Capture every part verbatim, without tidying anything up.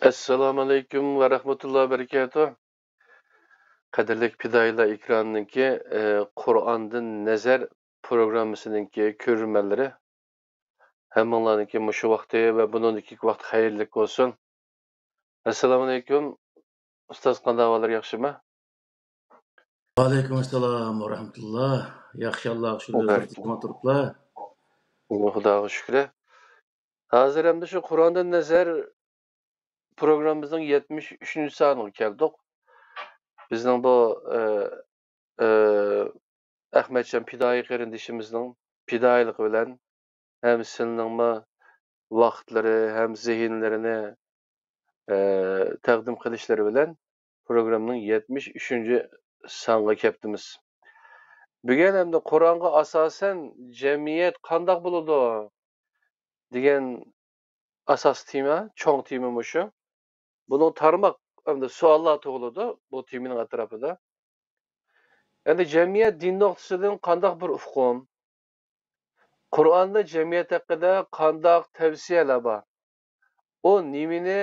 ئەسسالامۇئەلەيكۇم ۋە رەھمەتۇللاھى ۋە بەرىكاتۇھ. قەدىرلىك پىدائىيلار ئېكرانىنىڭكى، ئە، قۇرئاندىن نەزەر پروگراممىسىنىڭكى كۆرۈرمەنلىرى، ھەممىڭلارنىڭكى مۇشۇ ۋاقتى ۋە بۇنىڭدىكى ۋاقتى خەيرلىك بولسۇن. ئەسسالامۇئەلەيكۇم. ئۇستاز، قانداق ئەھۋاللار، ياخشىمۇ؟ ۋەئەلەيكۇم ئەسسالام ۋە رەھمەتۇللا. ياخشى، ئاللاغا شۈكۈر، ئۆزىڭىز سالامەت تۇرۇپلا. خۇداغا شۈكرى. ھازىر ئەمدى شۇ قۇرئاندىن نەزەر پروگراممىمىزنىڭ يەتمىش ئۈچىنچى سانىغا كەلدۇق. بىزنىڭ بۇ، ئە، ئە، ئەخمەتجان پىدائىي قېرىندىشىمىزنىڭ پىدائىيلىقى بىلەن ھەم سىلىنىڭمۇ ۋاقىتلىرى ھەم زېھىنلىرىنى، ئە، تەقدىم قىلىشلىرى بىلەن پروگراممىنىڭ يەتمىش ئۈچىنچى سانغا كەپتىمىز. بۈگۈن ئەمدى قۇرئانغا ئاساسەن جەمئىيەت قانداق بولىدۇ دېگەن ئاساسىي تېما، چوڭ تېما مۇشۇ. بۇنىڭ تارماق ئەمدى سوئاللار تۇغۇلىدۇ بۇ تېمىنىڭ ئەتراپىدا. ئەمدى جەمئىيەت دىن نۇقتىسىدىن قانداق بىر ئۇقۇم؟ قۇرئاندا جەمئىيەت ھەققىدە قانداق تەۋسىيەلەر بار؟ ئۇ نېمىنى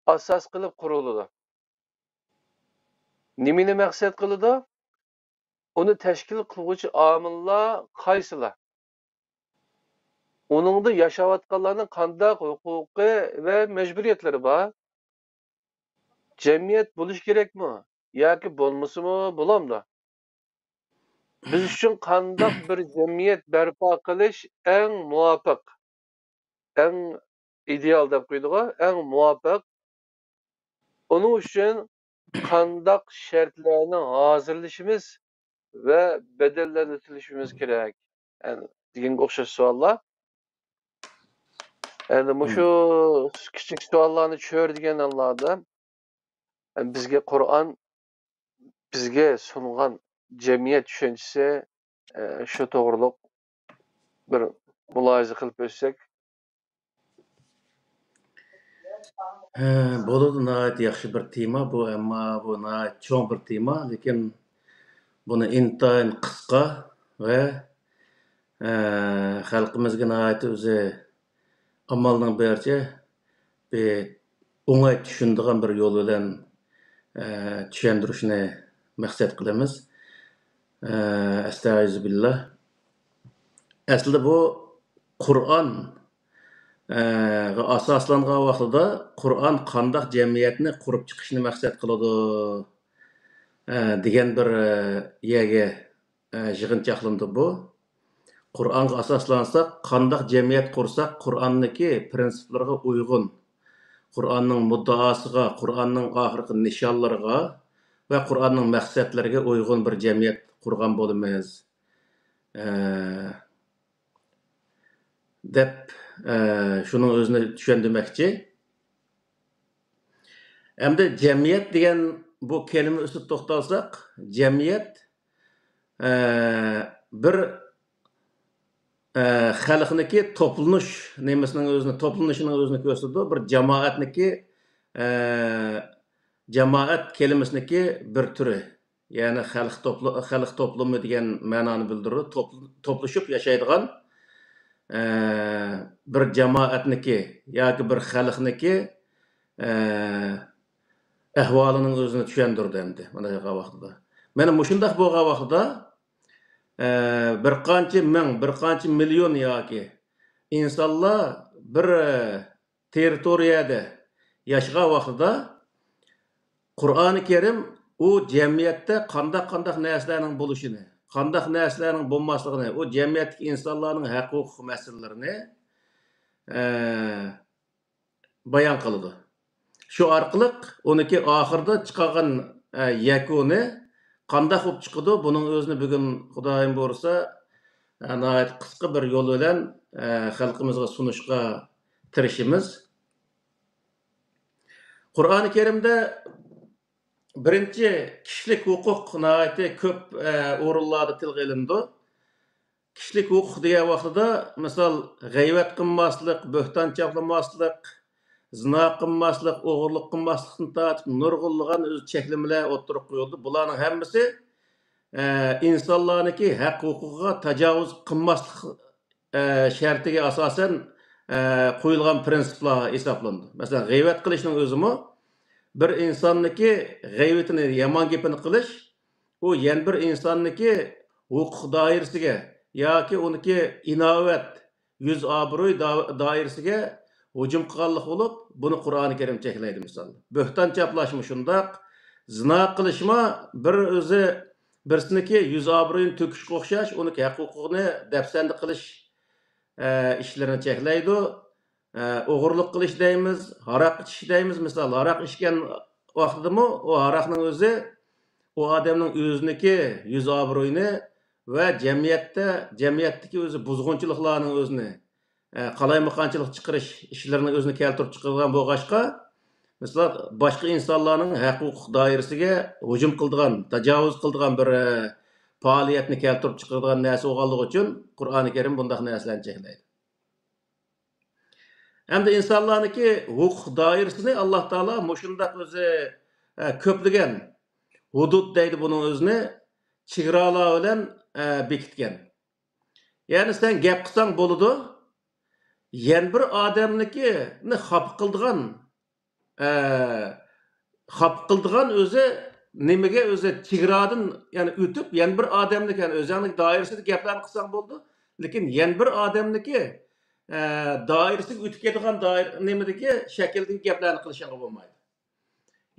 ئاساس قىلىپ قۇرۇلىدۇ؟ نېمىنى مەقسەت قىلىدۇ؟ ئۇنى تەشكىل قىلغۇچى ئامىللار قايسىلار؟ ئۇنىڭدا ياشاۋاتقانلارنىڭ قانداق ھوقۇقى ۋە مەجبۇرىيەتلىرى بار؟ جەمئىيەت بولۇشى كېرەكمۇ ياكى بولمىسىمۇ بولامدۇ؟ بىز ئۈچۈن قانداق بىر جەمئىيەت بەرپا قىلىش ئەڭ مۇۋاپىق، ئەڭ ئىدېئال دەپ قويىدىغۇ، ئەڭ مۇۋاپىق؟ ئۇنىڭ ئۈچۈن قانداق شەرتلەرنى ھازىرلىشىمىز ۋە بەدەللەرنى تۆلىشىمىز كېرەك؟ يەنى دېگەنگە ئوخشاش سوئاللار. ئەمدى مۇشۇ كىچىك سوئاللارنى چۆرىدىگەن ھاللاردا، بىزگە قۇرئان، بىزگە سۇنغان جەمئىيەت چۈشەنچىسى، شۇ توغرۇلۇق بىر مۇلاھىزە قىلىپ ئۆتسەك. ھە، بولىدۇ، ناھايىتى ياخشى بىر تېما بۇ، ئەمما بۇ ناھايىتى چوڭ بىر تېما، لېكىن بۇنى ئىنتايىن قىسقا ۋە، ئە، خەلقىمىزگە ناھايىتى ئۆزى ئامالنىڭ بارىچە بىر ئوڭاي چۈشىنىدىغان بىر يول بىلەن، ئە، چۈشەندۈرۈشنى مەقسەت قىلىمىز. ئە، ئەستەئىزۇبىللا. ئەسلىدە بۇ قۇرئان، ئە، غا ئاساسلانغان ۋاقتىدا قۇرئان قانداق جەمئىيەتنى قۇرۇپ چىقىشنى مەقسەت قىلىدۇ، ئە، دېگەن بىر، ئە، يەرگە، ئە، يىغىنچاقلىنىدۇ بۇ. قۇرئانغا ئاساسلانساق، قانداق جەمئىيەت قۇرساق، قۇرئاننىڭكى پىرىنسىپلىرىغا ئۇيغۇن، قۇرئاننىڭ مۇددىئاسىغا، قۇرئاننىڭ ئاخىرقى نىشانلىرىغا ۋە قۇرئاننىڭ مەقسەتلىرىگە ئۇيغۇن بىر جەمئىيەت قۇرغان بولىمىز، ئە، دەپ، ئە، شۇنىڭ ئۆزىنى چۈشەندۈرمەكچى. ئەمدى جەمئىيەت دېگەن بۇ كەلىمە ئۈستىدە توختالساق، جەمئىيەت، ئە، بىر، ئە، خەلقنىڭكى توپلىنىش نېمىسىنىڭ ئۆزىنى، توپلىنىشىنىڭ ئۆزىنى كۆرسىتىدۇ. بىر جامائەتنىڭكى، ئە، جامائەت كەلىمىسىنىڭكى بىر تۈرى. يەنى خەلق توپلۇ-، خەلق توپلۇمى دېگەن مەنانى بىلدۈرىدۇ. توپل-، توپلىشىپ ياشايدىغان، ئە، بىر جامائەتنىكى ياكى بىر خەلقنىكى، ئە، ئەھۋالىنىڭ ئۆزىنى چۈشەندۈردى ئەمدى مانا بۇ ۋاقتىدا. مانا مۇشۇنداق بولغان ۋاقتىدا، ئە، بىر قانچە مىڭ، بىر قانچە مىليون ياكى ئىنسانلار بىر، ئە، تېررىتورىيەدە ياشىغان ۋاقتىدا، قۇرئانى كەرىم ئۇ جەمئىيەتتە قانداق، قانداق نەرسىلەرنىڭ بولۇشىنى، قانداق نەرسىلەرنىڭ بولماسلىقىنى، ئۇ جەمئىيەتتىكى ئىنسانلارنىڭ ھەق-ھوقۇق مەسىلىلىرىنى، ئە، بايان قىلىدۇ. شۇ ئارقىلىق ئۇنىڭكى ئاخىرىدا چىقارغان، ئە، يەكۈنى قانداق بولۇپ چىقىدۇ، بۇنىڭ ئۆزىنى بۈگۈن خۇدايىم بۇيرۇسا، ئە، ناھايىتى قىسقا بىر يول بىلەن، ئە، خەلقىمىزغا سۇنۇشقا تىرىشىمىز. قۇرئانى كەرىمدە بىرىنچى، كىشىلىك ھوقۇق ناھايىتى كۆپ، ئە، ئورۇنلاردا تىلغا ئېلىنىدۇ. كىشىلىك ھوقۇق دېگەن ۋاقتىدا، مىسال، غەيۋەت قىلماسلىق، بۆھتان چاپلىماسلىق، زىنا قىلماسلىق، ئوغرىلىق قىلماسلىقتىن تارتىپ نۇرغۇنلىغان ئۆز چەكلىمىلەر ئوتتۇرىغا قويۇلدى. بۇلارنىڭ ھەممىسى، ئە، ئىنسانلارنىڭكى ھەق ھوقۇقىغا تاجاۋۇز قىلماسلىق، ئە، شەرتىگە ئاساسەن، ئە، قويۇلغان پىرىنسىپلار ھېسابلىنىدۇ. مەسىلەن، غەيۋەت قىلىشنىڭ ئۆزىمۇ بىر ئىنساننىڭكى غەيۋىتىنى، يامان گېپىنى قىلىش، ئۇ يەنە بىر ئىنساننىڭكى ھوقۇق دائىرىسىگە ياكى ئۇنىڭكى ئىناۋەت، يۈز ئابرۇي دا-، دائىرىسىگە ھۇجۇم قىلغانلىق بولۇپ، بۇنى قۇرئانى كەرىم چەكلەيدۇ. مىسال، بۆھتان چاپلاشمۇ شۇنداق، زىنا قىلىشمۇ بىر ئۆزى بىرسىنىڭكى يۈز ئابرۇيىنى تۆكۈشكە ئوخشاش، ئۇنىڭكى ھەق ھوقۇقىنى دەپسەندە قىلىش، ئە، ئىشلىرىنى چەكلەيدۇ. ئە، ئوغرىلىق قىلىش دەيمىز، ھاراق ئىچىش دەيمىز. مىسال، ھاراق ئىچكەن ۋاقتىدىمۇ ئۇ ھاراقنىڭ ئۆزى ئۇ ئادەمنىڭ ئۆزىنىڭكى يۈز ئابرۇيىنى ۋە جەمئىيەتتە، جەمئىيەتتىكى ئۆزى بۇزغۇنچىلىقلارنىڭ ئۆزىنى، ئە، قالايمىقانچىلىق چىقىرىش ئىشلىرىنىڭ ئۆزىنى كەلتۈرۈپ چىقىرىدىغان بولغاچقا، مىسال، باشقا ئىنسانلارنىڭ ھەق ھوقۇق دائىرىسىگە ھۇجۇم قىلىدىغان، تاجاۋۇز قىلىدىغان بىر، ئە، پائالىيەتنى كەلتۈرۈپ چىقىرىدىغان نەرسە بولغانلىقى ئۈچۈن، قۇرئانى كەرىم بۇنداق نەرسىلەرنى چەكلەيدۇ. ئەمدى ئىنسانلارنىڭكى ھوقۇق دائىرىسىنى ئاللا تائالا مۇشۇنداق ئۆزى، ئە، كۆپلىگەن ھۇدۇد دەيدۇ بۇنىڭ ئۆزىنى، چېگرالار بىلەن، ئە، بېكىتكەن. يەنى سەن گەپ قىلساڭ بولىدۇ، يەنە بىر ئادەمنىڭكىنى خاپا قىلىدىغان، ئە، خاپا قىلىدىغان ئۆزى نېمىگە ئۆزى چېگرادىن، يەنى ئۆتۈپ، يەنە بىر ئادەمنىڭكى، يەنى ئۆزۈڭنىڭ دائىرىسىدە گەپلەرنى قىلساڭ بولىدۇ. لېكىن يەنە بىر ئادەمنىڭكى، ئە، دائىرىسىگە ئۆتۈپ كېتىدىغان دائىر-، نېمىدىكى شەكىلدىكى گەپلەرنى قىلىشىڭغا بولمايدۇ.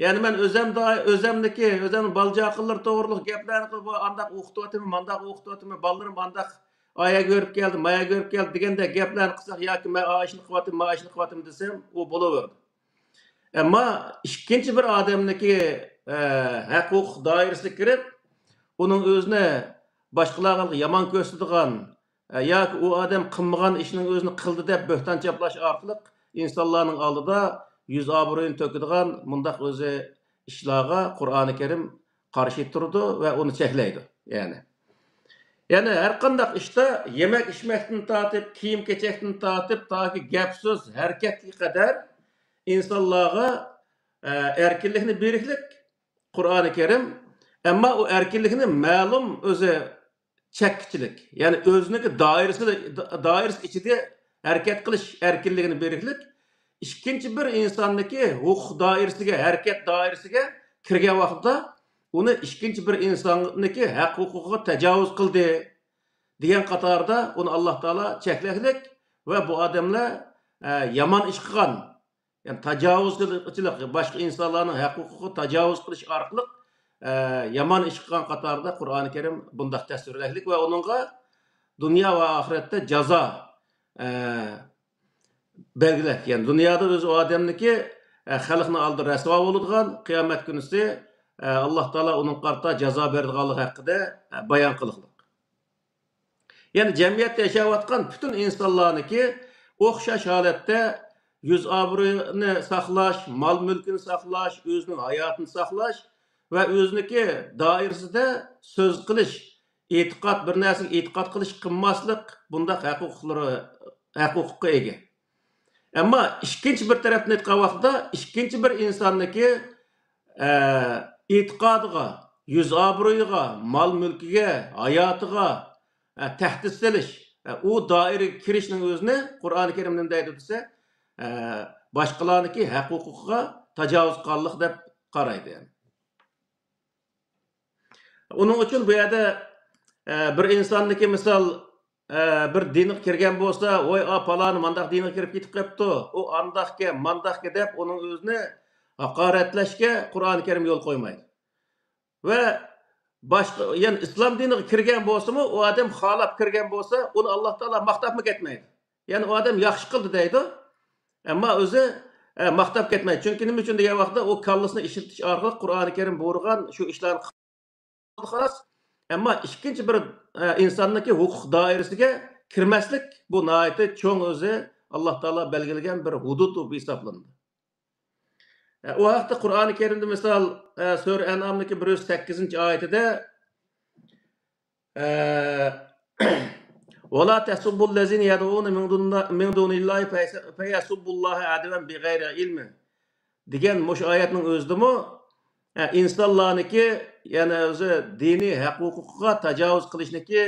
يەنى مەن ئۆزۈم دائىر-، ئۆزۈمنىكى، ئۆزۈمنىڭ بالا چاقىلىرى توغرۇلۇق گەپلەرنى قىلىپ، ئانداق ئوقۇتۇۋاتىمەن، مانداق ئوقۇتۇۋاتىمەن، بالىلىرىم ئانداق ئايەگە بېرىپ كەلدى، مايەگە بېرىپ كەلدى دېگەندەك گەپلەرنى قىلساق ياكى مەن ئاشۇنى قىلىۋاتىمەن، مانا ئاشۇنى قىلىۋاتىمەن دېسەم، ئۇ بولۇۋېرىدۇ. ئەمما ئىككىنچى بىر ئادەمنىكى، ئە، ھەق ھوقۇق دائىرىسىگە كىرىپ، ئۇنىڭ ئۆزىنى باشقىلارغا يامان كۆرسىتىدىغان، ئە، ياكى ئۇ ئادەم قىلمىغان ئىشنىڭ ئۆزىنى قىلدى دەپ بۆھتان چاپلاش ئارقىلىق ئىنسانلارنىڭ ئالدىدا يۈز ئابرۇيىنى تۆكىدىغان مۇنداق ئۆزى ئىشلارغا قۇرئانى كەرىم قارشى تۇرىدۇ ۋە ئۇنى چەكلەيدۇ. يەنى، يەنى ھەر قانداق ئىشتا يېمەك ئىچمەكتىن تارتىپ، كىيىم كېچەكتىن تارتىپ، تاكى گەپ سۆز ھەرىكەتكە قەدەر ئىنسانلارغا، ئە، ئەركىنلىكنى بېرىكلىك قۇرئانى كەرىم. ئەمما ئۇ ئەركىنلىكنى مەلۇم ئۆزى چەككىچىلىك، يەنى ئۆزىنىڭكى دائىرىسى، دائىرىسى ئىچىدە ھەرىكەت قىلىش ئەركىنلىكىنى بېرىكلىك، ئىككىنچى بىر ئىنساننىڭكى ھوقۇق دائىرىسىگە، ھەرىكەت دائىرىسىگە كىرگەن ۋاقىتتا ئۇنى ئىككىنچى بىر ئىنساننىڭكى ھەق ھوقۇقىغا تاجاۋۇز قىلدى دېگەن قاتاردا ئۇنى ئاللا تائالا چەكلىكلىك ۋە بۇ ئادەملەر، ئە، يامان ئىش قىلغان، يەنى تاجاۋۇزچىلىق، باشقا ئىنسانلارنىڭ ھەق ھوقۇقىغا تاجاۋۇز قىلىش ئارقىلىق، ئە، يامان ئىش قىلغان قاتارىدا قۇرئانى كەرىم بۇنداق تەسۋىرلەكلىك ۋە ئۇنىڭغا دۇنيا ۋە ئاخىرەتتە جازا، ئە، بەلگىلەك. يەنى دۇنيادا ئۆزى ئۇ ئادەمنىڭكى، ئە، خەلقنىڭ ئالدىدا رەسۋا بولىدىغان، قىيامەت كۈنىسى، ئە، ئاللا تائالا ئۇنىڭغا قارىتا جازا بېرىدىغانلىقى ھەققىدە، ئە، بايان قىلىقلىق. يەنى جەمئىيەتتە ياشاۋاتقان پۈتۈن ئىنسانلارنىڭكى ئوخشاش ھالەتتە يۈز ئابرۇيىنى ساقلاش، مال مۈلكىنى ساقلاش، ئۆزىنىڭ ھاياتىنى ساقلاش ۋە ئۆزىنىڭكى دائىرىسىدە سۆز قىلىش، ئېتىقاد، بىر نەرسىگە ئېتىقاد قىلىش، قىلماسلىق، بۇنداق ھەق ھوقۇقلىرى، ھەق ھوقۇققا ئىگە. ئەمما ئىككىنچى بىر تەرەپتىن ئېيتقان ۋاقتىدا، ئىككىنچى بىر ئىنساننىڭكى، ئە، ئېتىقادىغا، يۈز ئابرۇيىغا، مال مۈلكىگە، ھاياتىغا، ئە، تەھدىت سېلىش، ئە، ئۇ دائىرىگە كىرىشنىڭ ئۆزىنى قۇرئانى كەرىم نېمە دەيدۇ دېسە، ئە، باشقىلارنىڭكى ھەق ھوقۇقىغا تاجاۋۇز قىلغانلىق دەپ قارايدۇ، يەنى. ئۇنىڭ ئۈچۈن بۇ يەردە، ئە، بىر ئىنساننىڭكى مىسال، ئە، بىر دىنغا كىرگەن بولسا، ۋاي، ئا، پالانى مانداق دىنغا كىرىپ كېتىپ قېپتۇ، ئۇ ئانداقكەن، مانداقكەن دەپ ئۇنىڭ ئۆزىنى ھاقارەتلەشكە قۇرئانى كەرىم يول قويمايدۇ. ۋە باشقا، يەنى ئىسلام دىنىغا كىرگەن بولسىمۇ، ئۇ ئادەم خالاپ كىرگەن بولسا، ئۇنى ئاللا تائالا ماختاپمۇ كەتمەيدۇ. يەنى ئۇ ئادەم ياخشى قىلدى دەيدۇ. ئەمما ئۆزى، ئە، ماختاپ كەتمەيدۇ. چۈنكى نېمە ئۈچۈن دېگەن ۋاقىتتا ئۇ كاللىسىنى ئىشلىتىش ئارقىلىق قۇرئانى كەرىم بۇيرۇغان شۇ ئىشلارنى قىلدى، خالاس. ئەمما ئىككىنچى بىر، ئە، ئىنساننىڭكى ھوقۇق دائىرىسىگە كىرمەسلىك، بۇ ناھايىتى چوڭ ئۆزى ئاللا تائالا بەلگىلىگەن بىر ھۇدۇد بولۇپ ھېسابلىنىدۇ. ئە، ئۇ ھەقتە قۇرئانى كەرىمدە مىسال، ئە، سۈرە ئەنئامنىڭكى بىر يۈز سەككىزىنچى ئايىتىدە، ئە، «ولا تسبوا الذين يدعون من دون، من دون الله فيسبوا الله عدوا بغير علم» دېگەن مۇشۇ ئايەتنىڭ ئۆزىدىمۇ، ئە، ئىنسانلارنىڭكى، يەنى ئۆزى دىنىي ھەق ھوقۇقىغا تاجاۋۇز قىلىشنىڭكى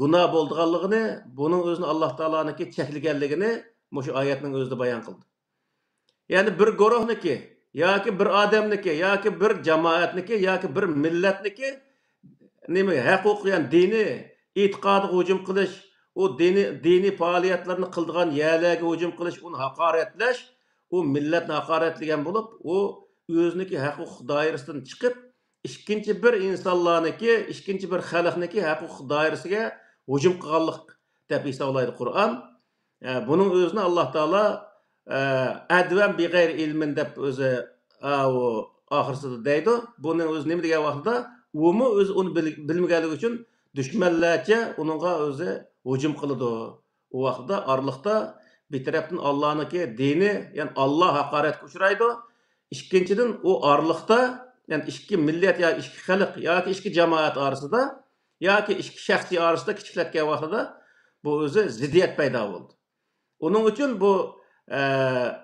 گۇناھ بولىدىغانلىقىنى، بۇنىڭ ئۆزىنى ئاللا تائالانىڭكى چەكلىگەنلىكىنى مۇشۇ ئايەتنىڭ ئۆزىدە بايان قىلدى. يەنى بىر گۇرۇھنىكى ياكى بىر ئادەمنىكى ياكى بىر جامائەتنىكى ياكى بىر مىللەتنىكى نېمە ھەقۇق، يەنى دىنىي ئېتىقادىغا ھۇجۇم قىلىش، ئۇ دىنىي، دىنىي پائالىيەتلەرنى قىلىدىغان يەرلەرگە ھۇجۇم قىلىش، ئۇنى ھاقارەتلەش، ئۇ مىللەتنى ھاقارەتلىگەن بولۇپ، ئۇ ئۆزىنىڭكى ھەقۇق دائىرىسىدىن چىقىپ، ئىككىنچى بىر ئىنسانلارنىڭكى، ئىككىنچى بىر خەلقنىڭكى ھەقۇق دائىرىسىگە ھۇجۇم قىلغانلىق دەپ ھېسابلايدۇ قۇرئان. ئە، بۇنىڭ ئۆزىنى ئاللاھ تائالا، ئە، «ئەدۋەن بىغەيرى ئىلمىن» دەپ ئۆزى، ئە، ئۇ ئاخىرسىدا دەيدۇ. بۇنىڭ ئۆزى نېمە دېگەن ۋاقتىدا، ئۇمۇ ئۆزى ئۇنى بىل-، بىلمىگەنلىكى ئۈچۈن دۈشمەنلەرچە ئۇنىڭغا ئۆزى ھۇجۇم قىلىدۇ. ئۇ ۋاقىتتا ئارىلىقتا بىر تەرەپتىن ئاللانىڭكى دىنى، يەنى ئاللا ھاقارەتكە ئۇچرايدۇ. ئىككىنچىدىن، ئۇ ئارىلىقتا، يەنى ئىككى مىللەت يا ئىككى خەلق ياكى ئىككى جامائەت ئارىسىدا ياكى ئىككى شەخسىي ئارىسىدا كىچىكلەتكەن ۋاقتىدا بۇ ئۆزى زىددىيەت پەيدا بولىدۇ. ئۇنىڭ ئۈچۈن بۇ، ئە،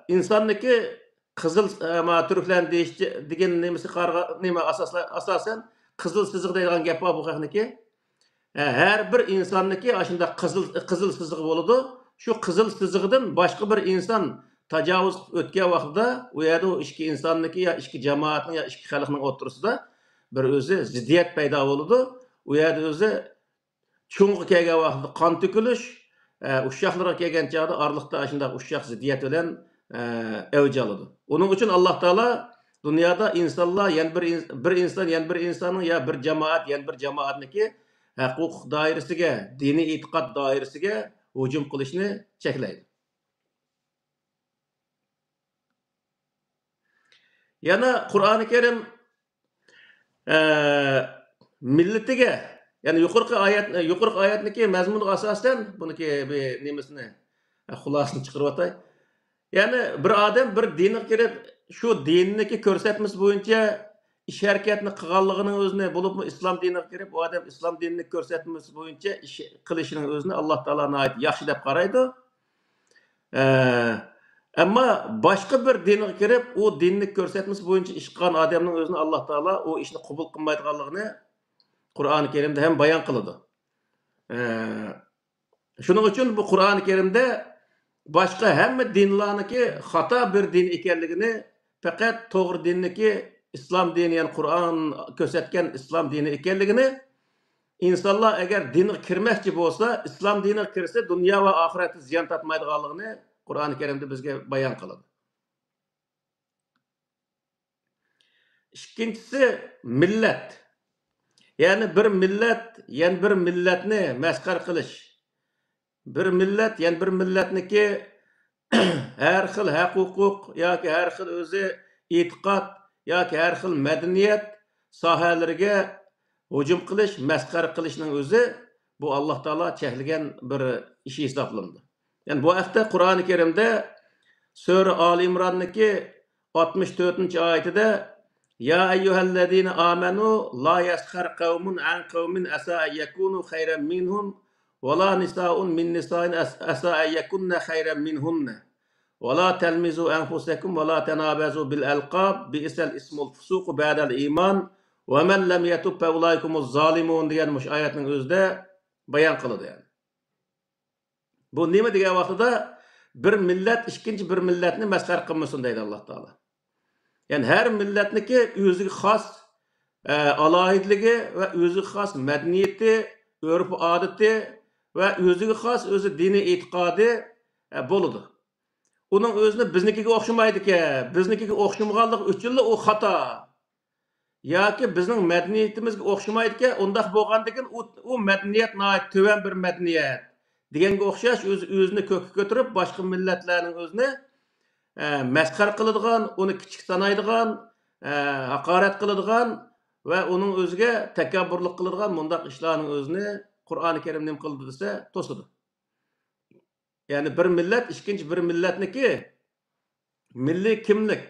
ئىنساننىكى قىزىل، ئە، ما، تۈركلەرنى دېيىش دېگەن نېمىسى قارىغا-، نېمە ئاساسلا-، ئاساسەن قىزىل سىزىق دەيدىغان گەپ بار بۇ خەقنىكى. ھە، ھەر بىر ئىنساننىكى ئاشۇنداق قىزىل، قىزىل سىزىقى بولىدۇ. شۇ قىزىل سىزىقىدىن باشقا بىر ئىنسان تاجاۋۇز قىلىپ ئۆتكەن ۋاقتىدا، ئۇ يەردە ئۇ ئىككى ئىنساننىكى يا ئىككى جامائەتنىڭ يا ئىككى خەلقنىڭ ئوتتۇرىسىدا بىر ئۆزى زىددىيەت پەيدا بولىدۇ. ئۇ يەردە ئۆزى چوڭغا كەلگەن ۋاقتىدا قان تۆكۈلۈش، ئە، ئۇششاقلىرىغا كەلگەن چاغدا ئارىلىقتا ئاشۇنداق ئۇششاق زىددىيەت بىلەن، ئە، ئەۋج ئالىدۇ. ئۇنىڭ ئۈچۈن ئاللاھ تائالا دۇنيادا ئىنسانلار يەنە بىر ئىنس-، بىر ئىنسان يەنە بىر ئىنساننىڭ يا بىر جامائەت يەنە بىر جامائەتنىڭكى ھەقۇق دائىرىسىگە، دىنىي ئېتىقاد دائىرىسىگە ھۇجۇم قىلىشنى چەكلەيدۇ. يەنە قۇرئانى كەرىم، ئە، مىللىتىگە، يەنى يۇقىرىقى ئايەت، يۇقىرىقى ئايەتنىكى مەزمۇنىغا ئاساسەن، بۇنىكى بىر نېمىسىنى، ئە، خۇلاسىنى چىقىرىۋاتاي. يەنى بىر ئادەم بىر دىنغا كىرىپ، شۇ دىننىكى كۆرسەتمىسى بويىچە ئىش ھەرىكەتنى قىلغانلىقىنىڭ ئۆزىنى، بولۇپمۇ ئىسلام دىنىغا كىرىپ، ئۇ ئادەم ئىسلام دىنىنىڭ كۆرسەتمىسى بويىچە ئىش قىلىشىنىڭ ئۆزىنى ئاللاھ تائالا ناھايىتى ياخشى دەپ قارايدۇ. ئە، ئەمما باشقا بىر دىنغا كىرىپ، ئۇ دىننىڭ كۆرسەتمىسى بويىچە ئىش قىلغان ئادەمنىڭ ئۆزىنى ئاللاھ تائالا ئۇ ئىشنى قوبۇل قىلمايدىغانلىقىنى قۇرئانى كەرىمدە ھەم بايان قىلىدۇ. ئە، شۇنىڭ ئۈچۈن بۇ قۇرئانى كەرىمدە باشقا ھەممە دىنلارنىڭكى خاتا بىر دىن ئىكەنلىكىنى، پەقەت توغرا دىننىكى ئىسلام دىنى، يەنى قۇرئان كۆرسەتكەن ئىسلام دىنى ئىكەنلىكىنى، ئىنسانلار ئەگەر دىنغا كىرمەكچى بولسا، ئىسلام دىنىغا كىرسە، دۇنيا ۋە ئاخىرەتتە زىيان تارتمايدىغانلىقىنى قۇرئانى كەرىمدە بىزگە بايان قىلىدۇ. ئىككىنچىسى، مىللەت. يەنى بىر مىللەت يەنە بىر مىللەتنى مەسخەرە قىلىش. بىر مىللەت يەنە بىر مىللەتنىكى ھەر خىل ھەق-ھوقۇق ياكى ھەر خىل ئۆزى ئېتىقاد ياكى ھەر خىل مەدەنىيەت ساھەلىرىگە ھۇجۇم قىلىش، مەسخەرە قىلىشنىڭ ئۆزى بۇ ئاللاھ تائالا چەكلىگەن بىر ئىش ھېسابلىنىدۇ. يەنى بۇ ھەقتە قۇرئانى كەرىمدە سۈرە ئالى ئىمراننىڭكى ئاتمىش تۆتىنچى ئايىتىدە، يا أيها الذين آمنوا لا يسخر قوم من قوم عسى أن يكونوا خيرا منهم ولا نساء من نساء عسى أن يكن خيرا منهن ولا تلمزوا أنفسكم ولا تنابزوا بالألقاب بئس الاسم الفسوق بعد الإيمان ومن لم يتب فأولئك هم الظالمون دېگەن مۇشۇ ئايەتنىڭ ئۆزىدە بايان قىلىدۇ يەنى. بۇ نېمە دېگەن ۋاقتىدا، بىر مىللەت ئىككىنچى بىر مىللەتنى مەسخەرە قىلمىسۇن دەيدۇ ئاللاھ تائالا. يەنى ھەر مىللەتنىڭكى ئۆزىگە خاس، ئە، ئالاھىدىلىكى ۋە ئۆزىگە خاس مەدەنىيىتى، ئۆرپ-ئادىتى ۋە ئۆزىگە خاس ئۆزى دىنىي ئېتىقادى، ئە، بولىدۇ. ئۇنىڭ ئۆزىنى بىزنىڭكىگە ئوخشىمايدىكەن، بىزنىڭكىگە ئوخشىمىغانلىقى ئۈچۈنلا ئۇ خاتا. ياكى بىزنىڭ مەدەنىيىتىمىزگە ئوخشىمايدىكەن، ئۇنداق بولغاندىكىن ئۇ، ئۇ مەدەنىيەت ناھايىتى تۆۋەن بىر مەدەنىيەت دېگەنگە ئوخشاش، ئۆزى، ئۆزىنى كۆككە كۆتۈرۈپ، باشقا مىللەتلەرنىڭ ئۆزىنى، ئە، مەسخەرە قىلىدىغان، ئۇنى كىچىك سانايدىغان، ئە، ھاقارەت قىلىدىغان ۋە ئۇنىڭ ئۆزىگە تەكەببۇرلۇق قىلىدىغان مۇنداق ئىشلارنىڭ ئۆزىنى قۇرئانى كەرىم نېمە قىلىدۇ دېسە، توسىدۇ. يەنى بىر مىللەت ئىككىنچى بىر مىللەتنىكى مىللىي كىملىك،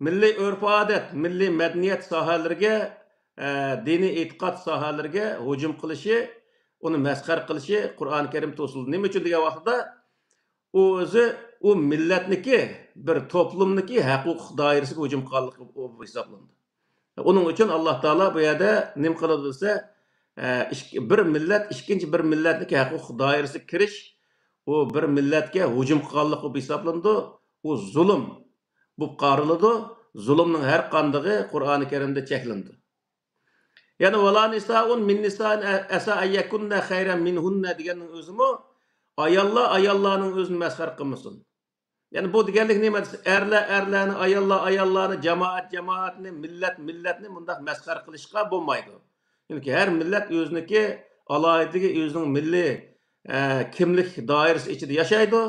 مىللىي ئۆرپ-ئادەت، مىللىي مەدەنىيەت ساھەلىرىگە، ئە، دىنىي ئېتىقاد ساھەلىرىگە ھۇجۇم قىلىشى، ئۇنى مەسخەرە قىلىشى قۇرئانى كەرىم توسۇلدى. نېمە ئۈچۈن دېگەن ۋاقتىدا، ئۇ ئۆزى ئۇ مىللەتنىكى، بىر توپلۇمنىكى ھەق-ھوقۇق دائىرىسىگە ھۇجۇم قىلغانلىقى بولۇپ ھېسابلىنىدۇ. ئۇنىڭ ئۈچۈن ئاللاھ تائالا بۇ يەردە نېمە قىلىدۇ دېسە، ئە، ئىك-، بىر مىللەت ئىككىنچى بىر مىللەتنىڭكى ھەق-ھوقۇق دائىرىسىگە كىرىش، ئۇ بىر مىللەتكە ھۇجۇم قىلغانلىق بولۇپ ھېسابلىنىدۇ. ئۇ زۇلۇم بولۇپ قارىلىدۇ. زۇلۇمنىڭ ھەر قاندىقى قۇرئانى كەرىمدە چەكلىنىدۇ. يەنە «ۋەلا نىسائۇن مىن نىسائىن ئەسا ئەن يەكۇننە خەيرەن مىنھۇننە» دېگەننىڭ ئۆزىمۇ ئاياللار ئاياللارنىڭ ئۆزىنى مەسخەرە قىلمىسۇن. يەنى بۇ دېگەنلىك نېمە دېسە، ئەرلەر ئەرلەرنى، ئاياللار ئاياللارنى، جامائەت جامائەتنى، مىللەت مىللەتنى مۇنداق مەسخەرە قىلىشقا بولمايدۇ. چۈنكى ھەر مىللەت ئۆزىنىڭكى ئالاھىدىلىكى، ئۆزىنىڭ مىللىي، ئە، كىملىك دائىرىسى ئىچىدە ياشايدۇ.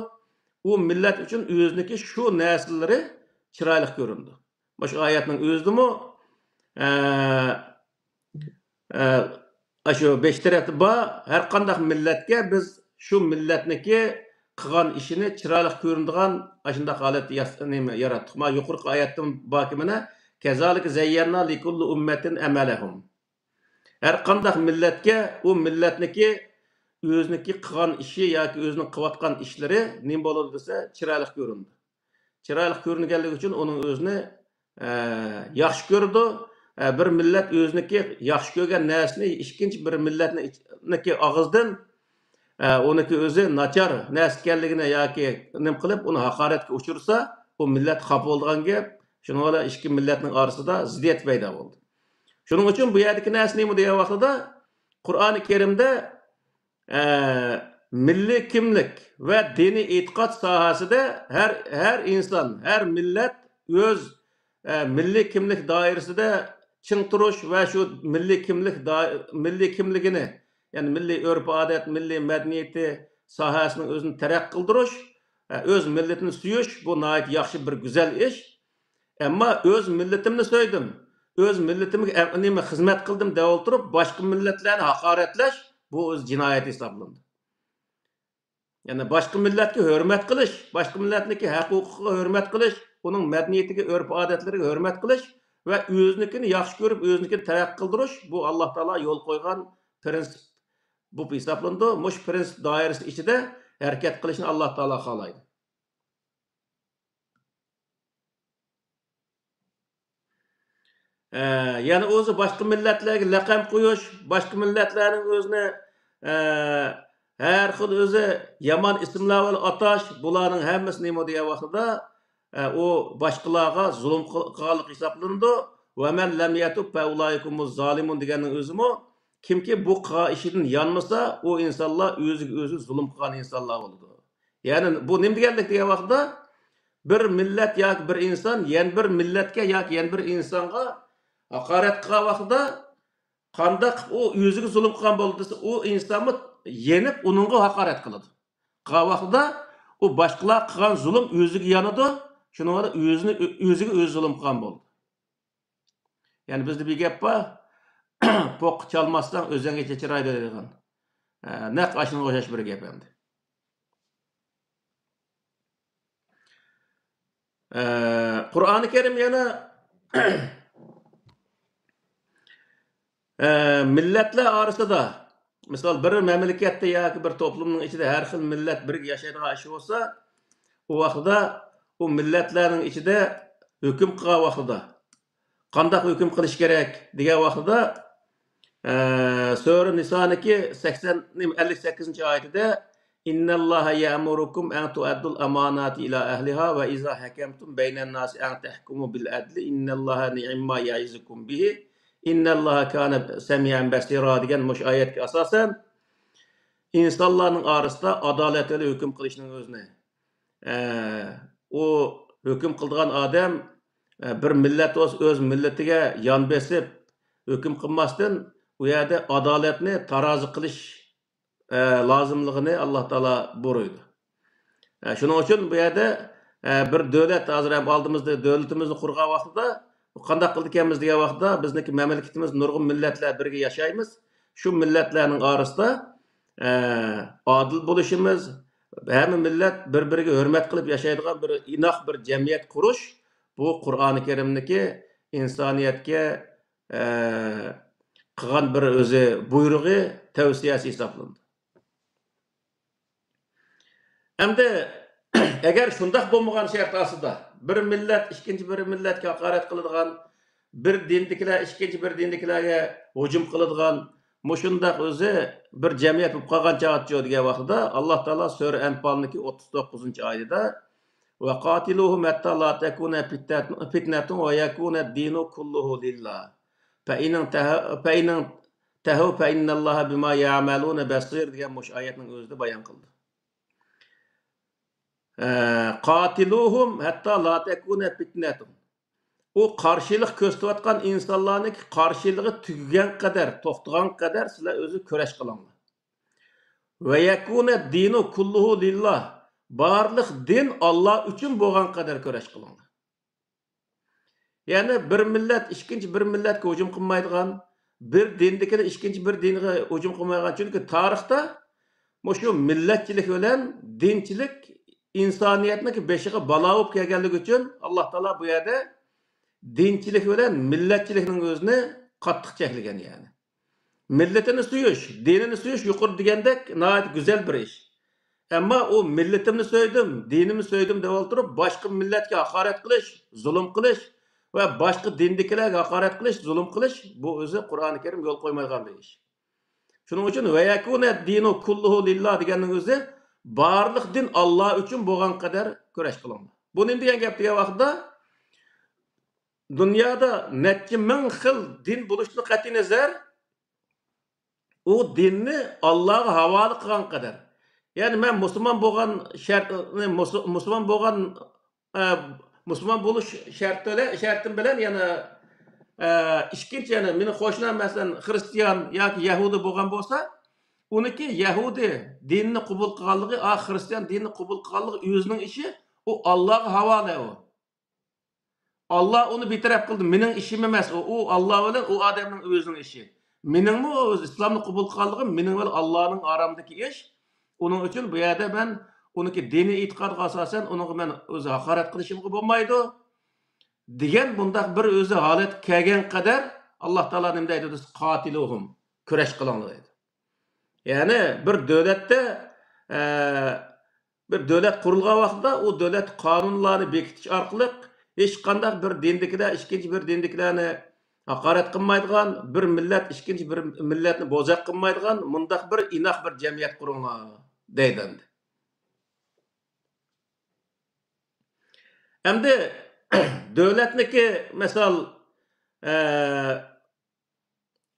ئۇ مىللەت ئۈچۈن ئۆزىنىڭكى شۇ نەرسىلىرى چىرايلىق كۆرۈنىدۇ. مۇشۇ ئايەتنىڭ ئۆزىدىمۇ، ئە، ئە، ئاشۇ بەش تەرەپتە بار، ھەر قانداق مىللەتكە بىز شۇ مىللەتنىكى قىلغان ئىشىنى چىرايلىق كۆرۈنىدىغان ئاشۇنداق ھالەتتە ياس-، نېمە، ياراتتۇق. مانا يۇقىرىقى ئايەتتىن باركى مانا، «كەزالىكە زەييەننا لىكۇللى ئۈممەتىن ئەمەلەھۇم». ھەر قانداق مىللەتكە ئۇ مىللەتنىكى ئۆزىنىڭكى قىلغان ئىشى ياكى ئۆزىنىڭ قىلىۋاتقان ئىشلىرى نېمە بولىدۇ دېسە، چىرايلىق كۆرۈنىدۇ. چىرايلىق كۆرۈنگەنلىكى ئۈچۈن ئۇنىڭ ئۆزىنى، ئە، ياخشى كۆرىدۇ. ئە، بىر مىللەت ئۆزىنىڭكى ياخشى كۆرگەن نەرسىنى ئىككىنچى بىر مىللەتنىڭ ئىچ-، نىكى ئاغزىدىن، ئە، ئۇنىڭكى ئۆزى ناچار نەرسە ئىكەنلىكىنى ياكى نېمە قىلىپ، ئۇنى ھاقارەتكە ئۇچرىسا، ئۇ مىللەت خاپا بولىدىغان گەپ. شۇنىڭ بىلەن ئىككى مىللەتنىڭ ئارىسىدا زىددىيەت پەيدا بولدى. شۇنىڭ ئۈچۈن بۇ يەردىكى نەرسە نېمە دېگەن ۋاقتىدا، قۇرئانى كەرىمدە ئە، مىللىي كىملىك ۋە دىنىي ئېتىقاد ساھەسىدە ھەر، ھەر ئىنسان، ھەر مىللەت ئۆز، ئە، مىللىي كىملىك دائىرىسىدە چىڭ تۇرۇش ۋە شۇ مىللىي كىملىك دائىر-، مىللىي كىملىكىنى، يەنى مىللىي ئۆرپ-ئادەت، مىللىي مەدەنىيىتى ساھەسىنىڭ ئۆزىنى تەرەققىي قىلدۇرۇش، ئە، ئۆز مىللىتىنى سۆيۈش، بۇ ناھايىتى ياخشى بىر گۈزەل ئىش. ئەمما ئۆز مىللىتىمنى سۆيدۈم، ئۆز مىللىتىمگە ئە-، نېمە خىزمەت قىلدىم دەپ ئولتۇرۇپ، باشقا مىللەتلەرنى ھاقارەتلەش، بۇ ئۆز جىنايەت ھېسابلىنىدۇ. يەنى باشقا مىللەتكە ھۆرمەت قىلىش، باشقا مىللەتنىڭكى ھەق-ھوقۇقىغا ھۆرمەت قىلىش، ئۇنىڭ مەدەنىيىتىگە، ئۆرپ-ئادەتلىرىگە ھۆرمەت قىلىش ۋە ئۆزىنىڭكىنى ياخشى كۆرۈپ، ئۆزىنىڭكىنى تەرەققىي قىلدۇرۇش، بۇ ئاللا تائالا يول قويغان پىرىنسىپ بولۇپ ھېسابلىنىدۇ. مۇشۇ پىرىنسىپ دائىرىسى ئىچىدە ھەرىكەت قىلىشنى ئاللا تائالا خالايدۇ. ئە، يەنە ئۆزى باشقا مىللەتلەرگە لەقەم قويۇش، باشقا مىللەتلەرنىڭ ئۆزىنى، ئە، ھەر خىل ئۆزى يامان ئىسىملار بىلەن ئاتاش، بۇلارنىڭ ھەممىسى نېمە دېگەن ۋاقتىدا، ئە، ئۇ باشقىلارغا زۇلۇم قىل-، قىلغانلىق ھېسابلىنىدۇ. «ۋەمەن لەم يەتۇب فەئۇلائىكە ھۇمۇز زالىمۇن» دېگەننىڭ ئۆزىمۇ، كىمكى بۇ قىلغان ئىشىدىن يانمىسا، ئۇ ئىنسانلار ئۆزىگە ئۆزى زۇلۇم قىلغان ئىنسانلار بولىدۇ. يەنى بۇ نېمە دېگەنلىك دېگەن ۋاقىتتا، بىر مىللەت ياكى بىر ئىنسان يەنە بىر مىللەتكە ياكى يەنە بىر ئىنسانغا ھاقارەت قىلغان ۋاقتىدا، قانداق قىلىپ ئۇ ئۆزىگە زۇلۇم قىلغان بولدى دېسە، ئۇ ئىنسانمۇ يېنىپ ئۇنىڭغا ھاقارەت قىلىدۇ. قىلغان ۋاقتىدا ئۇ باشقىلار قىلغان زۇلۇم ئۆزىگە يانىدۇ، شۇنىڭ بىلەن ئۆزىنى، ئۆزىگە ئۆزى زۇلۇم قىلغان بولدى. يەنى بىزدە بىر گەپ بار، «پوققا چالماسساڭ، ئۆزەڭگە چېچىرايدۇ» دەيدىغان. ئە، نەق ئاشۇنىڭغا ئوخشاش بىر گەپ ئەمدى. ئە، قۇرئانى كەرىم يەنە، ئە، مىللەتلەر ئارىسىدا، مىسال، بىر مەملىكەتتە ياكى بىر توپلۇمنىڭ ئىچىدە ھەر خىل مىللەت بىرگە ياشايدىغان ئىش بولسا، ئۇ ۋاقتىدا ئۇ مىللەتلەرنىڭ ئىچىدە ھۆكۈم قىلغان ۋاقتىدا، قانداق ھۆكۈم قىلىش كېرەك دېگەن ۋاقتىدا، ئە، سۈرە نىسانىڭكى سەكسەن، ئەللىك سەككىزىنچى ئايىتىدە، «إن الله يأمركم أن تؤدوا الأمانات إلى أهلها وإذا حكمتم بين الناس أن تحكموا بالعدل إن الله نعم ما يعظكم به إن الله كان سميعا بصيرا» دېگەن مۇشۇ ئايەتكە ئاساسەن، ئىنسانلارنىڭ ئارىسىدا ئادالەت بىلەن ھۆكۈم قىلىشنىڭ ئۆزىنى، ئە، ئۇ ھۆكۈم قىلىدىغان ئادەم، ئە، بىر مىللەت بولسا ئۆز مىللىتىگە يان بېسىپ ھۆكۈم قىلماستىن، ئۇ يەردە ئادالەتنى تارازا قىلىش، ئە، لازىملىقىنى ئاللا تائالا بۇيرۇيدۇ. ئە، شۇنىڭ ئۈچۈن بۇ يەردە، ئە، بىر دۆلەت، ھازىر ھەم ئالدىمىزدا دۆلىتىمىزنى قۇرغان ۋاقتىدا، قانداق قىلىدىكەنمىز دېگەن ۋاقتىدا، بىزنىڭكى مەملىكىتىمىز نۇرغۇن مىللەتلەر بىرگە ياشايمىز. شۇ مىللەتلەرنىڭ ئارىسىدا، ئە، ئادىل بولۇشىمىز، ھەممە مىللەت بىر-بىرىگە ھۆرمەت قىلىپ ياشايدىغان بىر ئىناق بىر جەمئىيەت قۇرۇش، بۇ قۇرئانى كەرىمدىكى ئىنسانىيەتكە، ئە، قىلغان بىر ئۆزى بۇيرۇقى، تەۋسىيەسى ھېسابلىنىدۇ. ئەمدى ئەگەر شۇنداق بولمىغان شەرت ئاستىدا، بىر مىللەت ئىككىنچى بىر مىللەتكە ھاقارەت قىلىدىغان، بىر دىندىكىلەر ئىككىنچى بىر دىندىكىلەرگە ھۇجۇم قىلىدىغان، مۇشۇنداق ئۆزى بىر جەمئىيەت بولۇپ قالغان چاغدىچۇ دېگەن ۋاقتىدا، ئاللا تائالا سۈرە ئەنپالنىڭكى ئوتتۇز توققۇزىنچى ئايىدا، «ۋەقاتىلۇھۇم ھەتتا لا تەكۇنە پىتنەتۇن ۋە يەكۇنە دىنۇ كۇللۇھۇ لىللا. فەئىنىڭ تەھەۋ فەئىنىڭ تەھەۋ فەئىننەللاھە بىما يەئمەلۇنە بەسىر» دېگەن مۇشۇ ئايەتنىڭ ئۆزىدە بايان قىلدى. ئە، «قاتىلۇھۇم ھەتتا لا تەكۇنە پىتنەتۇن». ئۇ قارشىلىق كۆرسىتىۋاتقان ئىنسانلارنىڭ قارشىلىقى تۈگىگەن قەدەر، توختىغان قەدەر سىلەر ئۆزى كۈرەش قىلىڭلار. «ۋە يەكۇنە دىنۇ كۇللۇھۇ لىللا»، بارلىق دىن ئاللا ئۈچۈن بولغان قەدەر كۈرەش قىلىڭلار. يەنى بىر مىللەت ئىككىنچى بىر مىللەتكە ھۇجۇم قىلمايدىغان، بىر دىندىكىلەر ئىككىنچى بىر دىنغا ھۇجۇم قىلمايدىغان. چۈنكى تارىختا مۇشۇ مىللەتچىلىك بىلەن دىنچىلىك ئىنسانىيەتنىڭ بېشىغا بالا بولۇپ كەلگەنلىكى ئۈچۈن، ئاللا تائالا بۇ يەردە دىنچىلىك بىلەن مىللەتچىلىكنىڭ ئۆزىنى قاتتىق چەكلىگەن، يەنى. مىللىتىنى سۆيۈش، دىنىنى سۆيۈش يۇقىرىدا دېگەندەك ناھايىتى گۈزەل بىر ئىش. ئەمما ئۇ «مىللىتىمنى سۆيدۈم، دىنىمنى سۆيدۈم» دەپ ئولتۇرۇپ، باشقا مىللەتكە ھاقارەت قىلىش، زۇلۇم قىلىش ۋە باشقا دىندىكىلەرگە ھاقارەت قىلىش، زۇلۇم قىلىش، بۇ ئۆزى قۇرئانى كەرىم يول قويمايدىغان بىر ئىش. شۇنىڭ ئۈچۈن «ۋە يەكۇنە دىنۇ كۇللۇھۇ لىللا» دېگەننىڭ ئۆزى بارلىق دىن ئاللا ئۈچۈن بولغان قەدەر كۈرەش قىلىڭلار. بۇ نېمە دېگەن گەپ دېگەن ۋاقىتتا، دۇنيادا نەچچە مىڭ خىل دىن بولۇشىدىن قەتئىينەزەر، ئۇ دىننى ئاللاغا ھاۋالە قىلغان قەدەر. يەنى مەن مۇسۇلمان بولغان شەرت، مۇسۇ-، مۇسۇلمان بولغان، ئە، مۇسۇلمان بولۇش شەرتى بىلەن، شەرتىم بىلەن يەنە، ئە، ئىككىنچى، يەنى مېنىڭ قوشنام مەسىلەن خىرىستىيان ياكى يەھۇدىي بولغان بولسا، ئۇنىڭكى يەھۇدىي دىنىنى قوبۇل قىلغانلىقى، ئا، خىرىستىيان دىنىنى قوبۇل قىلغانلىقى ئۆزىنىڭ ئىشى، ئۇ ئاللاغا ھاۋالە ئۇ. ئاللا ئۇنى بىتەرەپ قىلدى. مېنىڭ ئىشىم ئەمەس ئۇ. ئۇ ئاللا بىلەن ئۇ ئادەمنىڭ ئۆزىنىڭ ئىشى. مېنىڭمۇ ئۆز ئىسلامنى قوبۇل قىلغانلىقىم مېنىڭ بىلەن ئاللانىڭ ئارامدىكى ئىش. ئۇنىڭ ئۈچۈن بۇ يەردە مەن ئۇنىڭكى دىنىي ئېتىقادىغا ئاساسەن ئۇنىڭغا مەن ئۆزى ھاقارەت قىلىشىمغا بولمايدۇ، دېگەن بۇنداق بىر ئۆزى ھالەتكە كەلگەن قەدەر، ئاللا تائالا نېمە دەيدۇ دېسە، «قاتىلۇھۇم»، كۈرەش قىلىڭلار دەيدۇ. يەنى بىر دۆلەتتە، ئە، بىر دۆلەت قۇرۇلغان ۋاقتىدا ئۇ دۆلەت قانۇنلارنى بېكىتىش ئارقىلىق ھېچقانداق بىر دىندىكىلەر ئىككىنچى بىر دىندىكىلەرنى ھاقارەت قىلمايدىغان، بىر مىللەت ئىككىنچى بىر مىللەتنى بوزەك قىلمايدىغان مۇنداق بىر ئىناق بىر جەمئىيەت قۇرۇڭلار دەيدۇ ئەمدى. ئەمدى دۆلەتنىكى مىسال، ئە،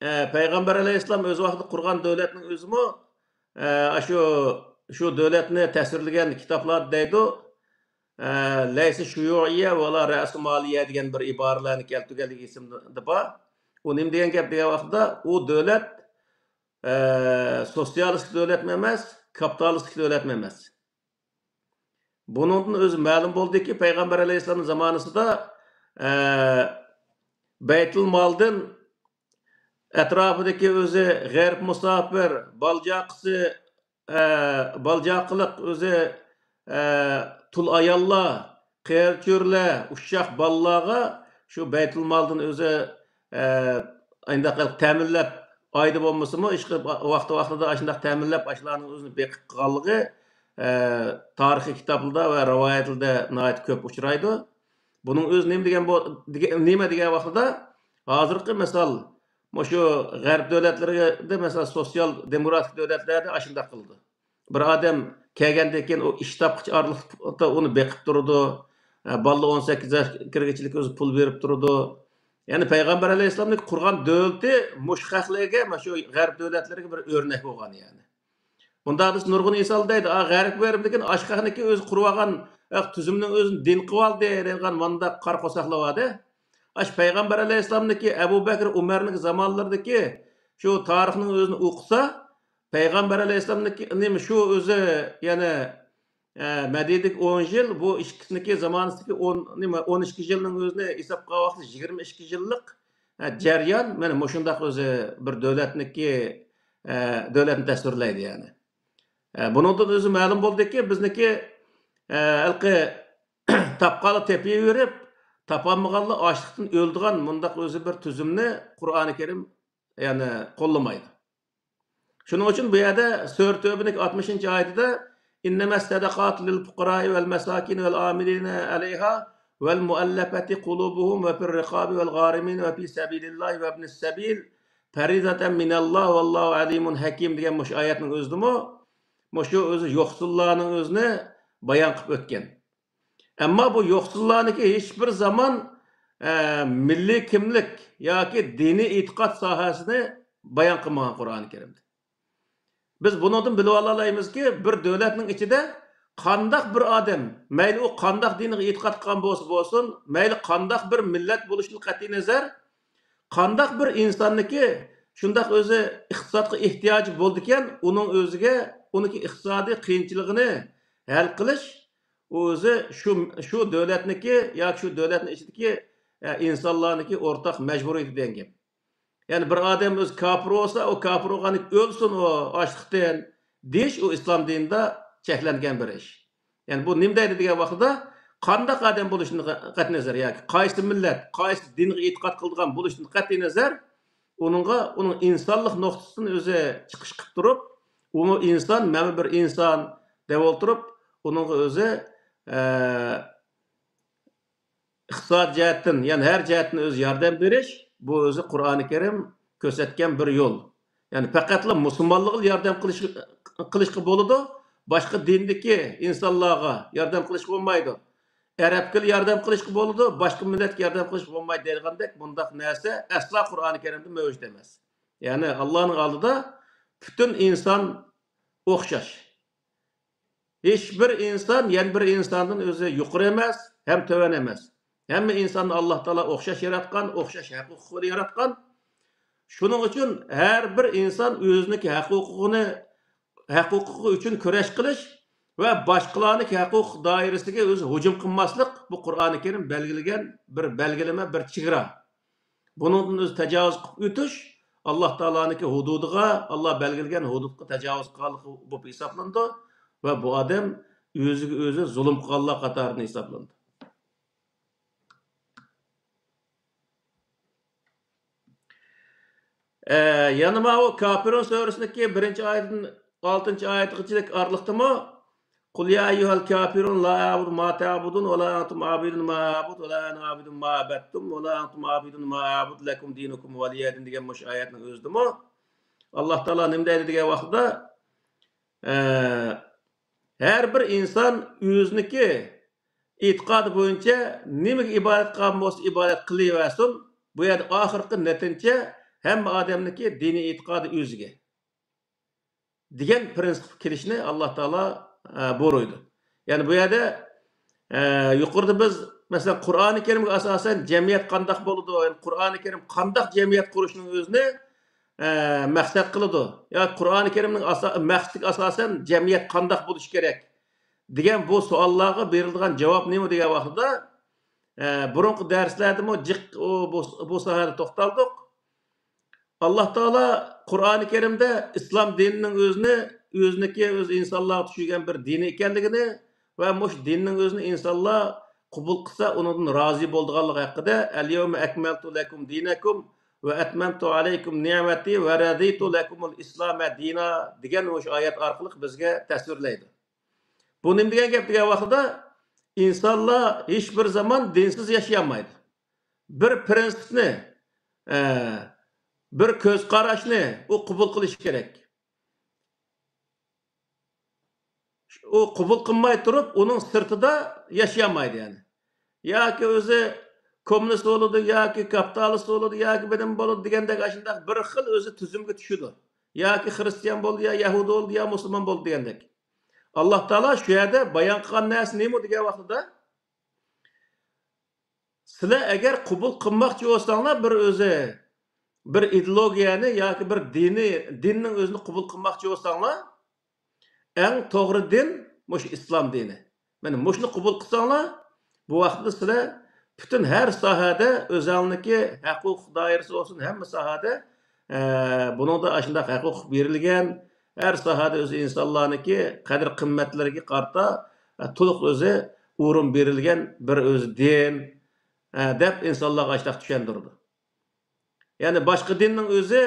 ئە، پەيغەمبەر ئەلەيھىسسالام ئۆز ۋاقتىدا قۇرغان دۆلەتنىڭ ئۆزىمۇ، ئە، ئاشۇ، شۇ دۆلەتنى تەسۋىرلىگەن كىتابلاردا دەيدۇ، ئە، «لەيسە شۇيۇئىيە ۋەلا رەسۇمالىيە» دېگەن بىر ئىبارىلەرنى كەلتۈرگەنلىكى ئېسىمدە بار. ئۇ نېمە دېگەن گەپ دېگەن ۋاقتىدا، ئۇ دۆلەت، ئە، سوتسىيالىستىك دۆلەتمۇ ئەمەس، كاپىتالىستىك دۆلەتمۇ ئەمەس. بۇنىڭدىن ئۆزى مەلۇم بولدىكى، پەيغەمبەر ئەلەيھىسسالامنىڭ زامانىسىدا، ئە، بەيتۇل مالدىن ئەتراپىدىكى ئۆزى غېرىب مۇساپىر، بالىچاقىسى، ئە، بالىچاقىلىق ئۆزى، ئە، تۇل ئاياللار، قېرى-چۆرىلەر، ئۇششاق بالىلارغا شۇ بەيتۇل مالدىن ئۆزى، ئە، ئانداق قىلىپ تەمىنلەپ، ئايدا بولمىسىمۇ، ئىشقىلىپ ۋاقتى-ۋاقتىدا ئاشۇنداق تەمىنلەپ، ئاشۇلارنىڭ ئۆزىنى بېقىپ قالغانلىقى، ئە، تارىخىي كىتابلاردا ۋە رىۋايەتلەردە ناھايىتى كۆپ ئۇچرايدۇ. بۇنىڭ ئۆزى نېمە دېگەن بو-، دېگە-، نېمە دېگەن ۋاقتىدا، ھازىرقى مىسال، مۇشۇ غەرب دۆلەتلىرىدە، مىسال، سوتسىيال دېموكراتىك دۆلەتلەردە ئاشۇنداق قىلىدۇ. بىر ئادەم كەلگەندىن كېيىن ئۇ ئىش تاپقۇچە ئارىلىقتا ئۇنى بېقىپ تۇرىدۇ. ئە، بالىلار ئون سەككىز ياشقا كىرگۈچىلىك ئۆزى پۇل بېرىپ تۇرىدۇ. يەنى پەيغەمبەر ئەلەيھىسسالامنىڭ قۇرغان دۆلىتى مۇشۇ خەقلەرگە، مانا شۇ غەرب دۆلەتلىرىگە بىر ئۆرنەك بولغان يەنى. بۇنداق دېسە نۇرغۇن ئىنسانلار دەيدۇ، «ئا، غەرب، غەربتىكى ئاشۇ خەقنىڭكى ئۆزى قۇرۇۋالغان، ئە، تۈزۈمنىڭ ئۆزىنى دىن قىلىۋالدى» دەيدىغان مانداق قارا قورساقلار بار-دە. ئاشۇ پەيغەمبەر ئەلەيھىسسالامنىڭكى، ئەبۇ بەكرى، ئۇمەرنىڭكى زامانلىرىدىكى شۇ تارىخنىڭ ئۆزىنى ئوقۇسا، پەيغەمبەر ئەلەيھىسسالامنىڭكى نېمە شۇ ئۆزى، يەنى، ئە، مەدىنىدىكى ئون يىل، بۇ ئىككىسىنىڭكى زامانىسىدىكى ئون، نېمە، ئون ئىككى يىلنىڭ ئۆزىنى ھېسابقا ئالغان ۋاقىتتا يىگىرمە ئىككى يىللىق، ئە، جەريان، مانا مۇشۇنداق ئۆزى بىر دۆلەتنىڭكى، ئە، دۆلەتنى تەسۋىرلەيدۇ يەنى. ئە، بۇنىڭدىن ئۆزى مەلۇم بولدىكى، بىزنىكى، ئە، ھېلىقى تاپقانلار تېپىۋېرىپ، تاپالمىغانلار ئاچلىقتىن ئۆلىدىغان مۇنداق ئۆزى بىر تۈزۈمنى قۇرئانى كەرىم، يەنى، قوللىمايدۇ. شۇنىڭ ئۈچۈن بۇ يەردە سۈرە تۆبىنىڭ ئاتمىشىنچى ئايىتىدە، «إنما الصدقات للفقراء والمساكين والعاملين عليها والمؤلفة قلوبهم وفي الرقاب والغارمين وفي سبيل الله وابن السبيل پەرىزەتەن مىنەللا ۋاللاھۇ ئەلىمۇن ھەكىم دېگەن مۇشۇ ئايەتنىڭ ئۆزىدىمۇ مۇشۇ ئۆزى يوقسۇللارنىڭ ئۆزىنى بايان قىلىپ ئۆتكەن. ئەمما بۇ يوقسۇللارنىڭكى ھېچبىر زامان، ئە، مىللىي كىملىك ياكى دىنىي ئېتىقاد ساھەسىنى بايان قىلمىغان قۇرئانى كەرىمدە. بىز بۇنىڭدىن بىلىۋالالايمىزكى، بىر دۆلەتنىڭ ئىچىدە قانداق بىر ئادەم، مەيلى ئۇ قانداق دىنغا ئېتىقاد قىلغان بولسا بولسۇن، مەيلى قانداق بىر مىللەت بولۇشىدىن قەتئىينەزەر، قانداق بىر ئىنساننىكى شۇنداق ئۆزى ئىقتىسادقا ئېھتىياجى بولىدىكەن، ئۇنىڭ ئۆزىگە ئۇنىڭكى ئىقتىسادىي قىيىنچىلىقىنى ھەل قىلىش، ئۇ ئۆزى شۇ، شۇ دۆلەتنىكى ياكى شۇ دۆلەتنىڭ ئىچىدىكى، ئە، ئىنسانلارنىڭكى ئورتاق مەجبۇرىيىتى دېگەن گەپ. يەنى بىر ئادەم ئۆزى كاپىر بولسا، ئۇ كاپىر بولغاندىكىن ئۆلسۇن ئۇ ئاچلىقتىن دېيىش، ئۇ ئىسلام دىنىدا چەكلەنگەن بىر ئىش. يەنى بۇ نېمە دەيدۇ دېگەن ۋاقتىدا، قانداق ئادەم بولۇشىدىن قەتئىينەزەر ياكى قايسى مىللەت، قايسى دىنغا ئېتىقاد قىلىدىغان بولۇشىدىن قەتئىينەزەر، ئۇنىڭغا، ئۇنىڭ ئىنسانلىق نۇقتىسىدىن ئۆزى چىقىش قىلىپ تۇرۇپ، ئۇمۇ ئىنسان، مەنمۇ بىر ئىنسان دەپ ئولتۇرۇپ، ئۇنىڭغا ئۆزى، ئە، ئىقتىساد جەھەتتىن، يەنى ھەر جەھەتتىن ئۆزى ياردەم بېرىش، بۇ ئۆزى قۇرئانى كەرىم كۆرسەتكەن بىر يول. يەنى پەقەتلا مۇسۇلمانلارغا ياردەم قىلىش، قىلىشقا بولىدۇ، باشقا دىندىكى ئىنسانلارغا ياردەم قىلىشقا بولمايدۇ. ئەرەبكىلا ياردەم قىلىشقا بولىدۇ، باشقا مىللەتكە ياردەم قىلىشقا بولمايدۇ دەيدىغاندەك بۇنداق نەرسە ئەسلا قۇرئانى كەرىمدە مەۋجۇت ئەمەس. يەنى ئاللانىڭ ئالدىدا پۈتۈن ئىنسان ئوخشاش. ھېچبىر ئىنسان يەنە بىر ئىنساندىن ئۆزى يۇقىرى ئەمەس، ھەم تۆۋەن ئەمەس. ھەممە ئىنساننى ئاللا تائالا ئوخشاش ياراتقان، ئوخشاش ھەق ھوقۇقى بىلەن ياراتقان. شۇنىڭ ئۈچۈن ھەر بىر ئىنسان ئۆزىنىڭكى ھەق ھوقۇقىنى، ھەق ھوقۇقى ئۈچۈن كۈرەش قىلىش ۋە باشقىلارنىڭكى ھەق ھوقۇق دائىرىسىگە ئۆزى ھۇجۇم قىلماسلىق، بۇ قۇرئانى كەرىم بەلگىلىگەن بىر بەلگىلىمە، بىر چېگرا. بۇنىڭدىن ئۆزى تاجاۋۇز قىلىپ ئۆتۈش، ئاللا تائالانىڭكى ھۇدۇدىغا، ئاللا بەلگىلىگەن ھۇدۇدقا تاجاۋۇز قىلغانلىق بولۇپ ھېسابلىنىدۇ ۋە بۇ ئادەم ئۆزىگە ئۆزى زۇلۇم قىلغانلار قاتارىدىن ھېسابلىنىدۇ. ئە، يەنە ماۋۇ كاپىرۇن سۈرىسىنىڭكى بىرىنچى ئايەتتىن ئالتىنچى ئايەتكىچىلىك ئارىلىقتىمۇ، قۇل يا ئەييۇھەل كاپىرۇن لا ئەبۇدۇ ما تەبۇدۇن ۋە لا ئەنتۇم ئابىدۇن ما ئەبۇد ۋە لا ئەنا ئابىدۇن ما ئەبەدتۇم ۋە لا ئەنتۇم ئابىدۇن ما ئەبۇد لەكۇم دىنۇكۇم ۋەلىيە دىن دېگەن مۇشۇ ئايەتنىڭ ئۆزىدىمۇ ئاللا تائالا نېمە دەيدۇ دېگەن ۋاقتىدا، ئە، ھەر بىر ئىنسان ئۆزىنىڭكى ئېتىقادى بويىچە نېمىگە ئىبادەت قىلغان بولسا ئىبادەت قىلىۋەرسۇن، بۇ يەردە ئاخىرقى نەتىجە ھەممە ئادەمنىڭكى دىنىي ئېتىقادى ئۆزىگە دېگەن پىرىنسىپقا كېلىشنى ئاللا تائالا، ئە، بۇيرۇيدۇ. يەنى بۇ يەردە، ئە، يۇقىرىدا بىز، مەسىلەن، قۇرئانى كەرىمگە ئاساسەن جەمئىيەت قانداق بولىدۇ؟ يەنى قۇرئانى كەرىم قانداق جەمئىيەت قۇرۇشنىڭ ئۆزىنى، ئە، مەقسەت قىلىدۇ. يا قۇرئانى كەرىمنىڭ ئاسا-، مەقسىتىگە ئاساسەن جەمئىيەت قانداق بولۇشى كېرەك؟ دېگەن بۇ سوئاللارغا بېرىلىدىغان جاۋاب نېمە دېگەن ۋاقتىدا، ئە، بۇرۇنقى دەرسلەردىمۇ جىق ئۇ، بۇ، بۇ ساھەدە توختالدۇق. ئاللا تائالا قۇرئانى كەرىمدە ئىسلام دىنىنىڭ ئۆزىنى، ئۆزىنىڭكى، ئۆز ئىنسانلارغا چۈشۈرگەن بىر دىنى ئىكەنلىكىنى ۋە مۇشۇ دىننىڭ ئۆزىنى ئىنسانلار قوبۇل قىلسا، ئۇنىڭدىن رازى بولىدىغانلىقى ھەققىدە، ئەليەۋمە ئەكمەلتۇ لەكۇم دىنەكۇم ۋە ئەتمەمتۇ ئەلەيكۇم نىئمەتى ۋە رەزىتۇ لەكۇمۇل ئىسلامە دىنا دېگەن مۇشۇ ئايەت ئارقىلىق بىزگە تەسۋىرلەيدۇ. بۇ نېمە دېگەن گەپ دېگەن ۋاقتىدا، ئىنسانلار ھېچ بىر زامان دىنسىز ياشىيالمايدۇ. بىر پىرىنسىپنى، ئە، بىر كۆز قاراشنى ئۇ قوبۇل قىلىشى كېرەك. ئۇ قوبۇل قىلماي تۇرۇپ، ئۇنىڭ سىرتىدا ياشىيالمايدۇ يەنى. ياكى ئۆزى كوممۇنىست بولىدۇ، ياكى كاپىتالىست بولىدۇ، ياكى بىر نېمە بولىدۇ دېگەندەك ئاشۇنداق بىر خىل ئۆزى تۈزۈمگە چۈشىدۇ. ياكى خىرىستىيان بولدى، يا يەھۇدىي بولدى، يا مۇسۇلمان بولدى دېگەندەك. ئاللا تائالا شۇ يەردە بايان قىلغان نەرسە نېمە دېگەن ۋاقتىدا، سىلەر ئەگەر قوبۇل قىلماقچى بولساڭلار بىر ئۆزى، بىر ئىدېئولوگىيەنى ياكى بىر دىنى، دىننىڭ ئۆزىنى قوبۇل قىلماقچى بولساڭلار، ئەڭ توغرا دىن مۇشۇ ئىسلام دىنى. مانا مۇشۇنى قوبۇل قىلساڭلار، بۇ ۋاقىتتا سىلەر پۈتۈن ھەر ساھەدە ئۆزەڭلىكى ھەق ھوقۇق دائىرىسى بولسۇن، ھەممە ساھەدە، ئە، بۇنىڭدا ئاشۇنداق ھەق ھوقۇق بېرىلگەن، ھەر ساھەدە ئۆزى ئىنسانلارنىڭكى قەدىر قىممەتلىرىگە قارىتا، ئە، تولۇق ئۆزى ئورۇن بېرىلگەن بىر ئۆزى دىن، ئە، دەپ ئىنسانلارغا ئاشۇنداق چۈشەندۈرىدۇ. يەنى باشقا دىننىڭ ئۆزى،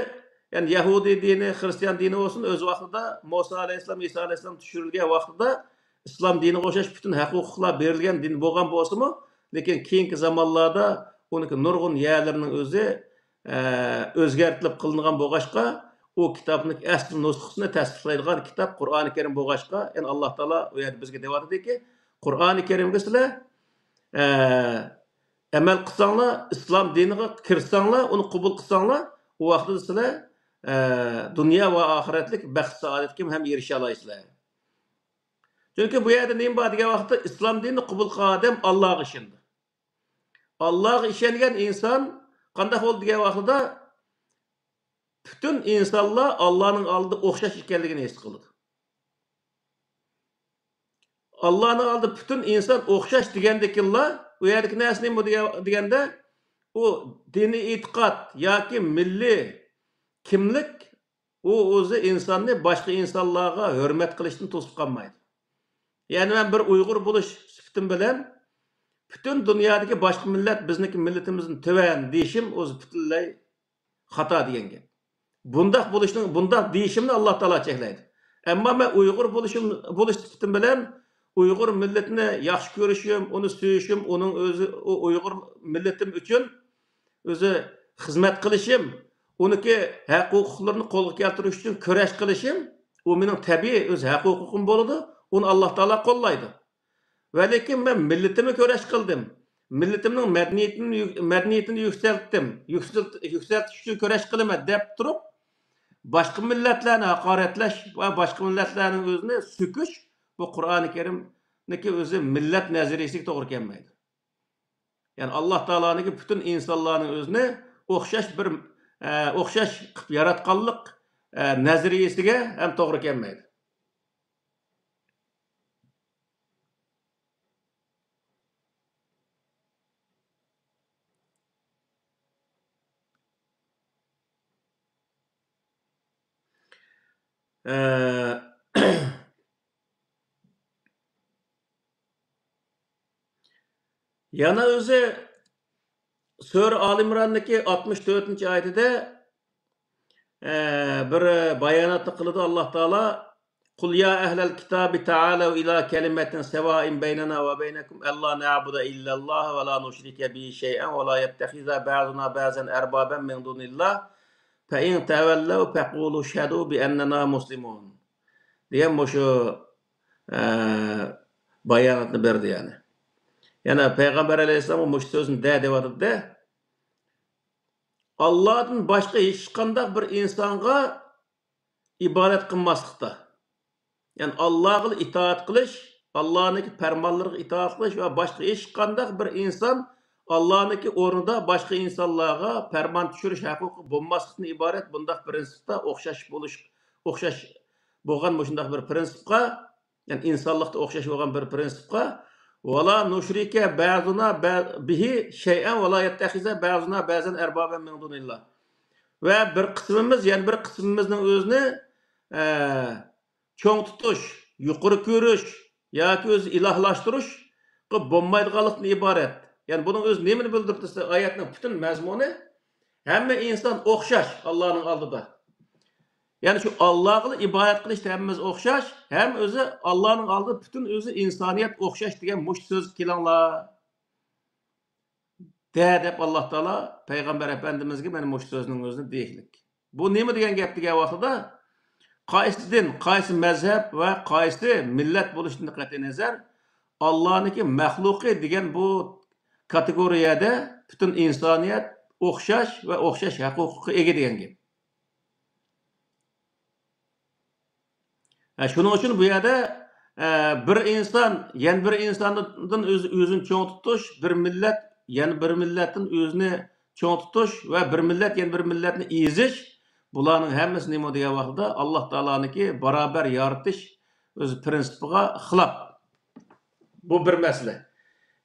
يەنى يەھۇدىي دىنى، خىرىستىيان دىنى بولسۇن، ئۆز ۋاقتىدا مۇسا ئەلەيھىسسالام، ئىسا ئەلەيھىسسالام چۈشۈرۈلگەن ۋاقتىدا ئىسلام دىنىغا ئوخشاش پۈتۈن ھەق ھوقۇقلار بېرىلگەن دىن بولغان بولسىمۇ، لېكىن كېيىنكى زامانلاردا ئۇنىڭكى نۇرغۇن يەرلىرىنىڭ ئۆزى، ئە، ئۆزگەرتىلىپ قىلىنغان بولغاچقا، ئۇ كىتابنىڭ ئەسلى نۇسخىسىنى تەستىقلايدىغان كىتاب قۇرئانى كەرىم بولغاچقا، يەنى ئاللا تائالا ئۇ يەردە بىزگە دەۋاتىدۇكى، قۇرئانى كەرىمگە سىلەر، ئە، ئەمەل قىلساڭلار، ئىسلام دىنىغا كىرسەڭلار، ئۇنى قوبۇل قىلساڭلار، ئۇ ۋاقىتتا سىلەر، ئە، دۇنيا ۋە ئاخىرەتلىك بەخت سائادەتكە ھەم ئېرىشەلايسىلەر. چۈنكى بۇ يەردە نېمە بار دېگەن ۋاقىتتا، ئىسلام دىنىنى قوبۇل قىلغان ئادەم ئاللاغا ئىشىنىدۇ. ئاللاغا ئىشەنگەن ئىنسان قانداق بولىدۇ دېگەن ۋاقتىدا، پۈتۈن ئىنسانلار ئاللانىڭ ئالدىدا ئوخشاش ئىكەنلىكىنى ھېس قىلىدۇ. ئاللانىڭ ئالدىدا پۈتۈن ئىنسان ئوخشاش دېگەندىكىنلا، ئۇ يەردىكى نەرسە نېمە دېگەن-، دېگەندە، ئۇ دىنىي ئېتىقاد ياكى مىللىي كىملىك، ئۇ ئۆزى ئىنساننى باشقا ئىنسانلارغا ھۆرمەت قىلىشتىن توسۇپ قالمايدۇ. يەنى مەن بىر ئۇيغۇر بولۇش سۈپىتىم بىلەن پۈتۈن دۇنيادىكى باشقا مىللەت بىزنىڭكى مىللىتىمىزدىن تۆۋەن دېيىشىم ئۆزى پۈتۈنلەي خاتا دېگەن گەپ. بۇنداق بولۇشنىڭ، بۇنداق دېيىشىمنى ئاللا تائالا چەكلەيدۇ. ئەمما مەن ئۇيغۇر بولۇشۇم، بولۇش سۈپىتىم بىلەن ئۇيغۇر مىللىتىنى ياخشى كۆرۈشۈم، ئۇنى سۆيۈشۈم، ئۇنىڭ ئۆزى، ئۇ ئۇيغۇر مىللىتىم ئۈچۈن ئۆزى خىزمەت قىلىشىم، ئۇنىڭكى ھەق ھوقۇقلىرىنى قولغا كەلتۈرۈش ئۈچۈن كۈرەش قىلىشىم، ئۇ مېنىڭ تەبىئىي ئۆز ھەق ھوقۇقۇم بولىدۇ، ئۇنى ئاللا تائالا قوللايدۇ. ۋەلىكىن مەن مىللىتىمنى كۈرەش قىلدىم، مىللىتىمنىڭ مەدەنىيىتىنى يۈ-، مەدەنىيىتىنى يۈكسەلتتىم، يۈكسەلت-، يۈكسەلتىش ئۈچۈن كۈرەش قىلىمەن دەپ تۇرۇپ، باشقا مىللەتلەرنى ھاقارەتلەش ۋە باشقا مىللەتلەرنىڭ ئۆزىنى سۆكۈش، بۇ قۇرئانى كەرىمنىڭكى ئۆزى مىللەت نەزەرىيىسىگە توغرا كەلمەيدۇ. يەنى ئاللا تائالانىڭكى پۈتۈن ئىنسانلارنىڭ ئۆزىنى ئوخشاش بىر، ئە، ئوخشاش قىلىپ ياراتقانلىق، ئە، نەزەرىيىسىگە ھەم توغرا كەلمەيدۇ. ئە، يەنە ئۆزى سۈرە ئالى ئىمراندىكى ئاتمىش تۆتىنچى ئايىتىدە، ئە، بىر باياناتنى قىلىدۇ ئاللا تائالا: قل يا أهل الكتاب تعالوا إلى كلمة سواء بيننا وبينكم ألا نعبد إلا الله ولا نشرك به شيئا ولا يتخذ بعضنا بعضا أربابا من دون الله فإن تولوا فقولوا اشهدوا بأننا مسلمون دېگەن مۇشۇ، ئە، باياناتنى بەردى يەنى. يەنە پەيغەمبەر ئەلەيھىسسالام مۇشۇ سۆزنى دە دەۋاتىدۇ-دە. ئاللادىن باشقا ھېچقانداق بىر ئىنسانغا ئىبادەت قىلماسلىقتا، يەنى ئاللاغىلا ئىتائەت قىلىش، ئاللانىڭكى پەرمانلىرىغا ئىتائەت قىلىش ۋە باشقا ھېچقانداق بىر ئىنسان ئاللانىڭكى ئورنىدا باشقا ئىنسانلارغا پەرمان چۈشۈرۈش ھەققى بولماسلىقتىن ئىبارەت بۇنداق پىرىنسىپتا ئوخشاش بولۇش، ئوخشاش بولغان مۇشۇنداق بىر پىرىنسىپقا، يەنى ئىنسانلىقتا ئوخشاش بولغان بىر پىرىنسىپقا، ولا نشرك بعضنا ب-، به شيئا ولا يتخذ بعضنا بعضا أربابا من دون الله. ۋە بىر قىسمىمىز يەنە بىر قىسمىمىزنىڭ ئۆزىنى، ئە، چوڭ تۇتۇش، يۇقىرى كۆرۈش ياكى ئۆزى ئىلاھلاشتۇرۇشقا بولمايدىغانلىقتىن ئىبارەت. يەنى بۇنىڭ ئۆزى نېمىنى بىلدۈرۈپ دېسە، ئايەتنىڭ پۈتۈن مەزمۇنى ھەممە ئىنسان ئوخشاش ئاللانىڭ ئالدىدا. يەنى شۇ ئاللاغىلا ئىبادەت قىلىشتا ھەممىمىز ئوخشاش، ھەم ئۆزى ئاللانىڭ ئالدىدا پۈتۈن ئۆزى ئىنسانىيەت ئوخشاش دېگەن مۇشۇ سۆزگە كېلىڭلار. دە دەپ ئاللا تائالا پەيغەمبەر ئەپەندىمىزگە مانا مۇشۇ سۆزنىڭ ئۆزىنى دېيىشلىك. بۇ نېمە دېگەن گەپ دېگەن ۋاقتىدا، قايسى دىن، قايسى مەزھەپ ۋە قايسى مىللەت بولۇشىدىن قەتئىينەزەر، ئاللانىڭكى مەخلۇقى دېگەن بۇ كاتېگورىيەدە پۈتۈن ئىنسانىيەت ئوخشاش ۋە ئوخشاش ھەق ھوقۇققا ئىگە دېگەن گەپ. ھە، شۇنىڭ ئۈچۈن بۇ يەردە، ئە، بىر ئىنسان يەنە بىر ئىنساندىن ئۆز-، ئۆزىنى چوڭ تۇتۇش، بىر مىللەت يەنە بىر مىللەتتىن ئۆزىنى چوڭ تۇتۇش ۋە بىر مىللەت يەنە بىر مىللەتنى ئېزىش، بۇلارنىڭ ھەممىسى نېمە دېگەن ۋاقتىدا، ئاللا تائالانىڭكى باراۋەر يارىتىش ئۆزى پىرىنسىپىغا خىلاپ. بۇ بىر مەسىلە.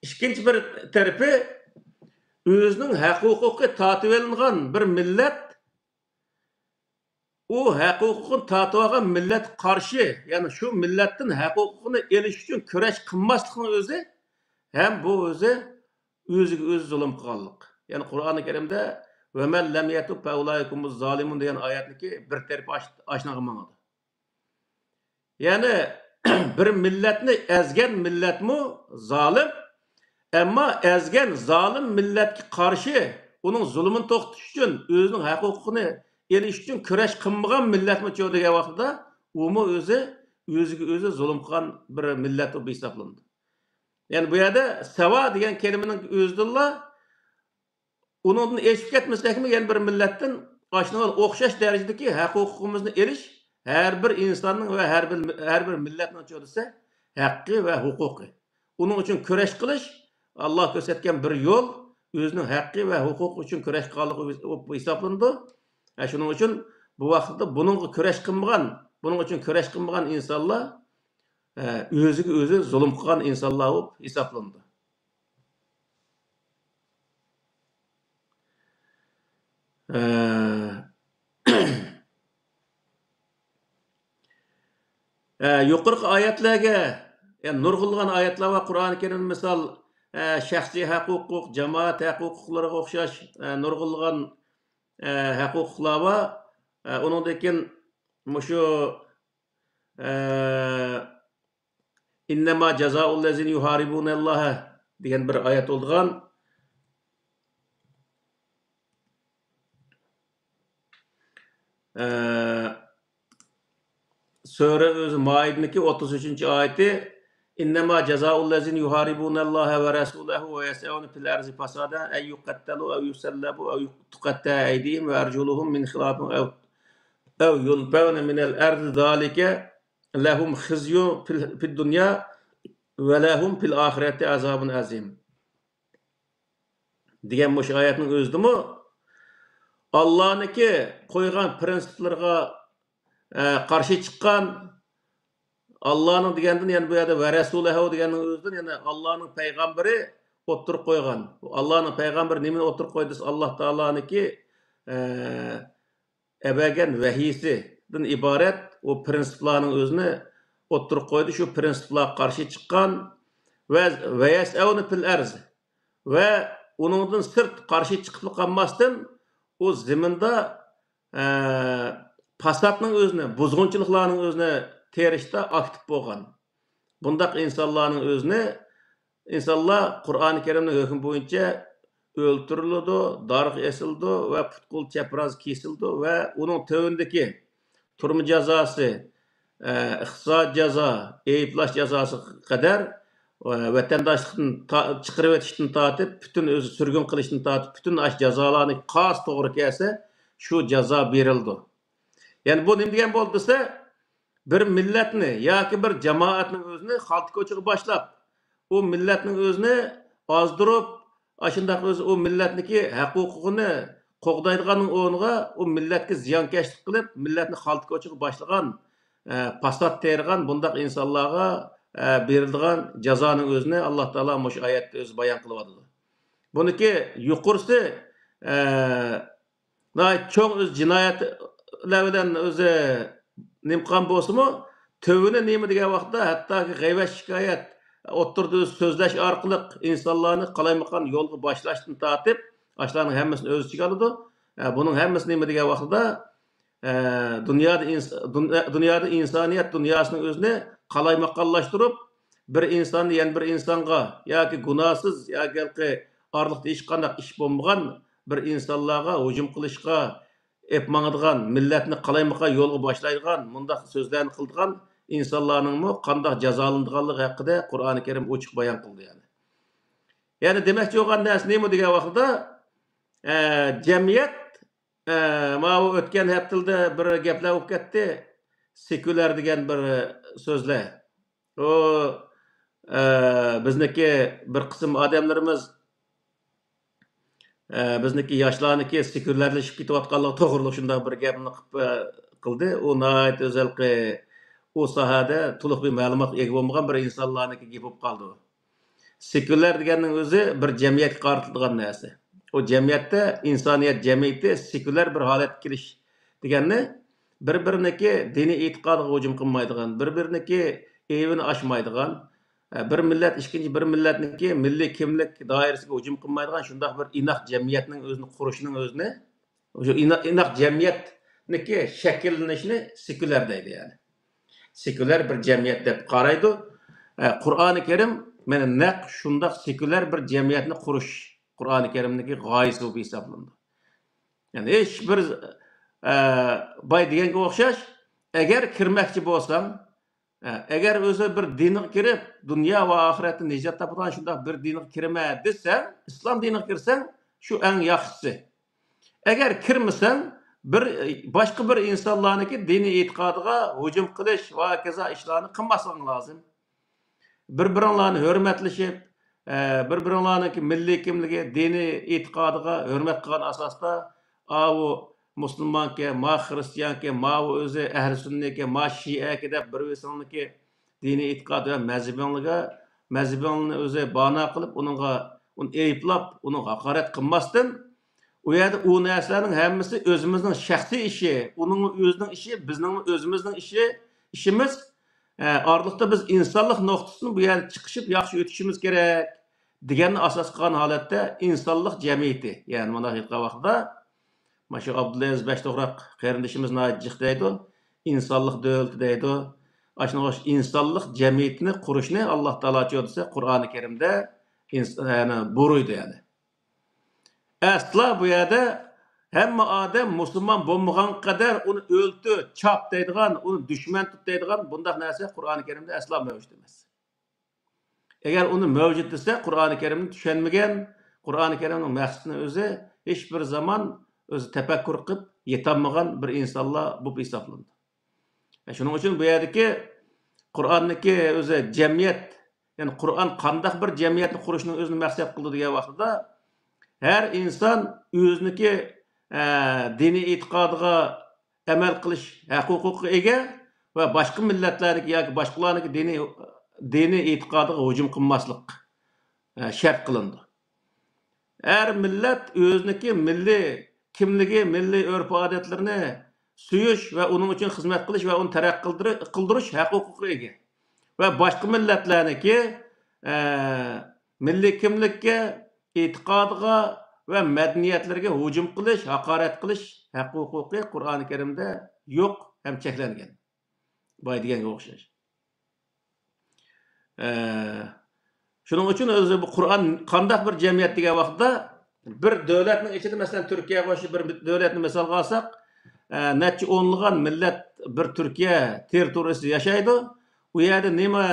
ئىككىنچى بىر تەرىپى، ئۆزىنىڭ ھەق ھوقۇقى تارتىۋېلىنغان بىر مىللەت ئۇ ھەق ھوقۇقىنى تارتىۋالغان مىللەتكە قارشى، يەنى شۇ مىللەتتىن ھەق ھوقۇقىنى ئېلىش ئۈچۈن كۈرەش قىلماسلىقنىڭ ئۆزى ھەم بۇ ئۆزى ئۆزىگە ئۆزى زۇلۇم قىلغانلىق. يەنى قۇرئانى كەرىمدە «ومن لم يتب فأولئك هم الظالمون» دېگەن ئايەتنىڭكى بىر تەرىپى ئاش-، ئاشۇنىڭغا ماڭىدۇ. يەنى بىر مىللەتنى ئەزگەن مىللەتمۇ زالىم، ئەمما ئەزگەن زالىم مىللەتكە قارشى ئۇنىڭ زۇلۇمىنى توختىتىش ئۈچۈن، ئۆزىنىڭ ھەق ھوقۇقىنى ئېلىش ئۈچۈن كۈرەش قىلمىغان مىللەتمۇچۇ دېگەن ۋاقتىدا، ئۇمۇ ئۆزى، ئۆزىگە ئۆزى زۇلۇم قىلغان بىر مىللەت بولۇپ ھېسابلىنىدۇ. يەنى بۇ يەردە سەۋا دېگەن كەلىمىنىڭ ئۆزىدىنلا ئۇنىڭدىن ئېشىپ كەتمىسەكمۇ، يەنە بىر مىللەتتىن ئاشۇنىڭغا ئوخشاش دەرىجىدىكى ھەق ھوقۇقىمىزنى ئېلىش ھەر بىر ئىنساننىڭ ۋە ھەر بىر، ھەر بىر مىللەتنىڭ چۆدىسە ھەققى ۋە ھوقۇقى. ئۇنىڭ ئۈچۈن كۈرەش قىلىش، ئاللا كۆرسەتكەن بىر يول، ئۆزىنىڭ ھەققى ۋە ھوقۇقى ئۈچۈن كۈرەش قىلغانلىقى ھېسابلىنىدۇ. ھە، شۇنىڭ ئۈچۈن بۇ ۋاقىتتا بۇنىڭغا كۈرەش قىلمىغان، بۇنىڭ ئۈچۈن كۈرەش قىلمىغان ئىنسانلار، ھە، ئۆزىگە ئۆزى زۇلۇم قىلغان ئىنسانلار بولۇپ ھېسابلىنىدۇ. ئە، ئە، يۇقىرىقى ئايەتلەرگە، يەنى نۇرغۇنلىغان ئايەتلەر بار قۇرئانى كەرىمدە، مىسال، ئە، شەخسىي ھەق ھوقۇق، جامائەت ھەق ھوقۇقلىرىغا ئوخشاش، ئە، نۇرغۇنلىغان، ئە، ھەق ھوقۇقلار بار. ئە، ئۇنىڭدىن كېيىن مۇشۇ، ئە، «إنما جزاء الذين يحاربون الله» دېگەن بىر ئايەت بولىدىغان. ئە، سۈرە ئۆزى مائىدىنىڭكى ئوتتۇز ئۈچىنچى ئايىتى: «إنما جزاء الذين يحاربون الله ورسوله ويسعون في الأرض فسادا أن يقتلوا أو يصلبوا أو تقطع أيديهم وأرجلهم من خلاف أو، أو ينفوا من الأرض ذلك لهم خزي في، في الدنيا ولهم في الآخرة عذاب عظيم» دېگەن مۇشۇ ئايەتنىڭ ئۆزىدىمۇ ئاللانىڭكى قويغان پرىنسىپلىرىغا، ئە، قارشى چىققان، ئاللانىڭ دېگەندىن، يەنى بۇ يەردە «ۋە رەسۇلەھۇ» دېگەننىڭ ئۆزىدىن، يەنى ئاللانىڭ پەيغەمبىرى ئوتتۇرىغا قويغان. ئاللانىڭ پەيغەمبىرى نېمىنى ئوتتۇرىغا قويدى دېسە، ئاللا تائالانىڭكى، ئە، ئەبەرگەن ۋەھىيسىدىن ئىبارەت ئۇ پرىنسىپلارنىڭ ئۆزىنى ئوتتۇرىغا قويدى. شۇ پرىنسىپلارغا قارشى چىققان ۋە «ۋەيەسئەۋنە پىل ئەرز» ۋە ئۇنىڭدىن سىرت قارشى چىقىپلا قالماستىن، ئۇ زېمىندا، ئە، پاساتنىڭ ئۆزىنى، بۇزغۇنچىلىقلارنىڭ ئۆزىنى تېرىشتا ئاكتىپ بولغان. بۇنداق ئىنسانلارنىڭ ئۆزىنى، ئىنسانلار قۇرئانى كەرىمنىڭ ھۆكمى بويىچە ئۆلتۈرۈلىدۇ، دارغا ئېسىلىدۇ ۋە پۇت-قول چەپرەز كېسىلىدۇ ۋە ئۇنىڭ تۆۋىنىدىكى تۈرمە جازاسى، ئە، ئىقتىساد جازا، ئەيىبلەش جازاسىغا قەدەر، ئە، ۋەتەنداشلىقتىن تا-، چىقىرىۋېتىشتىن تارتىپ، پۈتۈن ئۆزى سۈرگۈن قىلىشتىن تارتىپ، پۈتۈن ئاشۇ جازالارنى قانچە توغرا كەلسە، شۇ جازا بېرىلىدۇ. يەنى بۇ نېمە دېگەن بولدى دېسە، بىر مىللەتنى ياكى بىر جامائەتنىڭ ئۆزىنى خالتا كوچىغا باشلاپ، ئۇ مىللەتنىڭ ئۆزىنى ئازدۇرۇپ، ئاشۇنداق ئۆزى ئۇ مىللەتنىڭكى ھەق ھوقۇقىنى قوغدايدىغاننىڭ ئورنىغا ئۇ مىللەتكە زىيانكەشلىك قىلىپ، مىللەتنى خالتا كوچىغا باشلىغان، ئە، پاسات تېرىغان بۇنداق ئىنسانلارغا، ئە، بېرىلىدىغان جازانىڭ ئۆزىنى ئاللا تائالا مۇشۇ ئايەتتە ئۆزى بايان قىلىۋاتىدۇ. بۇنىڭكى يۇقىرىسى، ئە، ناھايىتى چوڭ ئۆز جىنايەتلەر بىلەن ئۆزى نېمە قىلغان بولسىمۇ، تۆۋىنى نېمە دېگەن ۋاقىتتا، ھەتتاكى غەيۋەت شىكايەت، ئوتتۇرىدا ئۆزى سۆزلەش ئارقىلىق ئىنسانلارنى قالايمىقان يولغا باشلاشتىن تارتىپ، ئاشۇلارنىڭ ھەممىسىنى ئۆز ئىچىگە ئالىدۇ. ئە، بۇنىڭ ھەممىسى نېمە دېگەن ۋاقتىدا، ئە، دۇنيادا ئىنس-، دۇن-، ئە، دۇنيادا ئىنسانىيەت دۇنياسىنىڭ ئۆزىنى قالايمىقانلاشتۇرۇپ، بىر ئىنساننى يەنە بىر ئىنسانغا ياكى گۇناھسىز ياكى ھېلىقى ئارىلىقتا ھېچقانداق ئىش بولمىغان بىر ئىنسانلارغا ھۇجۇم قىلىشقا ئېلىپ ماڭىدىغان، مىللەتنى قالايمىقان يولغا باشلايدىغان، مۇنداق سۆزلەرنى قىلىدىغان ئىنسانلارنىڭمۇ قانداق جازالىنىدىغانلىقى ھەققىدە قۇرئانى كەرىم ئوچۇق بايان قىلدى، يەنى. يەنى دېمەكچى بولغان نەرسە نېمە دېگەن ۋاقتىدا، ئە، جەمئىيەت، ئە، ماۋۇ ئۆتكەن ھەپتىلىدە بىر گەپلەر بولۇپ كەتتى. سېكۇلار دېگەن بىر سۆزلەر. ئۇ، ئە، بىزنىكى بىر قىسىم ئادەملىرىمىز، ئە، بىزنىكى ياشلارنىكى سېكۇلارلىشىپ كېتىۋاتقانلىقى توغرۇلۇق شۇنداق بىر گەپنى قىپ-، قىلدى. ئۇ ناھايىتى ئۆزەلقى، ئۇ ساھەدە تولۇق بىر مەلۇماتقا ئىگە بولمىغان بىر ئىنسانلارنىڭكى گېپى بولۇپ قالدى. سېكۇلار دېگەننىڭ ئۆزى بىر جەمئىيەتكە قارىتىلىدىغان نەرسە. ئۇ جەمئىيەتتە ئىنسانىيەت جەمئىيىتى سېكۇلار بىر ھالەتكە كېلىش دېگەننى بىر-بىرىنىڭكى دىنىي ئېتىقادىغا ھۇجۇم قىلمايدىغان، بىر-بىرىنىڭكى ئەيىبىنى ئاچمايدىغان، ئە، بىر مىللەت ئىككىنچى بىر مىللەتنىڭكى مىللىي كىملىك دائىرىسىگە ھۇجۇم قىلمايدىغان شۇنداق بىر ئىناق جەمئىيەتنىڭ ئۆزىنى قۇرۇشنىڭ ئۆزىنى، شۇ ئىنا-، ئىناق جەمئىيەتنىڭكى شەكىللىنىشىنى سېكۇلار دەيدۇ، يەنى. سېكۇلار بىر جەمئىيەت دەپ قارايدۇ. ئە، قۇرئانى كەرىم مانا نەق شۇنداق سېكۇلار بىر جەمئىيەتنى قۇرۇش قۇرئانى كەرىمدىكى غايىسى بولۇپ ھېسابلىنىدۇ. يەنى ھېچ بىر، ئە، باي دېگەنگە ئوخشاش، ئەگەر كىرمەكچى بولساڭ، ئە، ئەگەر ئۆزى بىر دىنغا كىرىپ، دۇنيا ۋە ئاخىرەتتە نىجات تاپىدىغان شۇنداق بىر دىنغا كىرىمەن دېسەڭ، ئىسلام دىنىغا كىرسەڭ، شۇ ئەڭ ياخشىسى. ئەگەر كىرمىسەڭ، بىر، باشقا بىر ئىنسانلارنىڭكى دىنىي ئېتىقادىغا ھۇجۇم قىلىش ۋە ھاكازا ئىشلارنى قىلماسلىقىڭ لازىم. بىر-بىرىڭلارنى ھۆرمەتلىشىپ، ئە، بىر-بىرىڭلارنىڭكى مىللىي كىملىكى، دىنىي ئېتىقادىغا ھۆرمەت قىلغان ئاساستا، ئاۋۇ مۇسۇلمانكەن، ما خىرىستىيانكەن، ماۋۇ ئۆزى ئەھلى سۈننىكەن، ما شىئەكەن دەپ بىر-بىرسىنىڭكى دىنىي ئېتىقاد ۋە مەزھىپىڭلارغا، مەزھىپىڭلارنى ئۆزى بانا قىلىپ، ئۇنىڭغا، ئۇنى ئەيىبلاپ، ئۇنىڭغا ھاقارەت قىلماستىن، ئۇ يەردە ئۇ نەرسىلەرنىڭ ھەممىسى ئۆزىمىزنىڭ شەخسىي ئىشى، ئۇنىڭمۇ ئۆزىنىڭ ئىشى، بىزنىڭمۇ ئۆزىمىزنىڭ ئىشى، ئىشىمىز. ئە، ئارىلىقتا بىز ئىنسانلىق نۇقتىسىدىن بۇ يەردە چىقىشىپ ياخشى ئۆتۈشىمىز كېرەك دېگەننى ئاساس قىلغان ھالەتتە ئىنسانلىق جەمئىيىتى، يەنى مۇنداق ئېيتقان ۋاقتىدا، مانا شۇ ئابدۇلئەزىز بەشتوغراق قېرىندىشىمىز ناھايىتى جىق دەيدۇ، ئىنسانلىق دۆلىتى دەيدۇ. ئاشۇنىڭغا ئوخشاش ئىنسانلىق جەمئىيىتىنى قۇرۇشنى ئاللا تائالا چۆ دېسە قۇرئانى كەرىمدە ئىنس-، يەنى بۇيرۇيدۇ يەنى. ئەسلا بۇ يەردە ھەممە ئادەم مۇسۇلمان بولمىغانغا قەدەر ئۇنى ئۆلتۈر، چاپ دەيدىغان، ئۇنى دۈشمەن تۇت دەيدىغان بۇنداق نەرسە قۇرئانى كەرىمدە ئەسلا مەۋجۇت ئەمەس. ئەگەر ئۇنى مەۋجۇت دېسە، قۇرئانى كەرىمنى چۈشەنمىگەن، قۇرئانى كەرىمنىڭ مەقسىتىنى ئۆزى ھېچ بىر زامان ئۆزى تەپەككۇر قىلىپ يېتەلمىگەن بىر ئىنسانلار بولۇپ ھېسابلىنىدۇ. شۇنىڭ ئۈچۈن بۇ يەردىكى قۇرئاننىكى ئۆزى جەمئىيەت، يەنى قۇرئان قانداق بىر جەمئىيەتنى قۇرۇشنى ئۆزىنى مەقسەت قىلىدۇ دېگەن ۋاقتىدا، ھەر ئىنسان ئۆزىنىڭكى، ئە، دىنىي ئېتىقادىغا ئەمەل قىلىش ھەق ھوقۇقىغا ئىگە ۋە باشقا مىللەتلەرنىڭكى ياكى باشقىلارنىڭكى دىنىي، دىنىي ئېتىقادىغا ھۇجۇم قىلماسلىق، ئە، شەرت قىلىنىدۇ. ھەر مىللەت ئۆزىنىڭكى مىللىي كىملىكى، مىللىي ئۆرپ-ئادەتلىرىنى سۆيۈش ۋە ئۇنىڭ ئۈچۈن خىزمەت قىلىش ۋە ئۇنى تەرەققىي قىلدۇرۇ-، قىلدۇرۇش ھەق ھوقۇقىغا ئىگە. ۋە باشقا مىللەتلەرنىڭكى، ئە، مىللىي كىملىككە، ئېتىقادىغا ۋە مەدەنىيەتلىرىگە ھۇجۇم قىلىش، ھاقارەت قىلىش ھەق ھوقۇقى قۇرئانى كەرىمدە يوق ھەم چەكلەنگەن. باي دېگەنگە ئوخشاش. ئە، شۇنىڭ ئۈچۈن ئۆزى بۇ قۇرئان قانداق بىر جەمئىيەت دېگەن ۋاقىتتا، بىر دۆلەتنىڭ ئىچىدە، مەسىلەن، تۈركىيەگە ئوخشاش بىر دۆلەتنى مىسالغا ئالساق، ئە، نەچچە ئونلىغان مىللەت بىر تۈركىيە تېررىتورىيىسىدا ياشايدۇ. ئۇ يەردە نېمە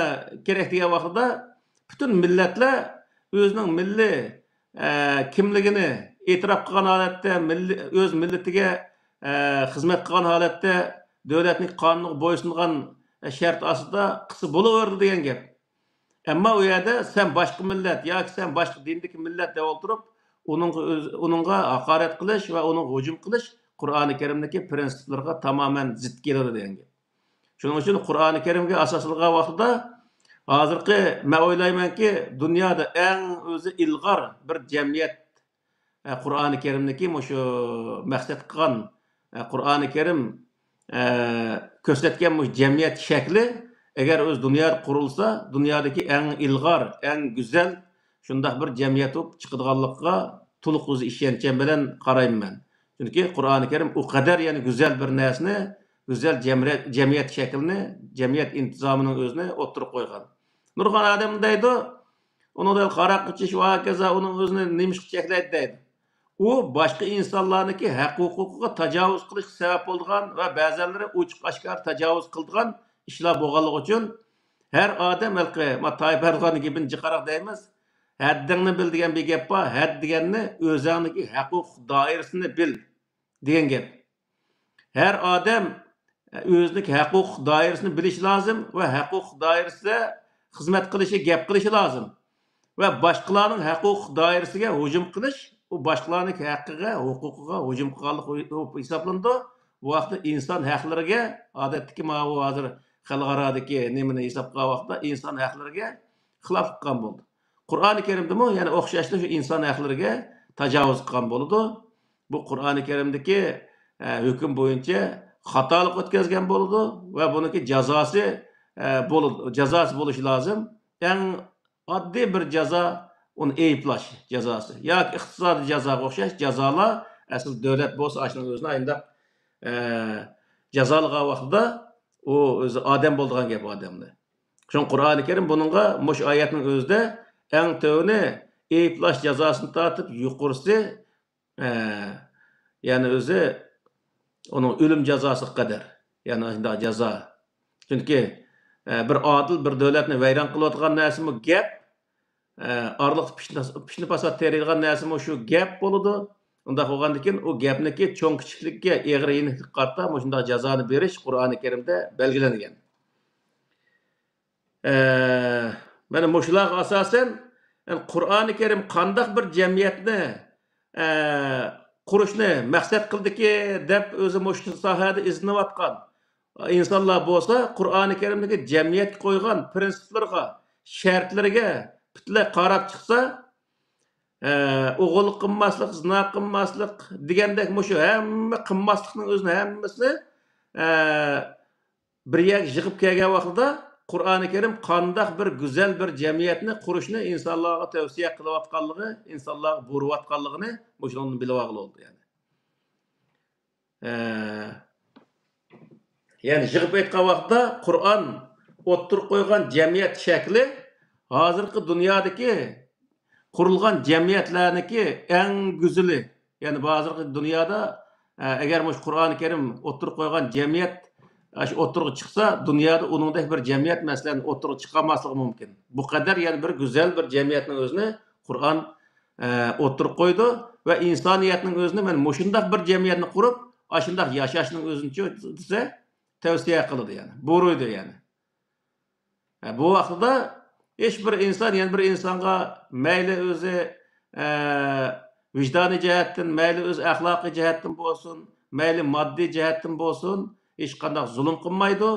كېرەك دېگەن ۋاقتىدا، پۈتۈن مىللەتلەر ئۆزىنىڭ مىللىي، ئە، كىملىكىنى ئېتىراپ قىلغان ھالەتتە، مىللىي، ئۆز مىللىتىگە، ئە، خىزمەت قىلغان ھالەتتە، دۆلەتنىڭ قانۇنىغا بويسۇنغان، ئە، شەرت ئاستىدا قىلسا بولۇۋېرىدۇ دېگەن گەپ. ئەمما ئۇ يەردە سەن باشقا مىللەت ياكى سەن باشقا دىندىكى مىللەت دەپ ئولتۇرۇپ، ئۇنىڭغا ئۆز-، ئۇنىڭغا ھاقارەت قىلىش ۋە ئۇنىڭغا ھۇجۇم قىلىش قۇرئانى كەرىمدىكى پىرىنسىپلىرىغا تامامەن زىت كېلىدۇ دېگەن گەپ. شۇنىڭ ئۈچۈن قۇرئانى كەرىمگە ئاساسلىغان ۋاقتىدا، ھازىرقى، مەن ئويلايمەنكى، دۇنيادا ئەڭ ئۆزى ئىلغار بىر جەمئىيەت، ئە، قۇرئانى كەرىمدىكى مۇشۇ مەقسەت قىلغان، ئە، قۇرئانى كەرىم، ئە، كۆرسەتكەن مۇشۇ جەمئىيەت شەكلى، ئەگەر ئۆز دۇنيادا قۇرۇلسا، دۇنيادىكى ئەڭ ئىلغار، ئەڭ گۈزەل، شۇنداق بىر جەمئىيەت بولۇپ چىقىدىغانلىقىغا تولۇق ئۆز ئىشەنچىم بىلەن قارايمەن مەن. چۈنكى قۇرئانى كەرىم ئۇ قەدەر يەنە گۈزەل بىر نەرسىنى، گۈزەل جەمرىيەت، جەمئىيەت شەكلىنى، جەمئىيەت ئىنتىزامىنىڭ ئۆزىنى ئوتتۇرىغا قويغان. نۇرغۇن ئادەم دەيدۇ، ئۇنىڭدا قاراق ئىچىش ۋە ھاكازا ئۇنىڭ ئۆزىنى نېمىشقا چەكلەيدۇ دەيدۇ. ئۇ باشقا ئىنسانلارنىڭكى ھەق ھوقۇقىغا تاجاۋۇز قىلىشقا سەۋەب بولىدىغان ۋە بەزەنلىرى ئوچۇق ئاشكارا تاجاۋۇز قىلىدىغان ئىشلار بولغانلىقى ئۈچۈن، ھەر ئادەم ھېلىقى، ما، تايىپ ئەردوغاننىڭ گېپىنى جىقراق دەيمىز، ھەددىڭنى بىل دېگەن بىر گەپ بار، ھەد دېگەننى ئۆزۈڭنىڭكى ھەق ھوقۇق دائىرىسىنى بىل دېگەن گەپ. ھەر ئادەم ئۆزىنىڭكى ھەق ھوقۇق دائىرىسىنى بىلىشى لازىم ۋە ھەق ھوقۇق دائىرىسىدە خىزمەت قىلىشى، گەپ قىلىشى لازىم. ۋە باشقىلارنىڭ ھەق ھوقۇق دائىرىسىگە ھۇجۇم قىلىش، ئۇ باشقىلارنىڭ ھەققىگە، ھوقۇقىغا ھۇجۇم قىلغانلىق بولۇپ ھېسابلىنىدۇ. بۇ ۋاقىتتا ئىنسان ھەقلىرىگە، ئادەتتىكى ماۋۇ ھازىر خەلقئارادىكى نېمىنى ھېسابقا ئالغان ۋاقىتتا ئىنسان ھەقلىرىگە خىلاپلىق قىلغان بولىدۇ. قۇرئانى كەرىمدىمۇ يەنە ئوخشاشلا شۇ ئىنسان ھەقلىرىگە تاجاۋۇز قىلغان بولىدۇ. بۇ قۇرئانى كەرىمدىكى، ئە، ھۆكۈم بويىچە خاتالىق ئۆتكەزگەن بولىدۇ ۋە بۇنىڭكى جازاسى، ئە، بولىدۇ، جازاسى بولۇشى لازىم. ئەڭ ئاددىي بىر جازا ئۇنى ئەيىبلەش جازاسى ياكى ئىقتىسادىي جازاغا ئوخشاش جازالار ئەسلى دۆلەت بولسا ئاشۇنىڭ ئۆزىنى ئاينداق، ئە، جازالىغان ۋاقتىدا ئۇ ئۆزى ئادەم بولىدىغان گەپ ئادەمنى. شۇڭا قۇرئانى كەرىم بۇنىڭغا، مۇشۇ ئايەتنىڭ ئۆزىدە ئەڭ تۆۋىنى ئەيىبلەش جازاسىنى تارتىپ، يۇقىرىسى، ئە، يەنى ئۆزى ئۇنىڭ ئۆلۈم جازاسىغا قەدەر. يەنى شۇنداق جازا. چۈنكى، ئە، بىر ئادىل بىر دۆلەتنى ۋەيران قىلىۋاتقان نەرسىمۇ گەپ، ئە، ئارىلىقتا پىتنە، پىتنە پاسات تېرىيدىغان نەرسىمۇ شۇ گەپ بولىدۇ. ئۇنداق بولغاندىكىن ئۇ گەپنىكى چوڭ كىچىكلىككە، ئېغىر يېنىكلىككە قارىتا مۇشۇنداق جازانى بېرىش قۇرئانى كەرىمدە بەلگىلەنگەن. ئە، مانا مۇشۇلارغا ئاساسەن، يەنى قۇرئانى كەرىم قانداق بىر جەمئىيەتنى، ئە، قۇرۇشنى مەقسەت قىلدىكى دەپ ئۆزى مۇشۇ ساھەدە ئىزدىنىۋاتقان ئىنسانلار بولسا، قۇرئانى كەرىمدىكى جەمئىيەتكە قويغان پىرىنسىپلىرىغا، شەرتلىرىگە پۈتۈنلەي قاراپ چىقسا، ئە، ئوغرىلىق قىلماسلىق، زىنا قىلماسلىق دېگەندەك مۇشۇ ھەممە قىلماسلىقنىڭ ئۆزىنى ھەممىسىنى، ئە، بىر يەرگە يىغىپ كەلگەن ۋاقتىدا قۇرئانى كەرىم قانداق بىر گۈزەل بىر جەمئىيەتنى قۇرۇشنى ئىنسانلارغا تەۋسىيە قىلىۋاتقانلىقى، ئىنسانلارغا بۇيرۇۋاتقانلىقىنى مۇشۇنىڭدىن بىلىۋالغىلى بولىدۇ، يەنى. ئە، يەنى يىغىپ ئېيتقان ۋاقىتتا قۇرئان ئوتتۇرىغا قويغان جەمئىيەت شەكلى ھازىرقى دۇنيادىكى قۇرۇلغان جەمئىيەتلەرنىڭكى ئەڭ گۈزىلى. يەنى ھازىرقى دۇنيادا، ئە، ئەگەر مۇشۇ قۇرئانى كەرىم ئوتتۇرىغا قويغان جەمئىيەت، ئە، شۇ ئوتتۇرىغا چىقسا، دۇنيادا ئۇنىڭدەك بىر جەمئىيەت، مەسىلەن، ئوتتۇرىغا چىقالماسلىقى مۇمكىن. بۇ قەدەر يەنى بىر گۈزەل بىر جەمئىيەتنىڭ ئۆزىنى قۇرئان، ئە، ئوتتۇرىغا قويىدۇ ۋە ئىنسانىيەتنىڭ ئۆزىنى مانا مۇشۇنداق بىر جەمئىيەتنى قۇرۇپ، ئاشۇنداق ياشاشنىڭ ئۆزىنىچۇ دېسە، تەۋسىيە قىلىدۇ يەنى، بۇيرۇيدۇ يەنى. ئە، بۇ ۋاقتىدا ھېچ بىر ئىنسان يەنە بىر ئىنسانغا مەيلى ئۆزى، ئە، ۋىجدانىي جەھەتتىن، مەيلى ئۆزى ئەخلاقىي جەھەتتىن بولسۇن، مەيلى ماددىي جەھەتتىن بولسۇن، ھېچقانداق زۇلۇم قىلمايدۇ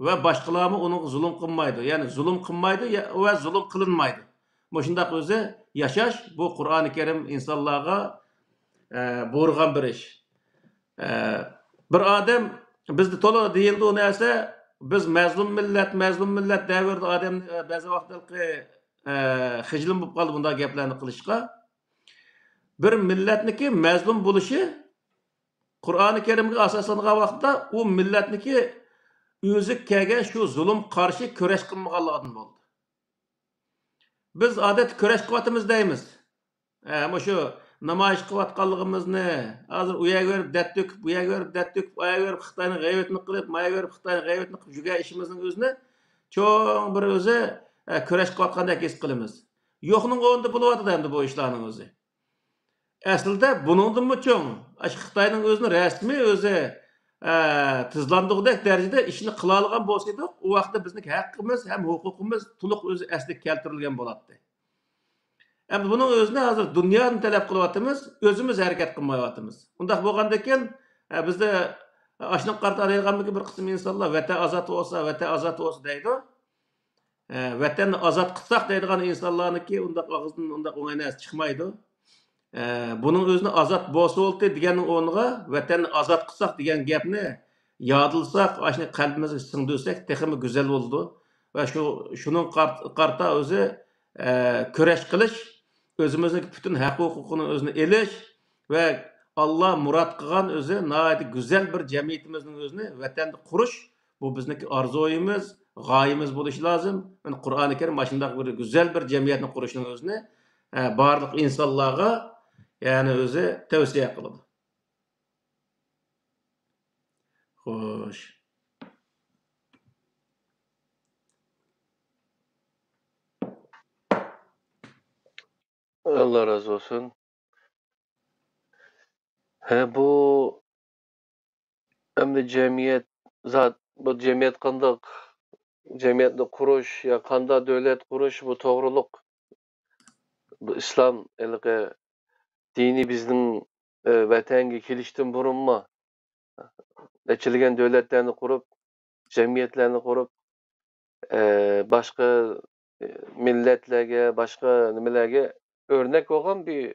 ۋە باشقىلارمۇ ئۇنىڭغا زۇلۇم قىلمايدۇ. يەنى زۇلۇم قىلمايدۇ يا-، ۋە زۇلۇم قىلىنمايدۇ. مۇشۇنداق ئۆزى ياشاش، بۇ قۇرئانى كەرىم ئىنسانلارغا، ئە، بۇيرۇغان بىر ئىش. ئە، بىر ئادەم، بىزدە تولا دېيىلىدۇ ئۇ نەرسە، بىز مەزلۇم مىللەت، مەزلۇم مىللەت دەۋېرىدۇ ئادەم، ئە، بەزى ۋاقىتلىقى، ئە، خىجىلىم بولۇپ قالدى بۇنداق گەپلەرنى قىلىشقا. بىر مىللەتنىكى مەزلۇم بولۇشى قۇرئانى كەرىمگە ئاساسلانغان ۋاقىتتا ئۇ مىللەتنىكى ئۆزىگە كەلگەن شۇ زۇلۇم قارشى كۈرەش قىلمىغانلىقىدىن بولدى. بىز ئادەتتە كۈرەش قىلىۋاتىمىز دەيمىز. ھە، مۇشۇ نامايىش قىلىۋاتقانلىقىمىزنى، ھازىر ئۇ يەرگە بېرىپ دەرد تۆكۈپ، بۇ يەرگە بېرىپ دەرد تۆكۈپ، ئۇ يەرگە بېرىپ خىتاينىڭ غەيۋىتىنى قىلىپ، ما يەرگە بېرىپ خىتاينىڭ غەيۋىتىنى قىلىپ يۈرگەن ئىشىمىزنىڭ ئۆزىنى چوڭ بىر ئۆزى، ئە، كۈرەش قىلىۋاتقاندەك ھېس قىلىمىز. يوقنىڭ ئورنىدا بولۇۋاتىدۇ ئەمدى بۇ ئىشلارنىڭ ئۆزى. ئەسلىدە بۇنىڭدىنمۇ چوڭ، ئاشۇ خىتاينىڭ ئۆزىنى رەسمىي ئۆزى، ئە، تىزلاندۇرغۇدەك دەرىجىدە ئىشنى قىلالىغان بولسا ئىدۇق، ئۇ ۋاقىتتا بىزنىڭكى ھەققىمىز ھەم ھوقۇقىمىز تولۇق ئۆزى ئەسلىگە كەلتۈرۈلگەن بولاتتى. ئەمدى بۇنىڭ ئۆزىنى ھازىر دۇنيادىن تەلەپ قىلىۋاتىمىز، ئۆزىمىز ھەرىكەت قىلمايۋاتىمىز. ئۇنداق بولغاندىكىن، ئە، بىزدە ئاشۇنىڭغا قارىتا دەيدىغانمىكىن بىر قىسىم ئىنسانلار، «ۋەتەن ئازاد بولسا، ۋەتەن ئازاد بولسا» دەيدۇ. ئە، ۋەتەننى ئازاد قىلساق دەيدىغان ئىنسانلارنىڭكى ئۇنداق ئاغزىدىن ئۇنداق ئوڭاي نەرسە چىقمايدۇ. ئە، بۇنىڭ ئۆزىنى ئازاد بولسا بولدى دېگەننىڭ ئورنىغا ۋەتەننى ئازاد قىلساق دېگەن گەپنى يادلىساق، ئاشۇنى قەلبىمىزگە سىڭدۈرسەك تېخىمۇ گۈزەل بولىدۇ. ۋە شۇ، شۇنىڭغا قار-، قارىتا ئۆزى، ئە، كۈرەش قىلىش، ئۆزىمىزنىڭ پۈتۈن ھەق ھوقۇقىنىڭ ئۆزىنى ئېلىش ۋە ئاللا مۇراد قىلغان ئۆزى ناھايىتى گۈزەل بىر جەمئىيىتىمىزنىڭ ئۆزىنى ۋەتەندە قۇرۇش، بۇ بىزنىڭكى ئارزۇيىمىز، غايىمىز بولۇشى لازىم. مانا قۇرئانى كەرىم مانا شۇنداق بىر گۈزەل بىر جەمئىيەتنى قۇرۇشنىڭ ئۆزىنى، ئە، بارلىق ئىنسانلارغا، يەنى ئۆزى تەۋسىيە قىلىدۇ. خوش. ئاللا رازى بولسۇن. ھە، بۇ ئەمدى جەمئىيەت زات، بۇ جەمئىيەت قانداق، جەمئىيەتنى قۇرۇش يا قانداق دۆلەت قۇرۇش، بۇ توغرۇلۇق، بۇ ئىسلام ھېلىقى دىنى بىزنىڭ، ئە، ۋەتەنگە كېلىشتىن بۇرۇنمۇ نەچچىلىگەن دۆلەتلەرنى قۇرۇپ، جەمئىيەتلەرنى قۇرۇپ، ئە، باشقا، ئە، مىللەتلەرگە، باشقا نېمىلەرگە ئۆرنەك بولغان بىر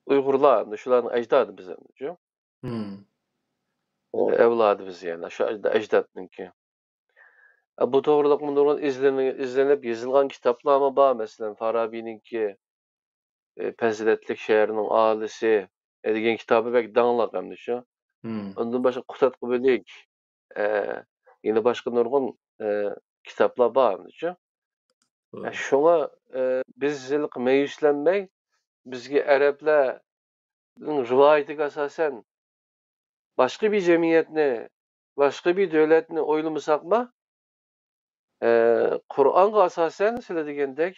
ئۇيغۇرلار، ئەمدى شۇلارنىڭ ئەجدادى بىز ئەمدى، شۇ. مم. ئەۋلادى بىز، يەنى شۇ ئەجدا-، ئەجدادنىڭكى. بۇ توغرىلىق نۇرغۇن ئىزلىنى-، ئىزلىنىپ يېزىلغان كىتابلارمۇ بار. مەسىلەن، فارابىنىڭكى، ئى، پەزىلەتلىك شەھەرنىڭ ئاھالىسى، ئى، دېگەن كىتابى بەك داڭلىق ئەمدى شۇ. مم. ئۇندىن باشقا قۇتادغۇ بۆلەك، ئە، يەنە باشقا نۇرغۇن، ئە، كىتابلار بار ئەمدى شۇ. ئە، شۇڭا، ئە، بىز ھېلىقى مەيۈسلەنمەي، بىزگە ئەرەبلەرنىڭ رىۋايىتىگە ئاساسەن باشقا بىر جەمئىيەتنى، باشقا بىر دۆلەتنى ئويلىمىساقمۇ، ئە، قۇرئانغا ئاساسەن سىلەر دېگەندەك،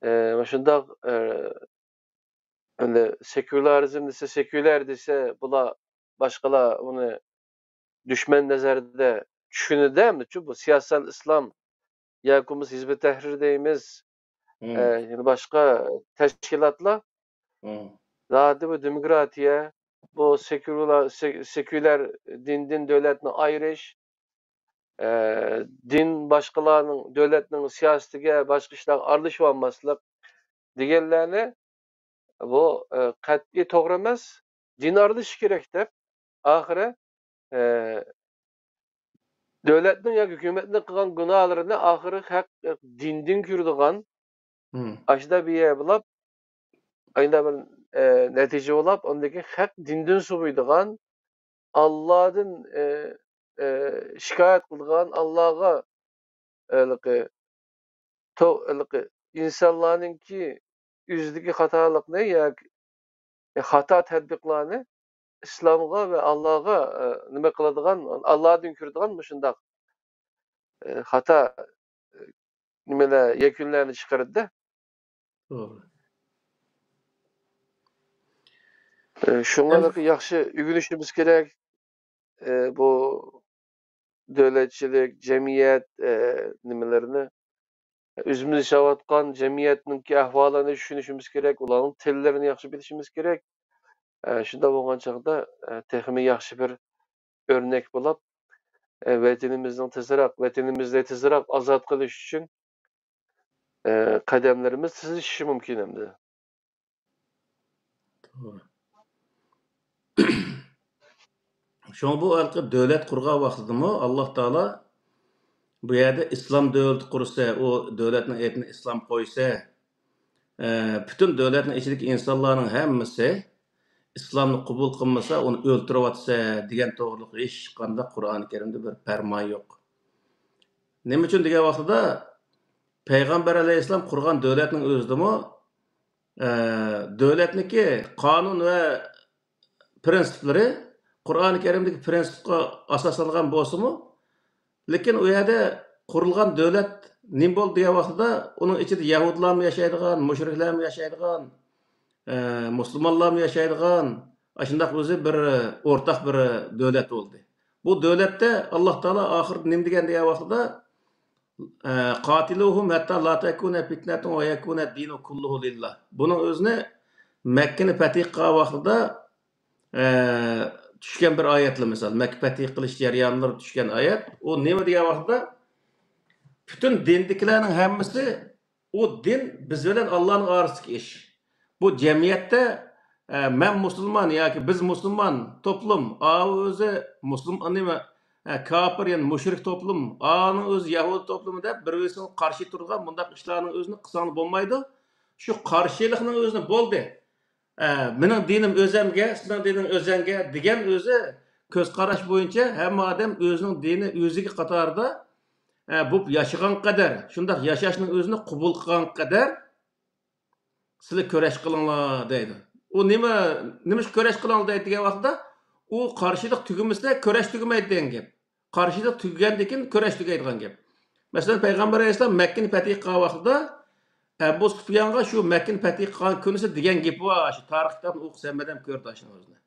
ئە، مۇشۇنداق، ئە، ئەمدى سېكۇلارىزم دېسە، سېكۇلار دېسە، بۇلار، باشقىلار ئۇنى دۈشمەن نەزەردە چۈشىنىدۇ، ئەمدىچۇ بۇ سىياسەل ئىسلام ياكى بولمىسا ھىزبۇت تەھرىر دەيمىز، مم. ئە، يەنە باشقا تەشكىلاتلار. مم. زادى بۇ دېموكراتىيە، بۇ سېكۇلار، سېكۇلار دىندىن دۆلەتنى ئايرىش، ئە، دىن باشقىلارنىڭ، دۆلەتنىڭ سىياسىتىگە، باشقا ئىشلارغا ئارىلىشىۋالماسلىق دېگەنلەرنى، بۇ، ئە، قەتئىي توغرا ئەمەس، دىن ئارىلىشىش كېرەك دەپ، ئاخىرى، ئە، دۆلەتنىڭ ياكى ھۆكۈمەتنىڭ قىلغان گۇناھلىرىنى ئاخىرى خەق دىندىن كۆرىدىغان، مم. ئاشۇنداق بىر يەر بولاپ، ئاشۇنداق بىر، ئە، نەتىجە بولاپ، ئاندىن كېيىن خەق دىندىن سوۋۇيدىغان، ئاللادىن، ئە، ئە، شىكايەت قىلىدىغان، ئاللاغا، ھېلىقى، تو-، ھېلىقى ئىنسانلارنىڭكى ئۆزىدىكى خاتالىقنى ياكى خاتا تەتبىقلارنى ئىسلامغا ۋە ئاللاغا، ئە، نېمە قىلىدىغان، ئاللادىن كۆرىدىغان مۇشۇنداق، ئە، خاتا، ئە، نېمىلەر، يەكۈنلەرنى چىقىرىدۇ. توغرا. ئە، شۇڭا ئەم- ياخشى ئۆگىنىشىمىز كېرەك. ئە، بۇ دۆلەتچىلىك، جەمئىيەت، ئە، نېمىلىرىنى، ئۆزىمىز ياشاۋاتقان جەمئىيەتنىڭكى ئەھۋالىنى چۈشىنىشىمىز كېرەك، ئۇلارنىڭ تىللىرىنى ياخشى بىلىشىمىز كېرەك. ئە، شۇنداق بولغان چاغدا، ئە، تېخىمۇ ياخشى بىر ئۆرنەك بولاپ، ئە، ۋەتىنىمىزنىڭ تېزراق، ۋەتىنىمىزنى تېزراق ئازاد قىلىش ئۈچۈن، ئە، قەدەملىرىمىز تېزلىشىشى مۇمكىن ئەمدى. توغرا. شۇڭا بۇ ھېلىقى دۆلەت قۇرغان ۋاقتىدىمۇ ئاللاھ تائالا بۇ يەردە ئىسلام دۆلىتى قۇرسا، ئۇ دۆلەتنىڭ ئېتىنى ئىسلام قويسا، ئە، پۈتۈن دۆلەتنىڭ ئىچىدىكى ئىنسانلارنىڭ ھەممىسى ئىسلامنى قوبۇل قىلمىسا، ئۇنى ئۆلتۈرۈۋەتسە دېگەن توغرىلىق ھېچقانداق قۇرئان كەرىمدە بىر پەرمان يوق. نېمە ئۈچۈن دېگەن ۋاقتىدا، پەيغەمبەر ئەلەيھىسسالام قۇرغان دۆلەتنىڭ ئۆزىدىمۇ، ئە، دۆلەتنىڭكى قانۇن ۋە پىرىنسىپلىرى قۇرئانى كەرىمدىكى پىرىنسىپقا ئاساسلانغان بولسىمۇ، لېكىن ئۇ يەردە قۇرۇلغان دۆلەت نېمە بولدى دېگەن ۋاقتىدا، ئۇنىڭ ئىچىدە يەھۇدىيلارمۇ ياشايدىغان، مۇشرىكلارمۇ ياشايدىغان، ئە، مۇسۇلمانلارمۇ ياشايدىغان، ئاشۇنداق ئۆزى بىر ئورتاق بىر دۆلەت بولدى. بۇ دۆلەتتە ئاللاھ تائالا ئاخىرىدا نېمە دېگەن دېگەن ۋاقتىدا، ئە، قاتىلۇھۇم ھەتتا لا تەكۇنە پىتنەتۇن ۋە يەكۇنە دىنۇ كۇللۇھۇ لىللاھ. بۇنىڭ ئۆزىنى مەككىنى پەتھى قىلغان ۋاقتىدا، ئە، چۈشكەن بىر ئايەتلەر، مىسال، مەككە پەتھى قىلىش جەريانلىرىدا چۈشكەن ئايەت. ئۇ نېمە دېگەن ۋاقتىدا، پۈتۈن دىندىكىلەرنىڭ ھەممىسى ئۇ دىن بىز بىلەن ئاللانىڭ ئارىسىدىكى ئىش. بۇ جەمئىيەتتە، ئە، مەن مۇسۇلمان ياكى بىز مۇسۇلمان توپلۇم، ئاۋۇ ئۆزى مۇسۇلمان، نېمە، ئە، كاپىر، يەنى مۇشرىك توپلۇم، ئانىڭ ئۆزى يەھۇدىي توپلۇمى دەپ بىر-بىرسىگە قارشى تۇرىدىغان مۇنداق ئىشلارنىڭ ئۆزىنى قىلساڭلار بولمايدۇ. شۇ قارشىلىقنىڭ ئۆزىنى بولدى. ئە، مېنىڭ دىنىم ئۆزەمگە، سېنىڭ دىنىڭ ئۆزەڭگە دېگەن ئۆزى كۆز قاراش بويىچە ھەممە ئادەم ئۆزىنىڭ دىنى ئۆزىگە قاتارىدا، ئە، بولۇپ ياشىغان قەدەر، شۇنداق ياشاشنىڭ ئۆزىنى قوبۇل قىلغان قەدەر سىلەر كۈرەش قىلىڭلار دەيدۇ. ئۇ نېمە، نېمىشقا كۈرەش قىلىڭلار دەيدۇ دېگەن ۋاقتىدا، ئۇ قارشىلىق تۈگىمىسە كۈرەش تۈگىمەيدۇ دېگەن گەپ. قارشىلىق تۈگىگەندىن كېيىن كۈرەش تۈگەيدىغان گەپ. مەسىلەن، پەيغەمبەر ئەلەيھىسسالام مەككىنى پەتھى قىلغان ۋاقتىدا، ئەبۇ سۇپيانغا شۇ مەككىنى پەتھى قىلغان كۈنىسى دېگەن گېپى بار. شۇ تارىخ كىتابنى ئوقۇسا ھەممە ئادەم كۆرىدۇ ئاشۇنىڭ ئۆزىنى.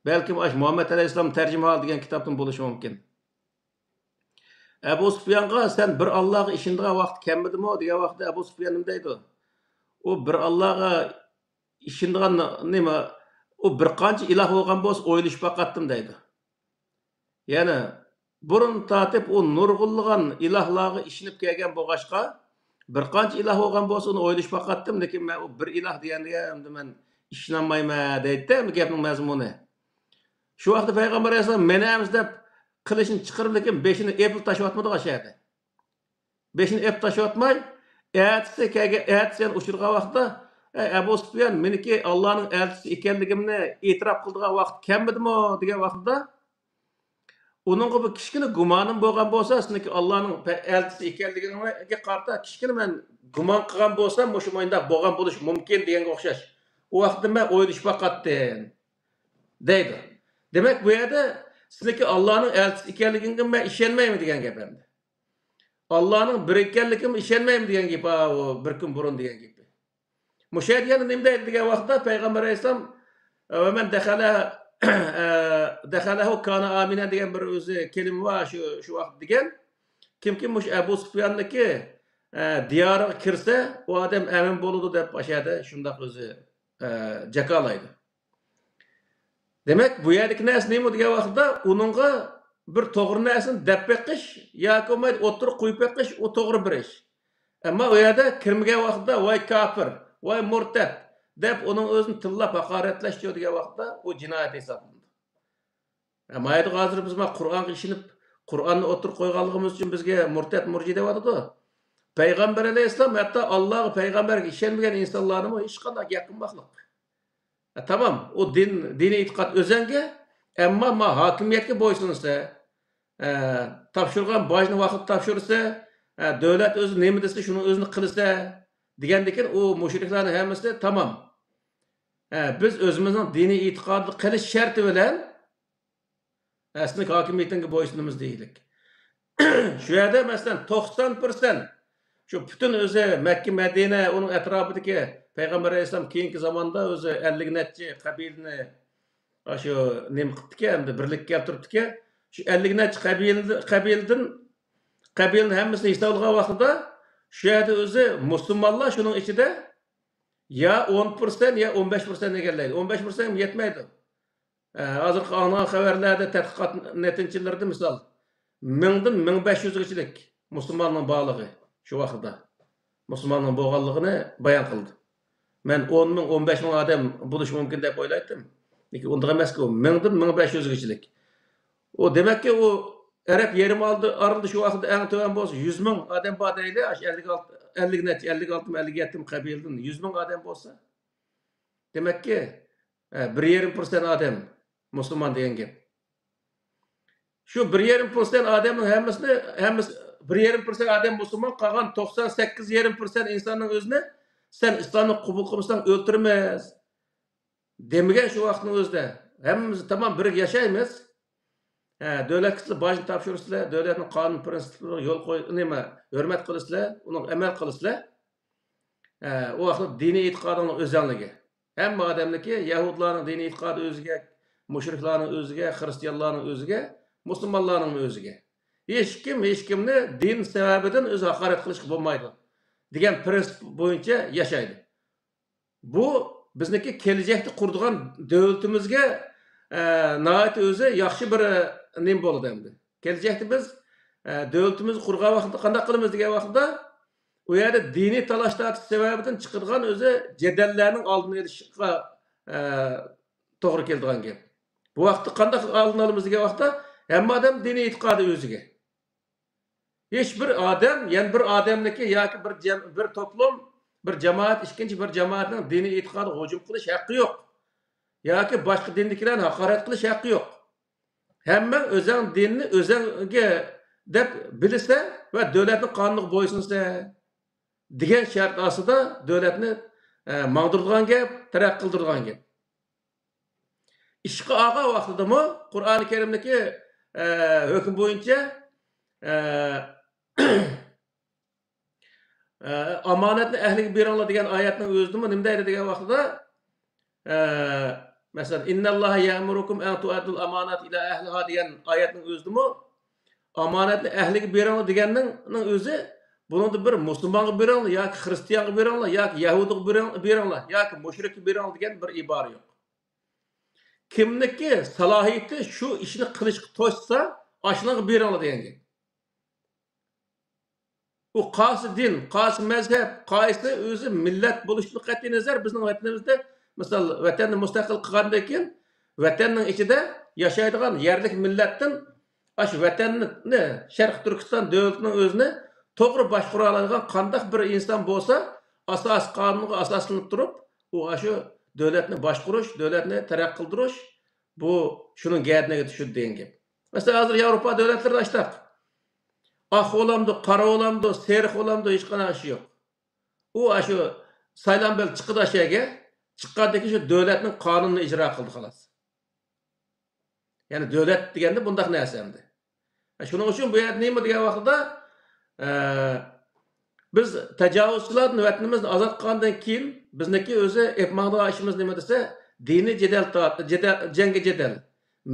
بەلكىم ئاشۇ مۇھەممەد ئەلەيھىسسالام تەرجىمىھالى دېگەن كىتابتىن بولۇشى مۇمكىن. ئەبۇ سۇپيانغا، «سەن بىر ئاللاغا ئىشىنىدىغان ۋاقىت كەلمىدىمۇ؟» دېگەن ۋاقىتتا ئەبۇ سۇپيان نېمە دەيدۇ؟ ئۇ بىر ئاللاغا ئىشىنىدىغان نېمە؟ ئۇ بىر قانچە ئىلاھ بولغان بولسا ئويلىشىپ باقاتتىم دەيدۇ. يەنى بۇرۇن تارتىپ ئۇ نۇرغۇنلىغان ئىلاھلارغا ئىشىنىپ كەلگەن بولغاچقا، بىر قانچە ئىلاھ بولغان بولسا ئۇنى ئويلىشىپ باقاتتىم، لېكىن مەن ئۇ بىر ئىلاھ دېگەنگە ئەمدى مەن ئىشىنەلمەيمەن دەيتتى ئەمدى گەپنىڭ مەزمۇنى. شۇ ۋاقىتتا پەيغەمبەر ئەلەيھىسسالام مەن ئەمىز دەپ قىلىچىنى چىقىرىپ، لېكىن بېشىنى ئېپىپ تاشلىۋاتمىدىغۇ ئاشۇ يەردە. بېشىنى ئېپىپ تاشلىۋاتماي، ئەتىسى كەلگەن، ئەتىسى يەنە ئۇچرىغان ۋاقىتتا، «ئەي ئەبۇ سۇپيان، مېنىكى ئاللانىڭ ئەلچىسى ئىكەنلىكىمنى ئېتىراپ قىلىدىغان ۋاقىت كەلمىدىمۇ؟» دېگەن ۋاقتىدا، ئۇنىڭغا بىر كىچىككىنە گۇمانىم بولغان بولسا، سېنىڭكى ئاللانىڭ پە-، ئەلچىسى ئىكەنلىكىڭگە قارىتا كىچىككىنە مەن گۇمان قىلغان بولسام، مۇشۇ مۇنداق بولغان بولۇشى مۇمكىن دېگەنگە ئوخشاش. ئۇ ۋاقىتتا مەن ئويلىشىپ باقاتتىم، دەيدۇ. دېمەك، بۇ يەردە سىزنىڭكى ئاللانىڭ ئەلچىسى ئىكەنلىكىڭگە مەن ئىشەنمەيمەن دېگەن گەپ ئەمدى. ئاللانىڭ بىر ئىكەنلىكىمگە ئىشەنمەيمەن دېگەن گېپى، ھا، ئۇ بىر كۈن بۇرۇن دېگەن گېپى. مۇشۇ يەردە يەنە نېمە دەيدۇ دېگەن ۋاقىتتا، پەيغەمبەر ئەلەيھىسسالام، «ۋە مەن دەخەلە، دەخەلەھۇ كانە ئامىنەن» دېگەن بىر ئۆزى كەلىمە بار، شۇ، شۇ ۋاقىت دېگەن. كىمكى مۇشۇ ئەبۇ سۇفياننىڭكى، ئە، دىيارىغا كىرسە، ئۇ ئادەم ئەمىن بولىدۇ دەپ، ئاشۇ يەردە شۇنداق ئۆزى، ئە، جاكارلايدۇ. دېمەك، بۇ يەردىكى نەرسە نېمە دېگەن ۋاقىتتا، ئۇنىڭغا بىر توغرا نەرسىنى دەپ بېقىش ياكى بولمايدۇ ئوتتۇرىغا قويۇپ بېقىش، ئۇ توغرا بىر ئىش. ئەمما ئۇ يەردە كىرمىگەن ۋاقتىدا، «ۋاي كاپىر، ۋاي مۇرتەت» دەپ، ئۇنىڭ ئۆزىنى تىللاپ ھاقارەتلەش دېگەن ۋاقىتتا، ئۇ جىنايەت ھېسابلىنىدۇ. ئە، مايەدە ھازىر بىز ما قۇرئانغا ئىشىنىپ، قۇرئاننى ئوتتۇرىغا قويغانلىقىمىز ئۈچۈن بىزگە مۇرتەت، مۇرجى دەۋاتىدۇ. پەيغەمبەر ئەلەيھىسسالام ھەتتا ئاللاغا، پەيغەمبەرگە ئىشەنمىگەن ئىنسانلارنىمۇ ھېچقانداق گەپ قىلماسلىق. ئە، تامام، ئۇ دىن، دىنىي ئېتىقاد ئۆزەڭگە، ئەمما ما ھاكىمىيەتكە بويسۇنسا، ئە، تاپشۇرغان باجنى ۋاقىتتا تاپشۇرسا، ئە، دۆلەت ئۆزى نېمە دېسە، شۇنىڭ ئۆزىنى قىلسا، دېگەندىكىن ئۇ مۇشرىكلارنىڭ ھەممىسى تامام. ئە، بىز ئۆزىمىزنىڭ دىنىي ئېتىقادىدا قېلىش شەرتى بىلەن، ئە، سېنىڭ ھاكىمىيىتىڭگە بويسۇنىمىز دېيىلىك. شۇ يەردە، مەسىلەن، توقسان پىرسەنت شۇ پۈتۈن ئۆزى مەككە، مەدىنە، ئۇنىڭ ئەتراپىدىكى پەيغەمبەر ئەلەيھىسسالام كېيىنكى زاماندا ئۆزى ئەللىك نەچچە قەبىلىنى، ئاشۇ نېمە قىپتىكەن، ئەمدى بىرلىككە كەلتۈرۈپتىكەن. شۇ ئەللىك نەچچە قەبىلە-، قەبىلىدىن، قەبىلىنىڭ ھەممىسىنى ھېسابلىغان ۋاقتىدا، شۇ يەردە ئۆزى مۇسۇلمانلار شۇنىڭ ئىچىدە يا ئون پىرسەنت، يا ئون بەش پىرسەنت ئىگىلەيدۇ. ئون بەش پىرسەنت يەتمەيدۇ. ئە، ھازىرقى ئاڭلىغان خەۋەرلەردە، تەتقىقات نەتىجىلىرىدە، مىسال، مىڭدىن مىڭ بەش يۈزگىچىلىك مۇسۇلماننىڭ بارلىقى شۇ ۋاقىتتا. مۇسۇلماننىڭ بولغانلىقىنى بايان قىلدى. مەن ئون مىڭ، ئون بەش مىڭ ئادەم بولۇشى مۇمكىن دەپ ئويلايتتىم. لېكىن ئۇنداق ئەمەسكى، ئۇ مىڭدىن مىڭ بەش يۈزگىچىلىك. ئۇ دېمەككى، ئۇ ئەرەب يېرىم ئارىلىدا شۇ ۋاقىتتا ئەڭ تۆۋەن بولسا يۈز مىڭ ئادەم بار دەيلى، ئاشۇ ئەللىك ئالتە، ئەللىك نەچچە، ئەللىك ئالتە، ئەللىك يەتتە قەبىلىدىن يۈز مىڭ ئادەم بولسا، دېمەككى، ئە، بىر يېرىم پىرسەنت ئادەم مۇسۇلمان دېگەن گەپ. شۇ بىر يېرىم پىرسەنت ئادەمنىڭ ھەممىسىنى، ھەممىسى، بىر يېرىم پىرسەنت ئادەم مۇسۇلمان، قالغان توقسان سەككىز يېرىم پىرسەنت ئىنساننىڭ ئۆزىنى، «سەن ئىسلامنى قوبۇل قىلمىساڭ ئۆلتۈرىمىز» دېمىگەن شۇ ۋاقىتنىڭ ئۆزىدە. ھەممىمىز تامام بىرگە ياشايمىز. ھە، دۆلەتكە سىلەر باجنى تاپشۇرىسىلەر، دۆلەتنىڭ قانۇن پىرىنسىپلىرىغا يول قوي-، نېمە، ھۆرمەت قىلىسىلەر، ئۇنىڭغا ئەمەل قىلىسىلەر. ھە، ئۇ ۋاقىتتا دىنىي ئېتىقادىڭلار ئۆزەڭلىكى. ھەممە ئادەمنىڭكى، يەھۇدىيلارنىڭ دىنىي ئېتىقادى ئۆزىگە، مۇشرىكلارنىڭ ئۆزىگە، خىرىستىيانلارنىڭ ئۆزىگە، مۇسۇلمانلارنىڭمۇ ئۆزىگە. ھېچكىم ھېچكىمنى دىن سەۋەبىدىن ئۆزى ھاقارەت قىلىشقا بولمايدۇ دېگەن پىرىنسىپ بويىچە ياشايدۇ. بۇ بىزنىڭكى كېلىچەكتە قۇرىدىغان دۆلىتىمىزگە، ئە، ناھايىتى ئۆزى ياخشى بىر، ئە، نېمە بولىدۇ ئەمدى. كېلىچەكتە بىز، ئە، دۆلىتىمىزنى قۇرغان ۋاقىتتا قانداق قىلىمىز دېگەن ۋاقىتتا، ئۇ يەردە دىنىي تالاش-تارتىش سەۋەبىدىن چىقىدىغان ئۆزى جېدەللەرنىڭ ئالدىنى ئېلىشقا، ئە، توغرا كېلىدىغان گەپ. بۇ ۋاقىتتا قانداق ئالدىنى ئالىمىز دېگەن ۋاقىتتا، ھەممە ئادەم دىنىي ئېتىقادى ئۆزىگە. ھېچ بىر ئادەم يەنە بىر ئادەمنىڭكى ياكى بىر جەم-، بىر توپلۇم، بىر جامائەت ئىككىنچى بىر جامائەتنىڭ دىنىي ئېتىقادىغا ھۇجۇم قىلىش ھەققى يوق. ياكى باشقا دىندىكىلەرنى ھاقارەت قىلىش ھەققى يوق. ھەممەڭ ئۆزەڭ دىننى ئۆزەڭگە دەپ بىلىسەن ۋە دۆلەتنىڭ قانۇنىغا بويسۇنىسەن دېگەن شەرت ئاستىدا دۆلەتنى، ئە، ماڭدۇرىدىغان گەپ، تەرەققىي قىلدۇرىدىغان گەپ. ئىشقا ئالغان ۋاقتىدىمۇ قۇرئانى كەرىمدىكى، ئە، ھۆكۈم بويىچە، ئە، ئە، ئامانەتنى ئەھلىگە بېرىڭلار دېگەن ئايەتنىڭ ئۆزىدىمۇ نېمە دەيدۇ دېگەن ۋاقتىدا، ئە، مەسىلەن، «ئىنناللاھە يەئمۇرۇكۇم ئەن تۇئەددۇل ئامانات ئىلە ئەھلىھا» دېگەن ئايەتنىڭ ئۆزىدىمۇ «ئامانەتنى ئەھلىگە بېرىڭلار» دېگەننىڭ، نىڭ ئۆزى، بۇنىڭدا بىر مۇسۇلمانغا بېرىڭلار ياكى خىرىستىيانغا بېرىڭلار ياكى يەھۇدىيغا بېرىڭ-، بېرىڭلار ياكى مۇشرىككە بېرىڭلار دېگەن بىر ئىبارە يوق. كىمنىڭكى سالاھىيىتى شۇ ئىشنى قىلىشقا توشسا، ئاشۇنىڭغا بېرىڭلار دېگەن گەپ. ئۇ قايسى دىن، قايسى مەزھەپ، قايسى ئۆزى مىللەت بولۇشىدىن قەتئىينەزەر، بىزنىڭ ۋەتىنىمىزدە، مىسال، ۋەتەننى مۇستەقىل قىلغاندىن كېيىن، ۋەتەننىڭ ئىچىدە ياشايدىغان يەرلىك مىللەتتىن ئاشۇ ۋەتەننى، شەرقىي تۈركىستان دۆلىتىنىڭ ئۆزىنى توغرا باشقۇرالايدىغان قانداق بىر ئىنسان بولسا، ئاساسىي قانۇنغا ئاساسلىنىپ تۇرۇپ، ئۇ ئاشۇ دۆلەتنى باشقۇرۇش، دۆلەتنى تەرەققىي قىلدۇرۇش، بۇ شۇنىڭ گەدىنىگە چۈشىدۇ دېگەن گەپ. مەسىلەن، ھازىر ياۋروپا دۆلەتلىرىدە ئاشتاق. ئاق بولامدۇ، قارا بولامدۇ، سېرىق بولامدۇ، ھېچقانداق ئىشى يوق. ئۇ ئاشۇ سايلام بېلىپ چىقتى ئاشۇ يەرگە، چىققاندىن كېيىن شۇ دۆلەتنىڭ قانۇنىنى ئىجرا قىلدى، خالاس. يەنى دۆلەت دېگەندە بۇنداق نەرسە ئەمدى. شۇنىڭ ئۈچۈن بۇ يەردە نېمە دېگەن ۋاقتىدا، ئە، بىز تاجاۋۇزچىلاردىن ۋەتىنىمىزنى ئازاد قىلغاندىن كېيىن بىزنىڭكى ئۆزى ئېلىپ ماڭىدىغان ئىشىمىز نېمە دېسە، دىنىي جېدەل تا-، جېدەل، جەڭگى جېدەل،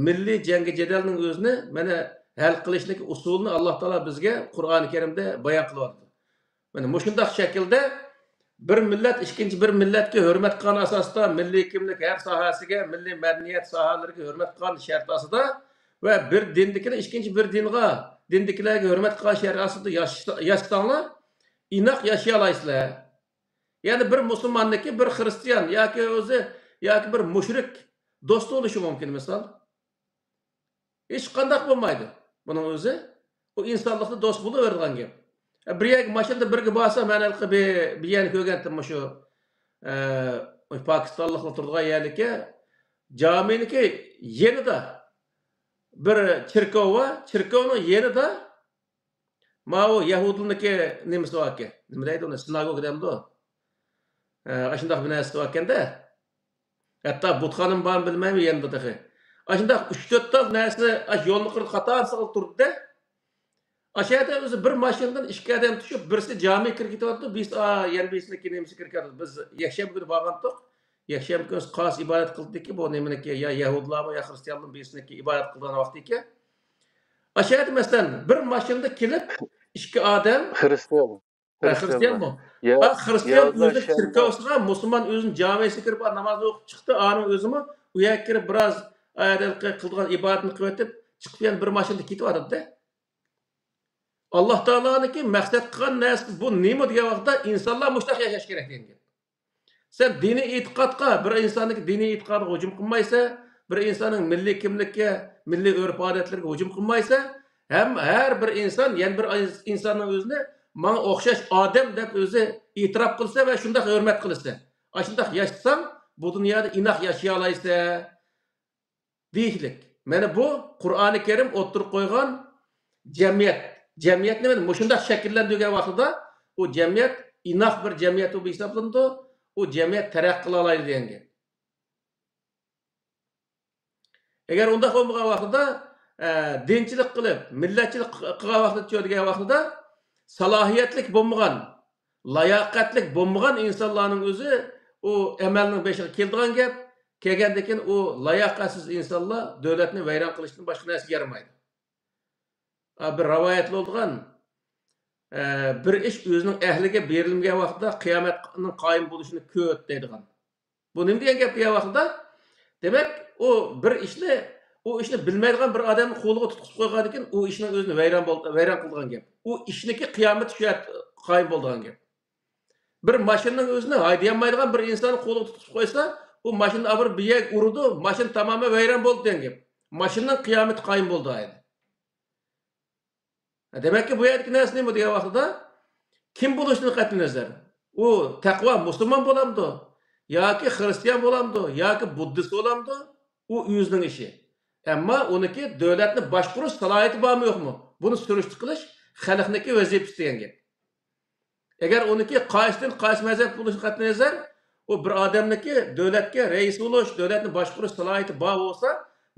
مىللىي جەڭگى جېدەلنىڭ ئۆزىنى مانا ھەل قىلىشنىڭ ئۇسۇلىنى ئاللا تائالا بىزگە قۇرئانى كەرىمدە بايان قىلىۋاتىدۇ. مانا مۇشۇنداق شەكىلدە بىر مىللەت ئىككىنچى بىر مىللەتكە ھۆرمەت قىلغان ئاساستا مىللىي كىملىك ھەر ساھەسىگە، مىللىي مەدەنىيەت ساھەلىرىگە ھۆرمەت قىلغان شەرت ئاستىدا ۋە بىر دىندىكىنى ئىككىنچى بىر دىنغا، دىندىكىلەرگە ھۆرمەت قىلغان شەرت ئاستىدا ياشىسا-، ياشىساڭلار، ئىناق ياشىيالايسىلەر. يەنى بىر مۇسۇلماننىڭكى بىر خىرىستىيان ياكى ئۆزى، ياكى بىر مۇشرىك دوست بولۇشى مۇمكىن، مىسال. ھېچقانداق بولمايدۇ بۇنىڭ ئۆزى. ئۇ ئىنسانلىقتا دوست بولۇۋېرىدىغان گەپ. بىر يەرگە ماشىنىدا بىرگە بارسا، مەن ھېلىقى بىر، بىر يەرنى كۆرگەنتىم، مۇشۇ، ئە، پاكىستانلىقلار تۇرىدىغان يەرلىكى جامىنىڭكى يېنىدا بىر چېركاۋ بار، چېركاۋنىڭ يېنىدا ماۋۇ يەھۇدىينىڭكى نېمىسى باركەن، نېمە دەيدۇ ئۇنى، سىناگوگا دەمدۇ؟ ئە، ئاشۇنداق بىر نەرسىسى باركەن-دە. ھەتتا بۇتخانىمۇ بارمۇ بىلمەيمەن يېنىدا تېخى. ئاشۇنداق ئۈچ تۆت تال نەرسىنى ئاشۇ يولنىڭ قىرىدا قاتارسىغا تۇردى-دە. ئاشۇ يەردە ئۆزى بىر ماشىنىدىن ئىككى ئادەم چۈشۈپ، بىرسى جامىغا كىرىپ كېتىۋاتىدۇ، بىرسى، ئا، يەنە بىرسىنىڭكى نېمىسىگە كىرىپ كېتىۋاتىدۇ. بىز يەكشەنبە كۈنى بارغانتۇق. يەكشەنبە كۈنى قاس ئىبادەت قىلدىكى، بۇ نېمىنىڭكى، يا يەھۇدىيلارمۇ، يا خىرىستىيانلارمۇ بىرسىنىڭكى ئىبادەت قىلىدىغان ۋاقتىكەن. ئاشۇ يەردە مەسىلەن، بىر ماشىنىدا كېلىپ، ئىككى ئادەم خىرىستىيان. ھە، خىرىستىيانمۇ؟ يا-، ھە، خىرىستىيان يەھۇدىيلار ئۆزى شەرتلەر. چېركاۋسىغا، مۇسۇلمان ئۆزىنىڭ جامىسىغا كىرىپ، ناماز ئوقۇپ چىقتى. ئانىڭ ئۆزىمۇ ئۇ يەرگە كىرىپ، بىراز ئايەتلەر قىلىدىغان ئىبادىتىنى قىلىۋېتىپ، چىقىپ يەنە بىر ماشىنىدا كېتىۋاتىدۇ-دە. ئاللا تائالانىڭكى مەقسەت قىلغان نەرسىسى بۇ نېمە دېگەن ۋاقىتتا، ئىنسانلار مۇشۇنداق ياشاش كېرەك دېگەن گەپ. سەن دىنىي ئېتىقادقا، بىر ئىنساننىڭ دىنىي ئېتىقادىغا ھۇجۇم قىلمايسەن، بىر ئىنساننىڭ مىللىي كىملىككە، مىللىي ئۆرپ-ئادەتلىرىگە ھۇجۇم قىلمايسەن، ھەم ھەر بىر ئىنسان يەنە بىر ئىنساننىڭ ئۆزىنى ماڭا ئوخشاش ئادەم دەپ ئۆزى ئېتىراپ قىلسا ۋە شۇنداق ھۆرمەت قىلسا، ئاشۇنداق ياشىساڭ، بۇ دۇنيادا ئىناق ياشىيالايسەن. دېيىشلىك. مانا بۇ قۇرئانى كەرىم ئوتتۇرىغا قويغان جەمئىيەت. جەمئىيەتنى مانا مۇشۇنداق شەكىللەندۈرگەن ۋاقتىدا، ئۇ جەمئىيەت ئىناق بىر جەمئىيەت بولۇپ ھېسابلىنىدۇ. ئۇ جەمئىيەت تەرەققىي قىلالايدۇ دېگەن گەپ. ئەگەر ئۇنداق بولمىغان ۋاقتىدا، ئە، دىنچىلىق قىلىپ، مىللەتچىلىك قىلغان ۋاقتىدا، دېگەن ۋاقتىدا سالاھىيەتلىك بولمىغان، لاياقەتلىك بولمىغان ئىنسانلارنىڭ ئۆزى ئۇ ئەمەلنىڭ بېشىغا كېلىدىغان گەپ. كەلگەندىن كېيىن ئۇ لاياقەتسىز ئىنسانلار دۆلەتنى ۋەيران قىلىشتىن باشقا نەرسىگە يارىمايدۇ. ئا، بىر رىۋايەتتە بولىدىغان، ئە، بىر ئىش ئۆزىنىڭ ئەھلىگە بېرىلمىگەن ۋاقتىدا قىيامەتنىڭ قايىم بولۇشىنى كۈت دەيدىغان. بۇ نېمە دېگەن گەپ دېگەن ۋاقتىدا، دېمەك، ئۇ بىر ئىشنى، ئۇ ئىشنى بىلمەيدىغان بىر ئادەمنى قولىغا تۇتقۇزۇپ قويغاندىن كېيىن، ئۇ ئىشنىڭ ئۆزىنى ۋەيران بول-، ۋەيران قىلىدىغان گەپ. ئۇ ئىشنىڭكى قىيامىتى شۇ يەردە قايىم بولىدىغان گەپ. بىر ماشىنىنىڭ ئۆزىنى ھەيدىيەلمەيدىغان بىر ئىنساننى قولىغا تۇتقۇزۇپ قويسا، ئۇ ماشىنا ئاپىرىپ بىر يەرگە ئۇرىدۇ، ماشىنا تامامەن ۋەيران بولدى دېگەن گەپ. ماشىنىنىڭ قىيامىتى قايىم بولدى ئەمدى. دېمەككى، بۇ يەردىكى نەرسە نېمە دېگەن ۋاقتىدا، كىم بولۇشىدىن قەتئىينەزەر، ئۇ تەقۋا مۇسۇلمان بولامدۇ ياكى خىرىستىيان بولامدۇ ياكى بۇددىست بولامدۇ، ئۇ ئۆزىنىڭ ئىشى. ئەمما ئۇنىڭكى دۆلەتنى باشقۇرۇش سالاھىيىتى بارمۇ يوقمۇ، بۇنى سۈرۈشتە قىلىش خەلقنىڭكى ۋەزىپىسى دېگەن گەپ. ئەگەر ئۇنىڭكى قايسىدىن قايسى مەزھەپ بولۇشىدىن قەتئىينەزەر، ئۇ بىر ئادەمنىڭكى دۆلەتكە رەئىس بولۇش، دۆلەتنى باشقۇرۇش سالاھىيىتى بار بولسا،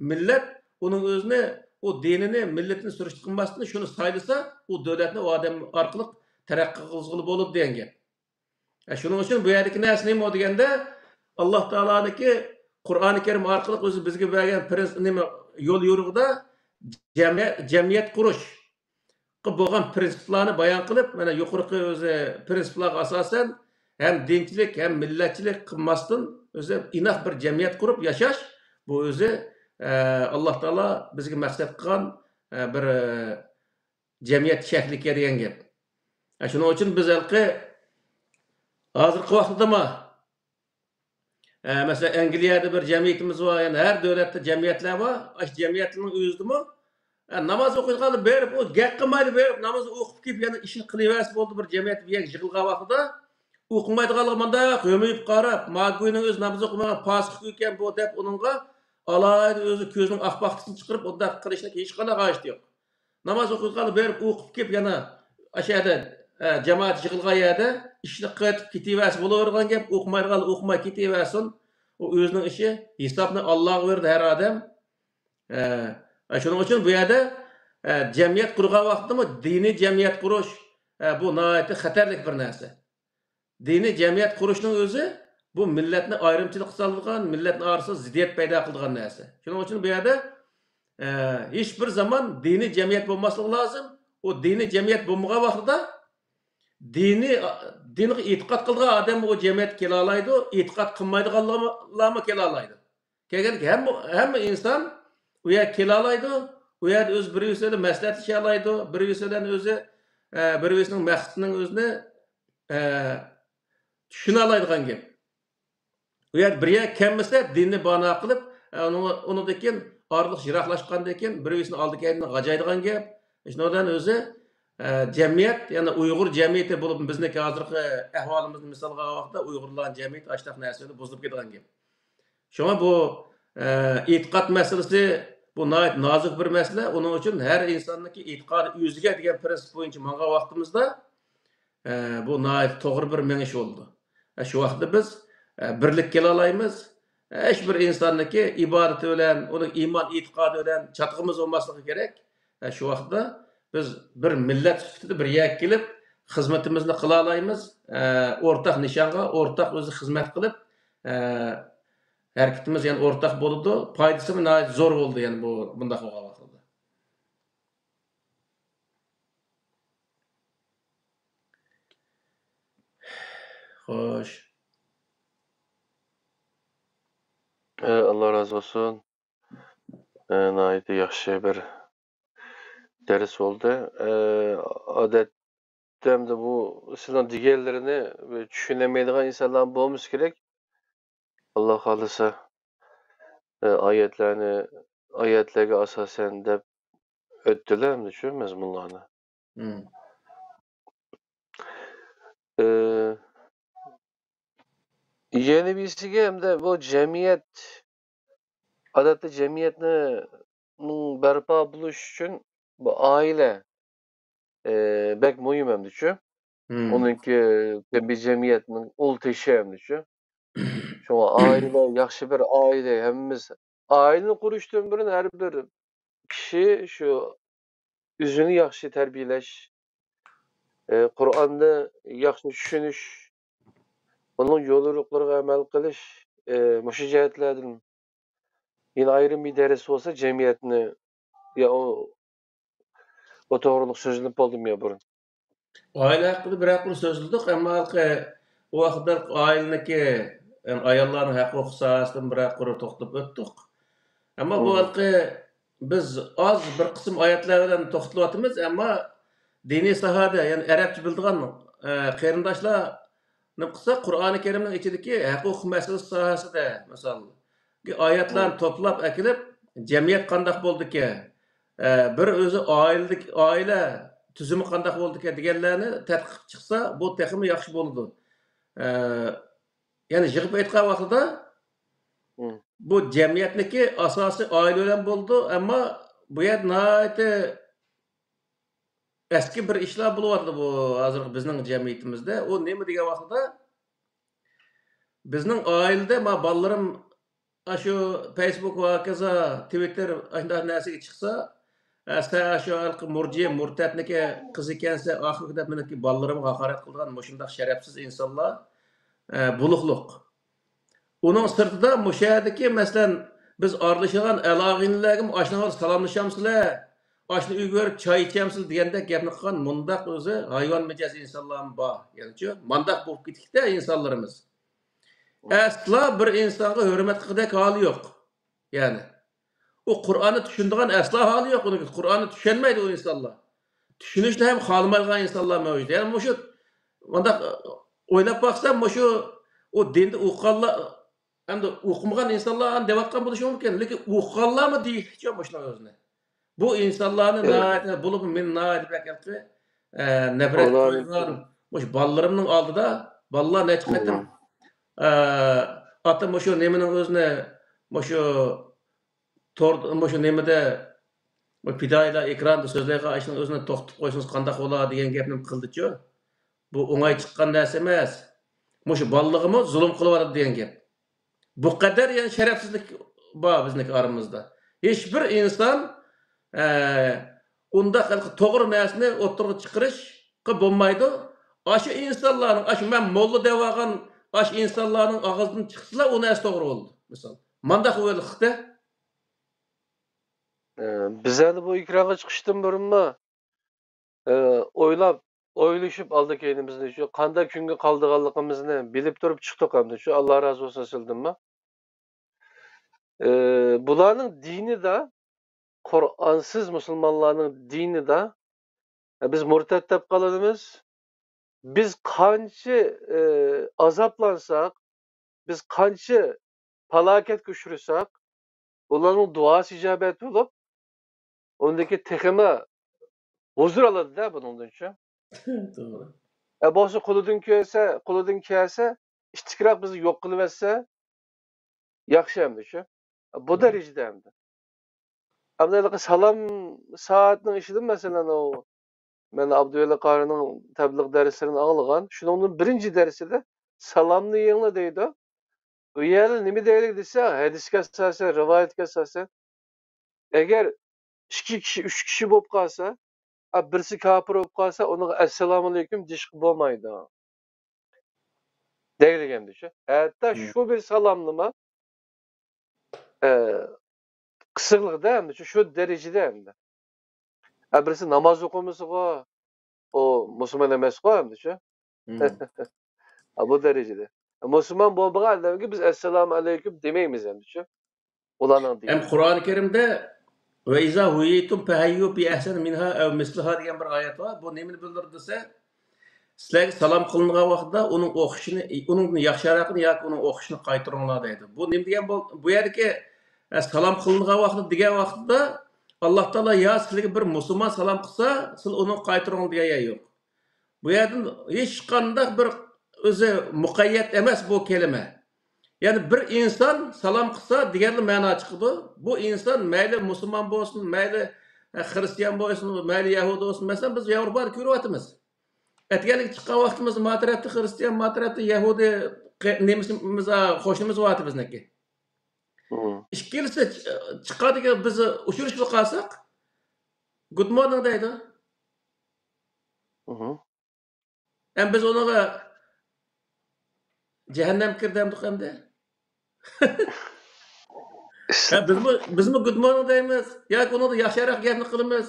مىللەت ئۇنىڭ ئۆزىنى، ئۇ دىنىنى، مىللىتىنى سۈرۈشتە قىلماستىن شۇنى سايلىسا، ئۇ دۆلەتنى ئۇ ئادەم ئارقىلىق تەرەققىي قىلغىلى بولىدۇ دېگەن گەپ. ئە، شۇنىڭ ئۈچۈن بۇ يەردىكى نەرسە نېمە دېگەندە، ئاللا تائالانىڭكى قۇرئانى كەرىم ئارقىلىق ئۆزى بىزگە بەرگەن پرىنس-، نېمە، يول يورۇقىدا جەمئىيەت، جەمئىيەت قۇرۇش بولغان پىرىنسىپلارنى بايان قىلىپ، مانا يۇقىرىقى ئۆزى پىرىنسىپلارغا ئاساسەن ھەم دىنچىلىك، ھەم مىللەتچىلىك قىلماستىن، ئۆزى ئىناق بىر جەمئىيەت قۇرۇپ ياشاش، بۇ ئۆزى، ئە، ئاللا تائالا بىزگە مەقسەت قىلغان، ئە، بىر، ئە، جەمئىيەت شەكلىكەن دېگەن گەپ. ئە، شۇنىڭ ئۈچۈن بىز ھېلىقى ھازىرقى ۋاقىتتىمۇ ئە، مەسىلەن، ئەنگلىيەدە بىر جەمئىيىتىمىز بار، يەنە ھەر دۆلەتتە جەمئىيەتلەر بار. ئاشۇ جەمئىيەتلەرنىڭ ئۆزىدىمۇ، ئە، ناماز ئوقۇيدىغانلار بېرىپ، ئۇ گەپ قىلمايلا بېرىپ، ناماز ئوقۇپ كېلىپ، يەنە ئىشىنى قىلىۋەرسە بولدى، بىر جەمئىيەت بىر يەرگە يىغىلغان ۋاقتىدا. ئوقۇمايدىغانلارغا مۇنداق ھۆمۈيۈپ قاراپ، «ما گۇينىڭ ئۆزى ناماز ئوقۇمىغان پاسىق گۇيكەن بۇ» دەپ، ئۇنىڭغا ئالاھىدە ئۆزى كۆزىنىڭ ئاق پاختىسىنى چىقىرىپ، ئۇنداق قىلىشنىڭ ھېچقانداق ھاجىتى يوق. ناماز ئوقۇيدىغانلار بېرىپ ئوقۇپ كېلىپ، يەنە ئاشۇ يەردە، ئە، جامائەت يىغىلغان يەردە ئىشنى قىلىۋېتىپ كېتىۋەرسە بولۇۋېرىدىغان گەپ، ئوقۇمايدىغانلار ئوقۇماي كېتىۋەرسۇن. ئۇ ئۆزىنىڭ ئىشى، ھېسابنى ئاللاغا بەردى ھەر ئادەم. ئە، شۇنىڭ ئۈچۈن بۇ يەردە، ئە، جەمئىيەت قۇرغان ۋاقىتتىمۇ دىنىي جەمئىيەت قۇرۇش، ئە، بۇ ناھايىتى خەتەرلىك بىر نەرسە. دىنىي جەمئىيەت قۇرۇشنىڭ ئۆزى بۇ مىللەتنى ئايرىمچىلىققا سالىدىغان، مىللەتنى ئارىسىدا زىددىيەت پەيدا قىلىدىغان نەرسە. شۇنىڭ ئۈچۈن بۇ يەردە، ئە، ھېچ بىر زامان دىنىي جەمئىيەت بولماسلىقى لازىم. ئۇ دىنىي جەمئىيەت بولمىغان ۋاقتىدا دىنىي، دىنغا ئېتىقاد قىلىدىغان ئادەم ئۇ جەمئىيەتكە كېلەلەيدۇ، ئېتىقاد قىلمايدىغانلارمۇ كېلەلەيدۇ. كەلگەندىكىن ھەممە، ھەممە ئىنسان ئۇ يەرگە كېلەلەيدۇ. ئۇ يەردە ئۆزى بىر-بىرسى بىلەن مەسلىھەتلىشەلەيدۇ. بىر-بىرسى بىلەن ئۆزى، ئە، بىر-بىرسىنىڭ مەقسىتىنىڭ ئۆزىنى، ئە، چۈشىنەلەيدىغان گەپ. ئۇ يەردە بىر يەرگە كەلمىسە، دىننى بانا قىلىپ، ئە، ئۇنىڭ، ئۇنىڭدىن كېيىن ئارىلىق يىراقلاشقاندىن كېيىن بىر-بىرسىنىڭ ئالدى كەينىدىن غاجايدىغان گەپ. شۇنىڭ بىلەن ئۆزى، ئە، جەمئىيەت، يەنى ئۇيغۇر جەمئىيىتى بولۇپ، بىزنىڭكى ھازىرقى ئەھۋالىمىزنى مىسالغا ئالغان ۋاقىتتا، ئۇيغۇرلارنىڭ جەمئىيىتى ئاشۇنداق نەرسە بىلەن بۇزۇلۇپ كېتىدىغان گەپ. شۇڭا بۇ، ئە، ئېتىقاد مەسىلىسى، بۇ ناھايىتى نازۇك بىر مەسىلە. ئۇنىڭ ئۈچۈن ھەر ئىنساننىڭكى ئېتىقادى ئۆزىگە دېگەن پىرىنسىپ بويىچە ماڭغان ۋاقتىمىزدا، ئە، بۇ ناھايىتى توغرا بىر مېڭىش بولىدۇ. ئە، شۇ ۋاقىتتا بىز، ئە، بىرلىككە كېلەلەيمىز. ھېچ بىر ئىنساننىڭكى ئىبادىتى بىلەن، ئۇنىڭ ئىمان ئېتىقادى بىلەن چاتىقىمىز بولماسلىقى كېرەك. ئە، شۇ ۋاقىتتا بىز بىر مىللەت سۈپىتىدە بىر يەرگە كېلىپ، خىزمىتىمىزنى قىلالايمىز. ئە، ئورتاق نىشانغا ئورتاق ئۆزى خىزمەت قىلىپ، ئە، ھەرىكىتىمىز يەنە ئورتاق بولىدۇ. پايدىسىمۇ ناھايىتى زور بولىدۇ، يەنە بۇ، بۇنداق بولغان ۋاقىتتا. خوش. ئە، ئاللا رازى بولسۇن. ئە، ناھايىتى ياخشى بىر دەرس بولدى. ئە، ئادەتتە ئەمدى بۇ سىلەرنىڭ دېگەنلىرىنى چۈشىنەلمەيدىغان ئىنسانلار بولمىسا كېرەك. ئاللا خالىسا، ئە، ئايەتلەرنى، ئايەتلەرگە ئاساسەن دەپ ئۆتتىلە ئەمدى شۇ مەزمۇنلارنى. مم. ئە، يەنە بىرسىگە ئەمدى بۇ جەمئىيەت، ئادەتتە جەمئىيەتنىڭ بەرپا بولۇشى ئۈچۈن بۇ ئائىلە، ئە، بەك مۇھىم ئەمدىچۇ. مم. ئۇنىڭكى بىر جەمئىيەتنىڭ ئۇل تېشى ئەمدىچۇ. شۇڭا ئائىلە، ياخشى بىر ئائىلە، ھەممىمىز ئائىلىنى قۇرۇشتىن بۇرۇن ھەر بىر كىشى شۇ ئۆزىنى ياخشى تەربىيەلەش، ئە، قۇرئاننى ياخشى چۈشىنىش، ئۇنىڭ يوليورۇقلىرىغا ئەمەل قىلىش، ئە، مۇشۇ جەھەتلەردىن يەنە ئايرىم بىر دەرس بولسا جەمئىيەتنى، يا ئۇ، ئۇ توغرىلىق سۆزلىنىپ بولدىمۇ يا بۇرۇن؟ ئائىلە ھەققىدە بىرەر قۇر سۆزلىدۇق، ئەمما ھېلىقى ئۇ ۋاقىتتا ئائىلىنىڭكى، يەنى ئاياللارنىڭ ھەق ھوقۇقى ساھەسىدىن بىرەر قۇر توختىلىپ ئۆتتۇق. ئەمما بۇ مم. ھېلىقى بىز ئاز بىر قىسىم ئايەتلەر بىلەن توختىلىۋاتىمىز، ئەمما دىنىي ساھەدە، يەنى ئەرەبچە بىلىدىغان، ئە، قېرىنداشلار نېمە قىلسا، قۇرئانى كەرىمنىڭ ئىچىدىكى ھەق ھوقۇق مەسىلىسى ساھەسىدە، مىسال، ئايەتلەرنى مم. توپلاپ ئەكېلىپ، جەمئىيەت قانداق بولىدىكەن، ئە، بىر ئۆزى ئائىلىدىكى، ئائىلە تۈزۈمى قانداق بولىدىكەن دېگەنلەرنى تەتقىق قىلىپ چىقسا، بۇ تېخىمۇ ياخشى بولىدۇ. ئە، يەنى يىغىپ ئېيتقان ۋاقتىدا، مم. بۇ جەمئىيەتنىڭكى ئاساسى ئائىلە بىلەن بولىدۇ، ئەمما بۇ يەردە ناھايىتى ئەسكى بىر ئىشلار بولۇۋاتىدۇ بۇ ھازىرقى بىزنىڭ جەمئىيىتىمىزدە. ئۇ نېمە دېگەن ۋاقتىدا، بىزنىڭ ئائىلىدە ما بالىلىرىم ئاشۇ فېيسبۇك ۋە ھاكازا تىۋىتتېر ئاشۇنداق نەرسىگە چىقسا، ئە، سەن ئاشۇ ھېلىقى مۇرجى، مۇرتەتنىكى قىزى ئىكەنسەن، ئاخىرقى دەپ مېنىڭكى بالىلىرىمغا ھاقارەت قىلىدىغان مۇشۇنداق شەرەپسىز ئىنسانلار، ئە، بولۇقلۇق. ئۇنىڭ سىرتىدا مۇشۇ يەردىكى، مەسىلەن، بىز ئارىلىشىدىغان ئەل-ئاغىنىلەرگىمۇ ئاشۇنىڭغا سالاملىشامسىلەر، ئاشۇنى ئۆيگە بېرىپ چاي ئىچەمسىلەر دېگەندەك گەپنى قىلغان مۇنداق ئۆزى ھايۋان مىجەز ئىنسانلارمۇ بار. يەنىچۇ، مانداق بولۇپ كېتىكتە ئىنسانلىرىمىز. ئەسلا بىر ئىنسانغا ھۆرمەت قىلغۇدەك ھالى يوق. يەنى، ئۇ قۇرئاننى چۈشىنىدىغان ئەسلا ھالى يوق ئۇنىڭ. قۇرئاننى چۈشەنمەيدۇ ئۇ ئىنسانلار. چۈشىنىشنى ھەم خالىمايدىغان ئىنسانلار مەۋجۇت. يەنى مۇشۇ، مۇنداق ئويلاپ باقسام، مۇشۇ ئۇ دىندا ئوقۇغانلار، ئەمدى ئوقۇمىغان ئىنسانلار دەۋاتقان بولۇشى مۇمكىن. لېكىن ئوقۇغانلارمۇ دېيىشلىكچۇ مۇشۇنىڭ ئۆزىنى. بۇ ئىنسانلارنى ناھايىتى، بولۇپمۇ مېنى ناھايىتى بەك ھېلىقى، ئە، نەپرەت قىلىدىغان، مۇشۇ بالىلىرىمنىڭ ئالدىدا، بالىلار نەچچە قېتىم، ئە، ئاتا مۇشۇ نېمىنىڭ ئۆزىنى، مۇشۇ تور، مۇشۇ نېمىدە، بۇ پىدائىيلار ئېكراندا سۆزلەيدىغان ئىشنىڭ ئۆزىنى توختىتىپ قويسىڭىز قانداق بولا دېگەن گەپنى قىلدىچۇ. بۇ ئوڭاي چىققان نەرسە ئەمەس. مۇشۇ بالىلىقىمۇ زۇلۇم قىلىۋاتىدۇ دېگەن گەپ. بۇ قەدەر يەنى شەرەپسىزلىك بار بىزنىڭكى ئارىمىزدا. ھېچبىر ئىنسان، ئە، ئۇنداق ھېلىقى توغرا نەرسىنى ئوتتۇرىغا چىقىرىشقا بولمايدۇ. ئاشۇ ئىنسانلارنىڭ، ئاشۇ مەن موللا دەۋالغان ئاشۇ ئىنسانلارنىڭ ئاغزىدىن چىقسىلا، ئۇ نەرسە توغرا بولىدۇ. مىسال، مانداق ھېلىقى. ئە، بىز ئەمدى بۇ ئېكرانغا چىقىشتىن بۇرۇنمۇ، ئە، ئويلاپ، ئويلىشىپ ئالدى كەينىمىزنى شۇ قانداق كۈنگە قالىدىغانلىقىمىزنى بىلىپ تۇرۇپ چىقتۇق ئەمدى شۇ، ئاللا رازى بولسۇن سىلىدىنمۇ. ئە، بۇلارنىڭ دىنىدا، قۇرئانسىز مۇسۇلمانلارنىڭ دىنىدا، ئە، بىز مۇرتەد دەپ قالىمىز. بىز قانچە، ئە، ئازابلانساق، بىز قانچە پالاكەتكە ئۇچرىساق، ئۇلارنىڭ دۇئاسى ئىجابەت بولۇپ، ئۇندىن كېيىن تېخىمۇ ھۇزۇر ئالىدۇ-دە بۇنىڭدىنچۇ. توغرا. ئە، بولسا قولىدىن كەلسە، قولىدىن كەلسە، ئىتتىكراق بىزنى يوق قىلىۋەتسە، ياخشى ئەمدى شۇ. بۇ دەرىجىدە ئەمدى. ئەمدى ھېلىقى سالام سائەتنىڭ ئىچىدە، مەسىلەن، ئۇ مەن ئابدۇۋەلى قارىنىڭ تەبلىغ دەرسلىرىنى ئاڭلىغان. شۇنىڭدىن بىرىنچى دەرسىدە «سالامنى يېڭىلا» دەيدۇ. ئۇ يەردە نېمە دەيلى دېسە، ھەدىسكە ئاساسەن، رىۋايەتكە ئاساسەن، ئەگەر ئىككى كىشى، ئۈچ كىشى بولۇپ قالسا، ئا، بىرسى كاپىر بولۇپ قالسا، ئۇنىڭغا «ئەسسالامۇئەلەيكۇم» دېيىشقا بولمايدۇ. دەيلىگەندە شۇ. ھەتتا شۇ بىر سالامنىمۇ، ئە، قىسىقلىقتا ئەمدى شۇ، شۇ دەرىجىدە ئەمدى. ئە، بىرسى ناماز ئوقۇمىسىغۇ، ئۇ مۇسۇلمان ئەمەسقۇ ئەمدى شۇ. ھە، بۇ دەرىجىدە. مۇسۇلمان بولمىغان ئادەمگە بىز «ئەسسالامۇئەلەيكۇم» دېمەيمىز ئەمدى شۇ. ئۇلارنىڭ دېگىنى. ھەم قۇرئانى كەرىمدە «ۋە ئىزا ھۇييىتۇم فەھەييۇ بى ئەھسەنە مىنھا ئەۋ مىسلىھا» دېگەن بىر ئايەت بار. بۇ نېمىنى بىلدۈرىدۇ دېسە، سىلەرگە سالام قىلىنغان ۋاقتىدا ئۇنىڭ ئوخشىشىنى، ئۇنىڭدىن ياخشىراقىنى ياكى ئۇنىڭ ئوخشىشىنى قايتۇرۇڭلار دەيدۇ. بۇ نېمە دېگەن بول-، بۇ يەردىكى، ئە، سالام قىلىنغان ۋاقتىدا دېگەن ۋاقتىدا ئاللا تائالا يا سىلەرگە بىر مۇسۇلمان سالام قىلسا، سىلەر ئۇنىڭغا قايتۇرۇڭلار دېگەن يەر يوق. بۇ يەردىن ھېچقانداق بىر ئۆزى مۇقەييەت ئەمەس بۇ كەلىمە. يەنى بىر ئىنسان سالام قىلسا دېگەنلا مەنا چىقىدۇ. بۇ ئىنسان مەيلى مۇسۇلمان بولسۇن، مەيلى، ئە، خرىستىيان بولسۇن، مەيلى يەھۇدىي بولسۇن. مەسىلەن، بىز ياۋروپادا كۆرۈۋاتىمىز. ئەتىگەنلىك چىققان ۋاقتىمىزدا ما تەرەپتە خرىستىيان، ما تەرەپتە يەھۇدىي قې-، نېمىسىمىز، ئا، قوشنىمىز بارتى بىزنىڭكى. مم. ئىككىلىسى چ-، چىققاندىكىن بىز ئۇچرىشىپ قالساق، «گۇد مورنىڭ» دەيدۇ. مم. ھەم بىز ئۇنىڭغا «جەھەننەمگە كىر» دەمدۇق ئەمدى. ھە، بىزمۇ، بىزمۇ «گۇد مورنىڭ» دەيمىز ياكى ئۇنىڭدا ياخشىراق گەپنى قىلىمىز.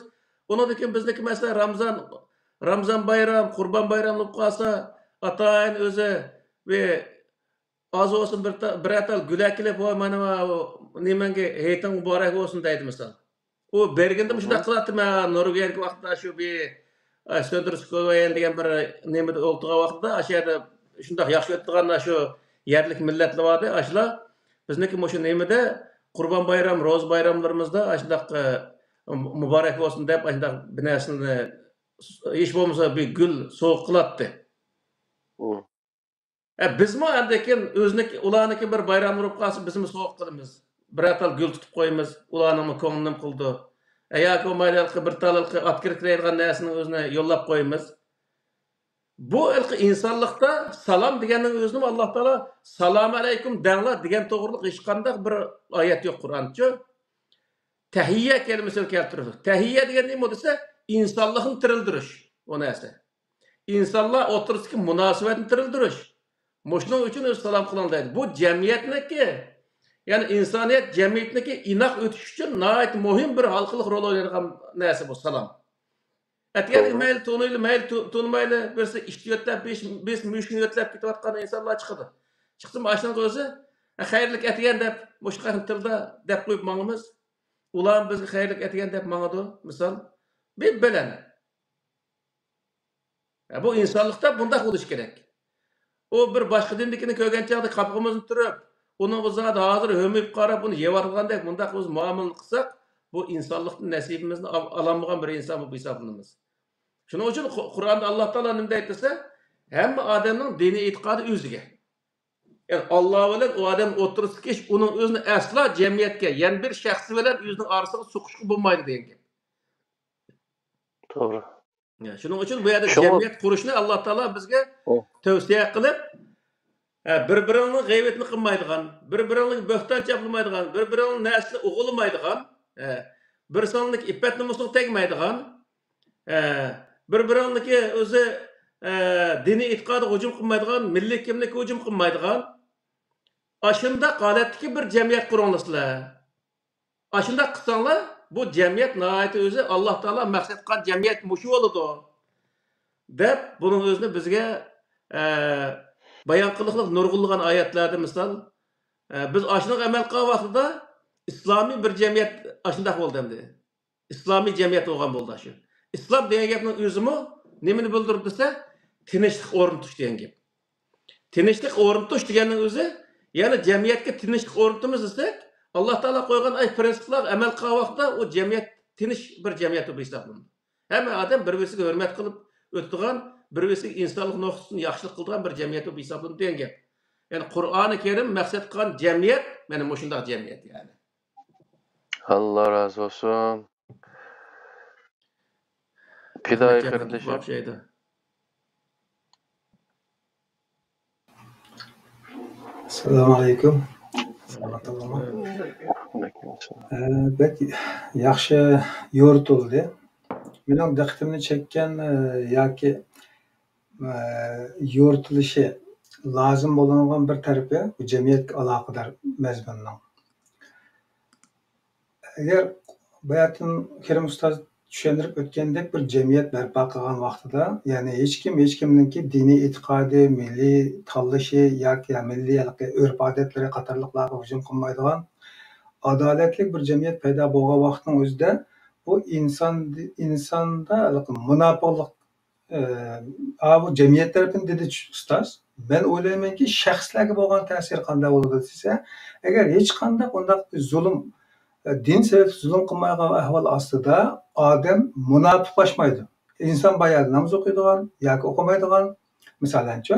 ئۇنىڭدىن كېيىن بىزنىڭكى مەسىلەن رامزان، رامزان بايرام، قۇربان بايرام بولۇپ قالسا، ئاتايىن ئۆزى بىر ئاز بولسۇن بىر تا-، بىرەر تال گۈل ئەكېلىپ، «ۋاي، مانا، نېمەڭگە، ھېيتىڭ مۇبارەك بولسۇن» دەيدۇ مىسال. ئۇ بەرگىندە مۇشۇنداق قىلاتتى. مەن نورۋېگىيەدىكى ۋاقىتتا شۇ بىر، ئە، سۆندرس كوۋېيەن دېگەن بىر نېمىدە ئولتۇرغان ۋاقتىدا، ئاشۇ يەردە شۇنداق ياخشى ئۆتىدىغان شۇ يەرلىك مىللەتلەر باردى. ئاشۇلار بىزنىڭكى مۇشۇ نېمىدە قۇربان بايرام، روزا بايراملىرىمىزدا ئاشۇنداق، ئە، مۇبارەك بولسۇن دەپ، ئاشۇنداق بىر نەرسىنى، ھېچ بولمىسا بىر گۈل سوۋغا قىلاتتى. ئە، بىزمۇ ئاندىن كېيىن ئۆزىنىڭكى، ئۇلارنىڭكى بىر بايراملىرى بولۇپ قالسا، بىزمۇ سوۋغا قىلىمىز. بىرەر تال گۈل تۇتۇپ قويىمىز، ئۇلارنىڭمۇ كۆڭلىنى قىلىدۇ. ئە، ياكى بولمايدۇ، ھېلىقى بىر تال ھېلىقى ئاكىرىپ كېلىدىغان نەرسىنى ئۆزىنى يوللاپ قويىمىز. بۇ ھېلىقى ئىنسانلىقتا سالام دېگەننىڭ ئۆزىنىمۇ ئاللا تائالا «سالام ئەلەيكۇم دەڭلار» دېگەن توغرىلىق ھېچقانداق بىر ئايەت يوق قۇرئانچۇ. تەھىيە كەلىمىسىنى كەلتۈرىدۇ. تەھىيە دېگەن نېمە دېسە، ئىنسانلىقنى تىرىلدۈرۈش ئۇ نەرسە. ئىنسانلار ئوتتۇرىسىدىكى مۇناسىۋەتنى تىرىلدۈرۈش. مۇشۇنىڭ ئۈچۈن ئۆزى سالام قىلىڭ دەيدۇ. بۇ جەمئىيەتنىڭكى، يەنى ئىنسانىيەت جەمئىيىتىنىڭكى ئىناق ئۆتۈشى ئۈچۈن ناھايىتى مۇھىم بىر ھالقىلىق رول ئوينايدىغان نەرسە بۇ سالام. ئەتىگەنلىك توغرا. مەيلى تونۇيلى، مەيلى تو-، تونۇمايلى، بىرسى ئىشتە يۆتلەپ، بىرسى، بىرسى مۇشۇنى يۆتلەپ كېتىۋاتقان ئىنسانلار چىقىدۇ. چىقسىمۇ ئاشۇنىڭ ئۆزى، «خەيرلىك ئەتىگەن» دەپ، مۇشۇ قېتىم تىلدا دەپ قويۇپ ماڭىمىز. ئۇلارمۇ بىزگە «خەيرلىك ئەتىگەن» دەپ ماڭىدۇ، مىسال. بىر بىلەن. ھە، بۇ ئىنسانلىقتا بۇنداق بولۇشى كېرەك. ئۇ بىر باشقا دىندىكىنى كۆرگەن چاغدا قاپىقىمىزنى تۈرۈپ، ئۇنىڭغا زادى ھازىر ھۆمۈپ قاراپ، ئۇنى يەۋاتقاندەك مۇنداق بىز مۇئامىلىنى قىلساق، بۇ ئىنسانلىقتىن نەسىبىمىزنى ئال-، ئالالمىغان بىر ئىنسان بولۇپ ھېسابلىنىمىز. شۇنىڭ ئۈچۈن قۇ-، قۇرئاندا ئاللا تائالا نېمە دەيدۇ دېسە، ھەممە ئادەمنىڭ دىنىي ئېتىقادى ئۆزىگە. يەنى ئاللا بىلەن ئۇ ئادەمنىڭ ئوتتۇرىسىدىكى ئىش ئۇنىڭ ئۆزىنى ئەسلا جەمئىيەتكە، يەنە بىر شەخس بىلەن ئۆزىنىڭ ئارىسىغا سوقۇشقا بولمايدۇ دېگەن گەپ. توغرا. شۇنىڭ ئۈچۈن بۇ يەردە شۇڭا جەمئىيەت قۇرۇشنى ئاللا تائالا بىزگە ئۇ تەۋسىيە قىلىپ، ھە، بىر-بىرىڭنىڭ غەيۋىتىنى قىلمايدىغان، بىر-بىرىڭنىڭ بۆھتان چاپلىمايدىغان، بىر-بىرىڭنىڭ نەرسىنى ئوغرىلىمايدىغان، ھە، بىرسىڭنىڭكى ئىپپەت-نومۇسىغا تەگمەيدىغان، ھە، بىر-بىرىڭنىڭكى ئۆزى، ھە، دىنىي ئېتىقادىغا ھۇجۇم قىلمايدىغان، مىللىي كىملىككە ھۇجۇم قىلمايدىغان، ئاشۇنداق ھالەتتىكى بىر جەمئىيەت قۇرۇڭلار سىلەر. ئاشۇنداق قىلساڭلار، بۇ جەمئىيەت ناھايىتى ئۆزى ئاللا تائالا مەقسەت قىلغان جەمئىيەت مۇشۇ بولىدۇ، دەپ بۇنىڭ ئۆزىنى بىزگە، ئە، بايان قىلىقلىق نۇرغۇنلىغان ئايەتلەردە مىسال، ئە، بىز ئاشۇنىڭغا ئەمەل قىلغان ۋاقتىدا ئىسلامىي بىر جەمئىيەت ئاشۇنداق بولدى ئەمدى. ئىسلامىي جەمئىيەت بولغان بولدى شۇ. ئىسلام دېگەن گەپنىڭ ئۆزىمۇ نېمىنى بىلدۈرىدۇ دېسە، تىنچلىق ئورنىتىش دېگەن گەپ. تىنچلىق ئورنىتىش دېگەننىڭ ئۆزى، يەنى جەمئىيەتكە تىنچلىق ئورنىتىمىز دېسەك، ئاللا تائالا قويغان ئاي پرىنسىپلارغا ئەمەل قىلغان ۋاقىتتا ئۇ جەمئىيەت تىنچ بىر جەمئىيەت بولۇپ ھېسابلىنىدۇ. ھەممە ئادەم بىر-بىرسىگە ھۆرمەت قىلىپ ئۆتىدىغان، بىر-بىرسىگە ئىنسانلىق نۇقتىسىدىن ياخشىلىق قىلىدىغان بىر جەمئىيەت بولۇپ ھېسابلىنىدۇ دېگەن گەپ. يەنى قۇرئانى كەرىم مەقسەت قىلغان جەمئىيەت مانا مۇشۇنداق جەمئىيەت يەنى. ئاللا رازى بولسۇن. پىدائىي قېرىندىشىم. ئەسسالامۇ ئەلەيكۇم. سالامەت بولۇڭلار. ئە، بەك ياخشى يورۇتۇلدى. مېنىڭ دىققىتىمنى چەككەن، ئە، ياكى، ئە، يورۇتۇلۇشى لازىم بولۇنغان بىر تەرىپى بۇ جەمئىيەتكە ئالاقىدار مەزمۇننىڭ. ئەگەر باياتىن كېرىم ئۇستاز چۈشەندۈرۈپ ئۆتكەندەك، بىر جەمئىيەت بەرپا قىلغان ۋاقتىدا، يەنى ھېچكىم ھېچكىمنىڭكى دىنىي ئېتىقادى، مىللىي تاللىشى ياكى مىللىي ھېلىقى ئۆرپ-ئادەتلىرى قاتارلىقلارغا ھۇجۇم قىلمايدىغان ئادالەتلىك بىر جەمئىيەت پەيدا بولغان ۋاقىتنىڭ ئۆزىدە، بۇ ئىنسان، ئىنساندا ھېلىقى مۇناپىقلىق ئە، ئا، بۇ جەمئىيەت تەرىپىدىن دېدى ئۇستاز. مەن ئويلايمەنكى، شەخسلەرگە بولغان تەسىرى قانداق بولىدۇ دېسە، ئەگەر ھېچقانداق ئۇنداق زۇلۇم، ئە، دىن سەۋەبلىك زۇلۇم قىلمايدىغان ئەھۋال ئاستىدا ئادەم مۇناپىقلاشمايدۇ. ئىنسان بايا ناماز ئوقۇيدىغان ياكى ئوقۇمايدىغان، مىسالەنچۇ.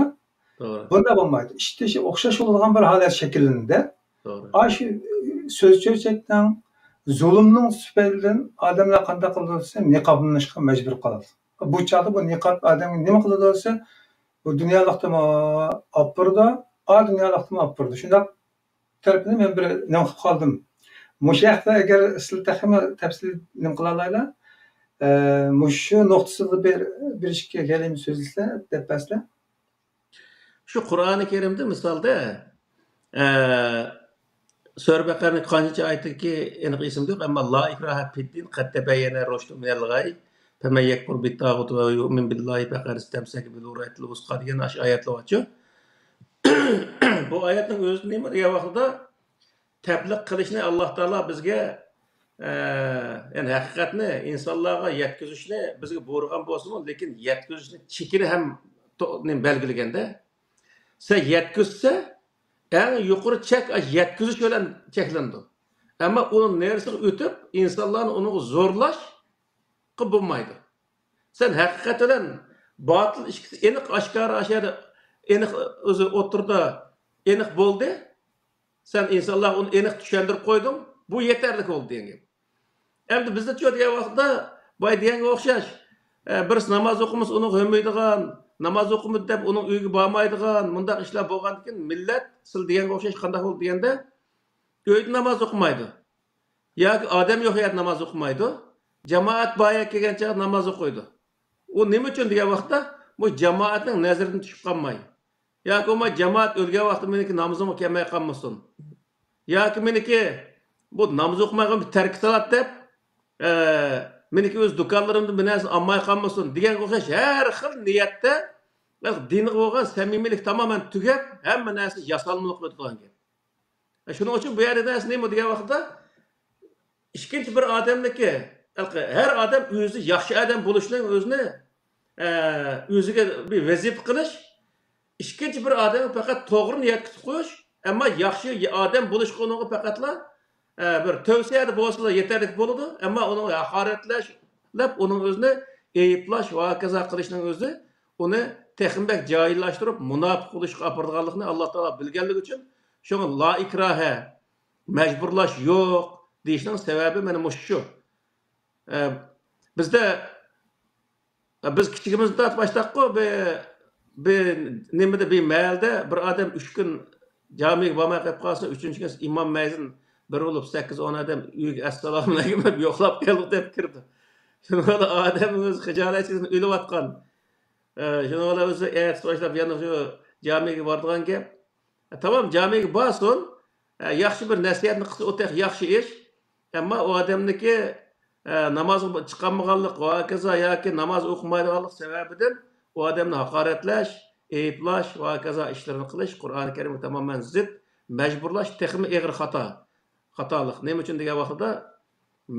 توغرا. بۇنداق بولمايدۇ. ئىشتىشى ئوخشاش بولىدىغان بىر ھالەت شەكىللىنىدۇ. توغرا. ئاشۇ سۆز چۆچەكنىڭ، زۇلۇمنىڭ سۈپىتىدىن ئادەملەر قانداق قىلىدۇ دېسە، نىقابلىنىشقا مەجبۇر قالىدۇ. بۇ چاغدا بۇ نىقاب ئادەمگە نېمە قىلىدۇ دېسە، بۇ دۇنيالىقتىمۇ ئاپىرىدۇ، ئا دۇنيالىقتىمۇ ئاپىرىدۇ. شۇنداق تەرىپىنى مەن بىر نېمە قىلىپ قالدىم. مۇشۇ ھەقتە ئەگەر سىلەر تېخىمۇ تەپسىلىي نېمە قىلالايلا، ئە، مۇشۇ نۇقتىسىدا بىر، بىر ئىككى كەلىمە سۆزلىسە دەپ بەرسىلەر. شۇ قۇرئانى كەرىمدە مىسالدا، ئە، سۈرە بەقەرىنىڭ قانچىنچى ئايىتىدىكى ئېنىق ئېسىمدە يوق، ئەمما لا ئىكراھە فىددىن قەد تەبەييەنە رۇشدۇ مىنەل غەي، فەمەن يەكفۇر بىتتاغۇتى ۋە يۇئمىن بىللاھى پەقەد ئىستەمسەكە بىل ئۇرۋەتىل ۋۇسقا دېگەن ئاشۇ ئايەتلەر بارچۇ. بۇ ئايەتنىڭ ئۆزى نېمە دېگەن ۋاقتىدا، تەبلىغ قىلىشنى ئاللا تائالا بىزگە، ئە، يەنى ھەقىقەتنى ئىنسانلارغا يەتكۈزۈشنى بىزگە بۇيرۇغان بولسىمۇ، لېكىن يەتكۈزۈشنى چېكىنى ھەم تو-، نېمە بەلگىلىگەندە، سەن يەتكۈزسە، ئەڭ يۇقىرى چەك ئاشۇ يەتكۈزۈش بىلەن چەكلىنىدۇ. ئەمما ئۇنىڭ نېرىسىغا ئۆتۈپ، ئىنسانلارنى ئۇنىڭغا زورلاشقا بولمايدۇ. سەن ھەقىقەت بىلەن باتىل ئىككىسى ئېنىق ئاشكارا، ئاشۇ يەردە ئېنىق، ئۆزى ئوتتۇرىدا ئېنىق بولدى. سەن ئىنسانلارغا ئۇنى ئېنىق چۈشەندۈرۈپ قويدۇڭ. بۇ يېتەرلىك بولدى دېگەن گەپ. ئەمدى بىزدە چۇ دېگەن ۋاقىتتا، بايا دېگەنگە ئوخشاش، ئە، بىرسى ناماز ئوقۇمىسا ئۇنىڭغا ھۆرمەيدىغان، ناماز ئوقۇمىدى دەپ ئۇنىڭ ئۆيىگە بارمايدىغان، مۇنداق ئىشلار بولغاندىكىن مىللەت سىلەر دېگەنگە ئوخشاش قانداق بولدى دېگەندە، ئۆيدە ناماز ئوقۇمايدۇ. ياكى ئادەم يوق يەردە ناماز ئوقۇمايدۇ. جامائەت بار يەرگە كەلگەن چاغدا ناماز ئوقۇيدۇ. ئۇ نېمە ئۈچۈن دېگەن ۋاقىتتا، بۇ جامائەتنىڭ نەزىرىدىن چۈشۈپ قالماي. ياكى بولماي جامائەت ئۆلگەن ۋاقىتتا مېنىڭكى نامىزىمغا كەلمەي قالمىسۇن. ياكى مېنىڭكى بۇ ناماز ئوقۇمايدىغان بىر تەركە سالات دەپ، ئە، مېنىڭكى ئۆز دۇكانلىرىمدىن بىر نەرسىنى ئالماي قالمىسۇن دېگەنگە ئوخشاش ھەر خىل نىيەتتە دىنغا بولغان سەمىمىيلىك تامامەن تۈگەپ، ھەممە نەرسە ياسالمىلىق ئۆتىدىغان گەپ. شۇنىڭ ئۈچۈن بۇ يەردە نەرسە نېمە دېگەن ۋاقىتتا، ئىككىنچى بىر ئادەمنىڭكى، ھەر ئادەم ئۆزى ياخشى ئادەم بولۇشنىڭ ئۆزىنى، ئە، ئۆزىگە بىر ۋەزىپە قىلىش، ئىككىنچى بىر ئادەمگە پەقەت توغرىنى يەتكۈزۈپ قويۇش، ئەمما ياخشى ئادەم بولۇشقا ئۇنىڭغا پەقەتلا، ئە، بىر تەۋسىيەدە بولسىلا يېتەرلىك بولىدۇ، ئەمما ئۇنىڭغا ھاقارەتلەش، دەپ ئۇنىڭ ئۆزىنى ئەيىبلەش ۋە ھاكازا قىلىشنىڭ ئۆزى ئۇنى تېخىمۇ بەك جاھىللاشتۇرۇپ، مۇناپىق بولۇشقا ئاپىرىدىغانلىقىنى ئاللا تائالا بىلگەنلىكى ئۈچۈن، شۇڭا لا ئىكراھە، مەجبۇرلاش يوق دېيىشنىڭ سەۋەبى مانا مۇشۇ شۇ. ئە، بىزدە، بىز كىچىكىمىزدىن تارتىپ ئاشتاققۇ، بىر، بىر نېمىدە، بىر مەھەلدە بىر ئادەم ئۈچ كۈن جامىگە بارماي قېلىپ قالسا، ئۈچىنچى كۈنى ئىمام مەزىن بىر بولۇپ، سەككىز ئون ئادەم ئۆيگە «ئەسسالامۇئەلەيكۇم» دەپ يوقلاپ كەلدۇق دەپ كىرىدۇ. شۇنىڭ بىلەن ئادەم ئۆزى خىجالەتچىدىن ئۆلۈۋاتقان. ئە، شۇنىڭ بىلەن ئۆزى ئەتىسى باشلاپ يەنە شۇ جامىگە بارىدىغان گەپ. تامام، جامىگە بارسۇن. ھە، ياخشى بىر نەسىھەتنى قىلسا، ئۇ تېخى ياخشى ئىش. ئەمما ئۇ ئادەمنىكى، ھە، نامازغا چىقالمىغانلىق ۋە ھاكازا ياكى ناماز ئوقۇمايدىغانلىق سەۋەبىدىن ئۇ ئادەمنى ھاقارەتلەش، ئەيىبلەش ۋە ھاكازا ئىشلىرىنى قىلىش قۇرئانى كەرىمگە تامامەن زىت، مەجبۇرلاش تېخىمۇ ئېغىر خاتا، خاتالىق. نېمە ئۈچۈن دېگەن ۋاقىتتا،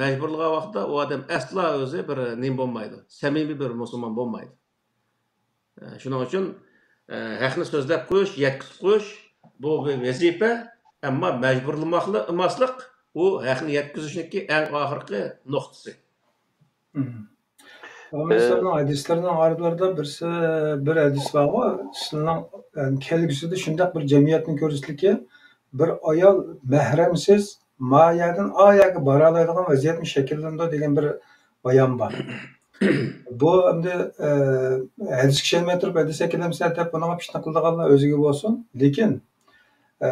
مەجبۇرلىغان ۋاقىتتا ئۇ ئادەم ئەسلا ئۆزى بىر نېمە بولمايدۇ، سەمىمىي بىر مۇسۇلمان بولمايدۇ. ئە، شۇنىڭ ئۈچۈن، ئە، ھەقنى سۆزلەپ قويۇش، يەتكۈزۈپ قويۇش، بۇ بىر ۋەزىپە، ئەمما مەجبۇرلىماقلا-، ئىماسلىق، ئۇ ھەقنى يەتكۈزۈشنىڭكى ئەڭ ئاخىرقى نۇقتىسى. مم. پەيغەمبەرنىڭ ھەدىسلىرىنىڭ ئارىلىرىدا بىرسى، بىر ھەدىس بارغۇ، سىلىنىڭ، يەنى، كەلگۈسىدە شۇنداق بىر جەمئىيەتنى كۆرىسىلەركى، بىر ئايال مەھرەمسىز ما يەردىن ئا يەرگە بارالايدىغان ۋەزىيەتمۇ شەكىللىنىدۇ دېگەن بىر بايان بار. بۇ ئەمدى، ئە، ھەدىسكە ئىشەنمەي تۇرۇپ ھەدىس ئەكېلەمسىلەر دەپ بۇنىڭغا پىتنە قىلىدىغانلار ئۆزىگە بولسۇن. لېكىن، ئە،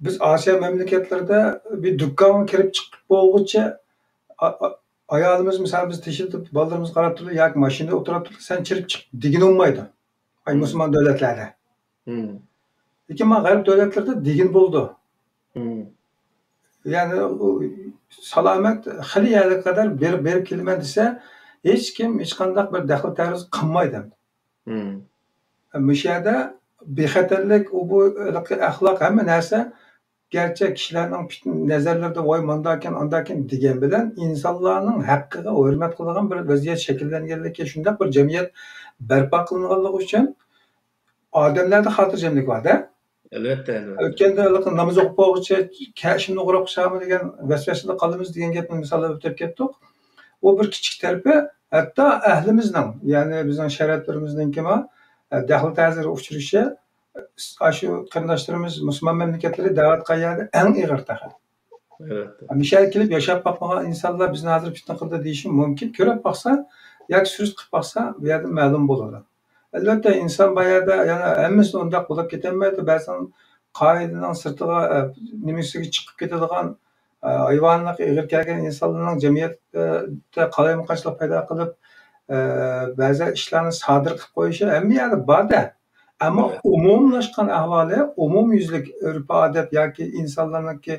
بىز ئاسىيا مەملىكەتلىرىدە بىر دۇكانغا كىرىپ چىقىپ بولغۇچە ئا-، ئا-، ئايالىمىز، مىسال، بىز تېشىدە بالىلىرىمىزغا قاراپ تۇرىدۇ ياكى ماشىنىدا ئولتۇرۇپ تۇرىدۇ، سەن چىرىپ چىق دېگىنى بولمايدۇ. ئاي، مۇسۇلمان دۆلەتلەردە. لېكىن مانا غەرب دۆلەتلىرىدە دېگىنى بولىدۇ. يەنى ئۇ سالامەت خېلى يەرگە قەدەر بېرىپ، بېرىپ كېلىمەن دېسە، ھېچكىم ھېچقانداق بىر دەخلى تەرۇز قىلمايدۇ. مۇشۇ يەردە بىخەتەرلىك، ئۇ بۇ ھېلىقى ئەخلاق، ھەممە نەرسە گەرچە كىشىلەرنىڭ پىت-، نەزەرلىرىدە ۋاي مانداكەن، ئانداكەن دېگەن بىلەن ئىنسانلارنىڭ ھەققىگە ھۆرمەت قىلىدىغان بىر ۋەزىيەت شەكىللەنگەنلىكى، شۇنداق بىر جەمئىيەت بەرپا قىلىنغانلىقى ئۈچۈن ئادەملەردە خاتىرجەملىك بار-دە. ئەلۋەتتە، ئەلۋەتتە. ئۆتكەندە ھېلىقى ناماز ئوقۇپ بولغۇچە كە-، ئىشىمنى ئوغرىغا قوشامۇ دېگەن ۋەسۋەسىدە قالىمىز دېگەن گەپنى مىساللاپ ئۆتۈپ كەتتۇق. ئۇ بىر كىچىك تەرىپى، ھەتتا ئەھلىمىزنىڭ، يەنى بىزنىڭ شەرەپلىرىمىزنىڭكىمۇ، ئە، دەخلى تەسىرگە ئۇچرىشى، ئاشۇ قېرىنداشلىرىمىز مۇسۇلمان مەملىكەتلىرى دەۋاتقان يەردە ئەڭ ئېغىر تېخى. ئەلۋەتتە. مىشەگە كېلىپ ياشاپ باقمىغان ئىنسانلار بىزنى ھازىر پىتنە قىلدى دېيىشى مۇمكىن. كۆرۈپ باقسا ياكى سۈرۈشتۈرۈپ باقسا بۇ يەردە مەلۇم بولىدۇ. ئەلۋەتتە، ئىنسان بۇ يەردە يەنە ھەممىسى ئۇنداق بولۇپ كېتەلمەيدۇ. بەزىدە قائىدىنىڭ سىرتىغا، ئە، نېمىسىگە چىقىپ كېتىدىغان، ئە، ھايۋانلىققا ئېغىر كەلگەن ئىنسانلارنىڭ جەمئىيەتتە قالايمىقانچىلىق پەيدا قىلىپ، ئە، بەزى ئىشلارنى سادىر قىلىپ قويۇشى ھەممە يەردە بار-دە. ئەمما ئومۇملاشقان ئەھۋالى، ئومۇميۈزلۈك ئۆرپ-ئادەت ياكى ئىنسانلارنىڭكى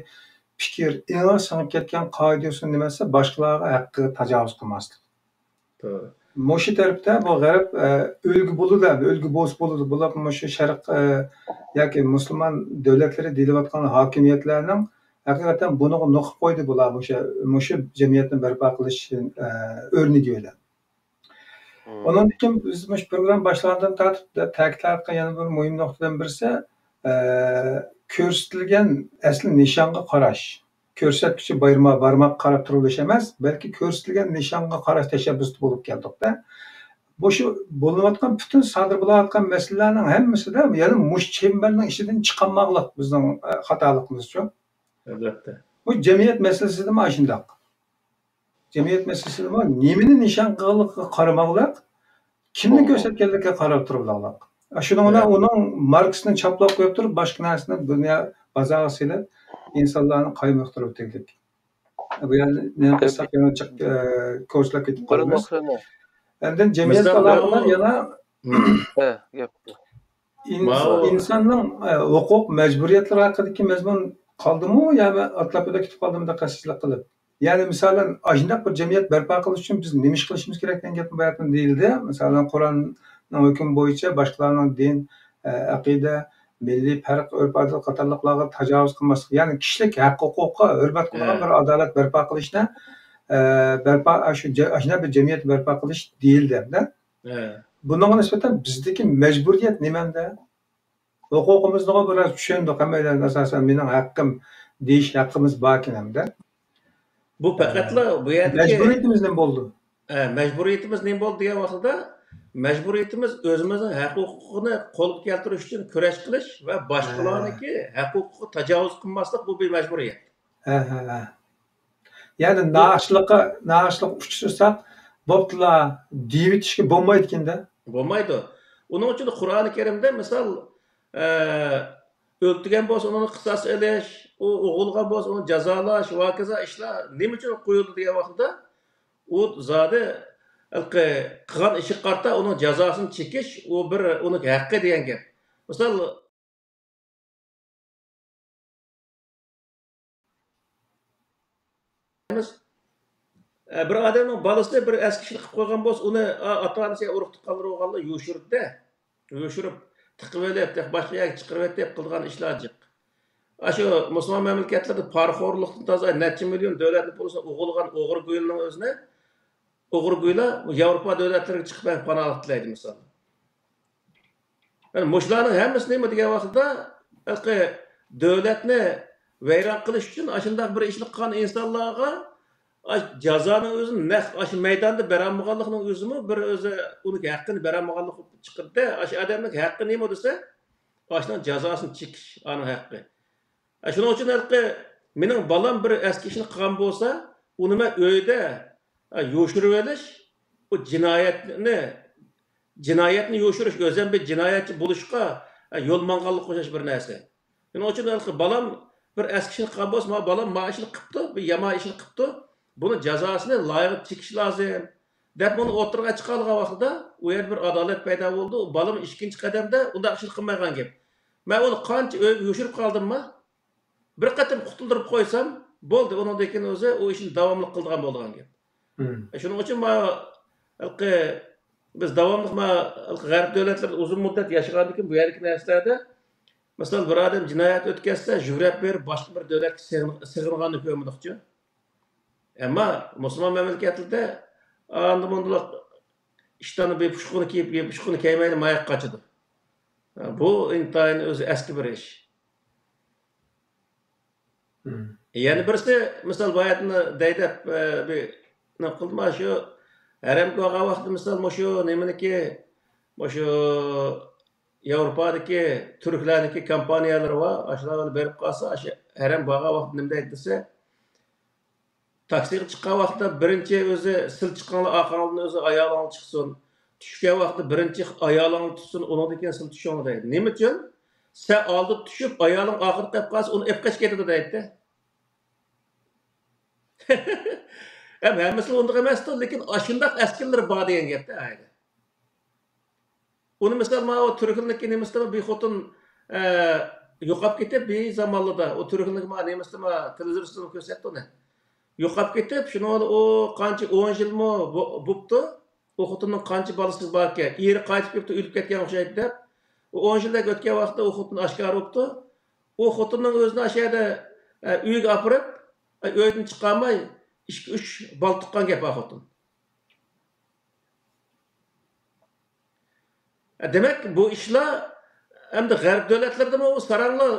پىكىر، ئېڭى سىڭىپ كەتكەن قائىدە-يوسۇن نېمە دېسە، باشقىلارغا ھەققىگە تاجاۋۇز قىلماسلىق. توغرا. مۇشۇ تەرەپتە بۇ غەرب، ئە، ئۈلگە بولىدۇ، ئۈلگە بولسا بولىدۇ. بۇلار مۇشۇ شەرق، ئە، ياكى مۇسۇلمان دۆلەتلىرى دېيىلىۋاتقان ھاكىمىيەتلەرنىڭ ھەقىقەتەن بۇنىڭغا نۇقۇپ قويدى بۇلار مۇشۇ، مۇشۇ جەمئىيەتنى بەرپا قىلىش، ئە، ئۆرنىكى بىلەن. ئۇنىڭدىن كېيىن بىز مۇشۇ پروگرامما باشلىغاندىن تارتىپ تەكىتلەۋاتقان يەنە بىر مۇھىم نۇقتىدىن بىرسى، ئە، كۆرسىتىلگەن ئەسلى نىشانغا قاراش. كۆرسەتكۈچى بايرىما-، بارماققا قاراپ تۇرۇۋېلىش ئەمەس، بەلكى كۆرسىتىلگەن نىشانغا قاراش تەشەببۇسىدا بولۇپ كەلدۇق-دە. مۇشۇ بولۇنۇۋاتقان، پۈتۈن سادىر بولۇۋاتقان مەسىلىلەرنىڭ ھەممىسىدە يەنە مۇشۇ چەمبەرنىڭ ئىچىدىن چىقالماقلىق بىزنىڭ، ئە، خاتالىقىمىزچۇ. ئەلۋەتتە. بۇ جەمئىيەت مەسىلىسىدىمۇ ئاشۇنداق. جەمئىيەت مەسىلىسىدىمۇ نېمىنى نىشان قىلغانلىقىغا قارىماقلىق، كىمنى كۆرسەتكەنلىكىگە قاراپ تۇرۇۋالاڭلار. شۇنىڭ بىلەن ئۇنىڭ ماركىسىنى چاپلاپ قويۇپ تۇرۇپ، باشقا نەرسىنى دۇنيا بازارغا سېلىپ، ئىنسانلارنى قايمۇقتۇرۇپ تېگىلىك. بۇ يەردە نېمە قىلساق يەنە جىق، ئە، كوچىلاپ كېتىپ قالىمىز. ئاندىن جەمئىيەتكە ئالاقىدار يەنە ئىنس-، ئىنساننىڭ، ئە، ھوقۇق مەجبۇرىيەتلىرى ھەققىدىكى مەزمۇن قالدىمۇ يا ئاتلاپ كېتىپ قالدىمۇ، دىققەتسىزلىك قىلىپ. يەنى، مىسالەن، ئاشۇنداق بىر جەمئىيەت بەرپا قىلىش ئۈچۈن بىز نېمە ئىش قىلىشىمىز كېرەك دېگەن گەپمۇ بۇ يەردىن دېيىلدى. مىسالەن، قۇرئاننىڭ ھۆكمى بويىچە باشقىلارنىڭ دىن، ئە، ئەقىدە، مىللىي پەرق، ئۆرپ-ئادەت قاتارلىقلارغا تاجاۋۇز قىلماسلىق، يەنى كىشىلىك ھەق-ھوقۇققا ھۆرمەت قىلىدىغان بىر ئادالەت بەرپا قىلىشنى، ئە، بەرپا، ئاشۇ جە-، ئاشۇنداق بىر جەمئىيەت بەرپا قىلىش دېيىلدى ھەمدە. بۇنىڭغا نىسبەتەن بىزدىكى مەجبۇرىيەت نېمەمدە؟ ھوقۇقىمىزنىغۇ بىراز چۈشەندۇق ھەممەيلەن، ئاساسەن مېنىڭ ھەققىم دېيىش ھەققىمىز باركەن ھەمدە. بۇ پەقەتلا بۇ يەردىكى مەجبۇرىيىتىمىز نېمە بولدى؟ ھە، مەجبۇرىيىتىمىز نېمە بولدى دېگەن ۋاقتىدا، مەجبۇرىيىتىمىز ئۆزىمىزنىڭ ھەق-ھوقۇقىنى قولغا كەلتۈرۈش ئۈچۈن كۈرەش قىلىش ۋە باشقىلارنىڭكى ھەق-ھوقۇقىغا تاجاۋۇز قىلماسلىق، بۇ بىر مەجبۇرىيەت. ھە، ھە، ھە. يەنى ناھەقچىلىققا، ناھەقچىلىققا ئۇچرىساق، بوپتۇلا دېيىۋېتىشكە بولمايدىكەن-دە. بولمايدۇ. ئۇنىڭ ئۈچۈن قۇرئانى كەرىمدە، مىسال، ئە، ئۆلتۈرگەن بولسا، ئۇنىڭ قىساس ئېلىش، ئۇ ئوغرىلىغان بولسا، ئۇنى جازالاش ۋە ھاكازا ئىشلار نېمە ئۈچۈن قويۇلدى دېگەن ۋاقتىدا، ئۇ زادى ھېلىقى قىلغان ئىشىغا قارىتا ئۇنىڭ جازاسىنى چېكىش، ئۇ بىر ئۇنىڭ ھەققى دېگەن گەپ. مىسال، ئە، بىر ئادەمنىڭ بالىسى بىر ئەسكى ئىشنى قىلىپ قويغان بولسا، ئۇنى، ئا، ئاتا-ئانىسى يا ئۇرۇق-تۇغقانلىرى بولغانلار يوشۇرىدۇ-دە. يوشۇرۇپ، تىقىۋېلىپ، باشقا يەرگە چىقىرىۋېتىپ قىلىدىغان ئىشلار جىق. ئاشۇ مۇسۇلمان مەملىكەتلەردە پارىخورلۇقتىن تازا نەچچە مىليون دۆلەتنى پۇلىسىنى ئوغرىلىغان ئوغرىگويلىنىڭ ئۆزىنى، ئوغرىگويلا ياۋروپا دۆلەتلىرىگە چىقىپ پاناھلىق تىلەيدۇ، مىسال. يەنى مۇشۇلارنىڭ ھەممىسى نېمە دېگەن ۋاقىتتا، ھېلىقى دۆلەتنى ۋەيران قىلىش ئۈچۈن ئاشۇنداق بىر ئىشنى قىلغان ئىنسانلارغا ئاش-، جازانىڭ ئۆزىنى نەق ئاشۇ مەيداندا بېرەلمىگەنلىكنىڭ ئۆزىمۇ بىر ئۆزى ئۇنىڭ ھەققىنى بېرەلمىگەنلىك بولۇپ چىقىدۇ. ئاشۇ ئادەمنىڭ ھەققى نېمە دېسە، ئاشۇنىڭ جازاسىنى چېكىش ئانىڭ ھەققى. ئە، شۇنىڭ ئۈچۈن ھېلىقى مېنىڭ بالام بىر ئەسكى ئىشنى قىلغان بولسا، ئۇنى مەن ئۆيدە، ئە، يوشۇرۇۋېلىش، ئۇ جىنايەتنى، جىنايەتنى يوشۇرۇش، ئۆزۈم بىر جىنايەتچى بولۇشقا، ئە، يول ماڭغانلىققا ئوخشاش بىر نەرسە. شۇنىڭ ئۈچۈن ھېلىقى بالام بىر ئەسكى ئىشنى قىلغان بولسا، ما بالام ما ئىشنى قىپتۇ، بىر يامان ئىشنى قىپتۇ، بۇنى جازاسىنى لايىقىدا چېكىش لازىم، دەپ بۇنى ئوتتۇرىغا چىقارغان ۋاقتىدا، ئۇ يەردە بىر ئادالەت پەيدا بولىدۇ. ئۇ بالام ئىككىنچى قەدەمدە ئۇنداق ئىشنى قىلمايدىغان گەپ. مەن ئۇنى قانچە ئۆيگە يوشۇرۇپ قالدىممۇ، بىر قېتىم قۇتۇلدۇرۇپ قويسام بولدى، ئۇنىڭدىن كېيىن ئۆزى ئۇ ئىشنى داۋاملىق قىلىدىغان بولىدىغان گەپ. مم. شۇنىڭ ئۈچۈن ما، ھېلىقى، بىز داۋاملىق ما، ھېلىقى غەرب دۆلەتلىرىدە ئۇزۇن مۇددەت ياشىغاندىكىن بۇ يەردىكى نەرسىلەردە، مىسال، بىر ئادەم جىنايەت ئۆتكەزسە، يۈگرەپ بېرىپ باشقا بىر دۆلەتكە سىغىن-، سىغىنغاننى كۆرمىدۇقچۇ. ئەمما مۇسۇلمان مەملىكەتلىرىدە ئاندا مۇندىلىق ئىشتاننى بىر پۇشقىنى كىيىپ، بىر پۇشقىنى كىيمەيلا ماياققا قاچىدۇ. بۇ ئىنتايىن ئۆزى ئەسكى بىر ئىش. مم. يەنە بىرسى، مىسال، باياتىنى دەي دەپ، ئە، بىر نېمە قىلدىم، شۇ ھەرەمگە بارغان ۋاقتىدا، مىسال، مۇشۇ نېمىنىكى، مۇشۇ ياۋروپادىكى تۈركلەرنىڭكى كومپانىيەلىرى بار، ئاشۇلار بىلەن بېرىپ قالسا، ئاشۇ ھەرەم بارغان ۋاقتىدا نېمە دەيدۇ دېسە، تاكسىغا چىققان ۋاقتىدا بىرىنچى ئۆزى سىل چىققانلا ئارقاڭدىن ئۆزى ئايالىڭ چىقسۇن. چۈشكەن ۋاقتىدا بىرىنچى ئايالىڭنى تۇتسۇن، ئۇنىڭدىن كېيىن سىل چۈشۈڭلار دەيدۇ. نېمە ئۈچۈن؟ سەن ئالدىدا چۈشۈپ، ئايالىڭ ئاخىرىدا قېلىپ قالسا، ئۇنى ئېلىپ قېچىپ كېتىدۇ دەيدۇ. ھەم ھەممىسى ئۇنداق ئەمەستۇ، لېكىن ئاشۇنداق ئەسكىلىرى بار دېگەن گەپتە ئايدا. ئۇنى مىسال، ماۋۇ تۈركلىكى نېمىسىدىمۇ بىر خوتۇن، ئە، يوقاپ كېتىپ، بىر زامانلىدا ئۇ تۈركلىك ما نېمىسىدىمۇ تېلېۋىزوردا كۆرسەتتى ئۇنى. يوقاپ كېتىپ، شۇنىڭ بىلەن ئۇ قانچە ئون يىلمۇ بو-، بوپتۇ. ئۇ خوتۇننىڭ قانچە بالىسى باركەن، ئېرى قايتىپ كېلىپتۇ، ئۆلۈپ كەتكەن ئوخشايدۇ دەپ. ئۇ ئون يىلدەك ئۆتكەن ۋاقىتتا ئۇ خوتۇن ئاشكارا بوپتۇ. ئۇ خوتۇننىڭ ئۆزىنى ئاشۇ يەردە، ئە، ئۆيگە ئاپىرىپ، ئە، ئۆيدىن چىقارماي، ئىككى، ئۈچ بالا تۇغقان گەپ ئا خوتۇن. دېمەك، بۇ ئىشلار ئەمدى غەرب دۆلەتلىرىدىمۇ ئۇ ساراڭلار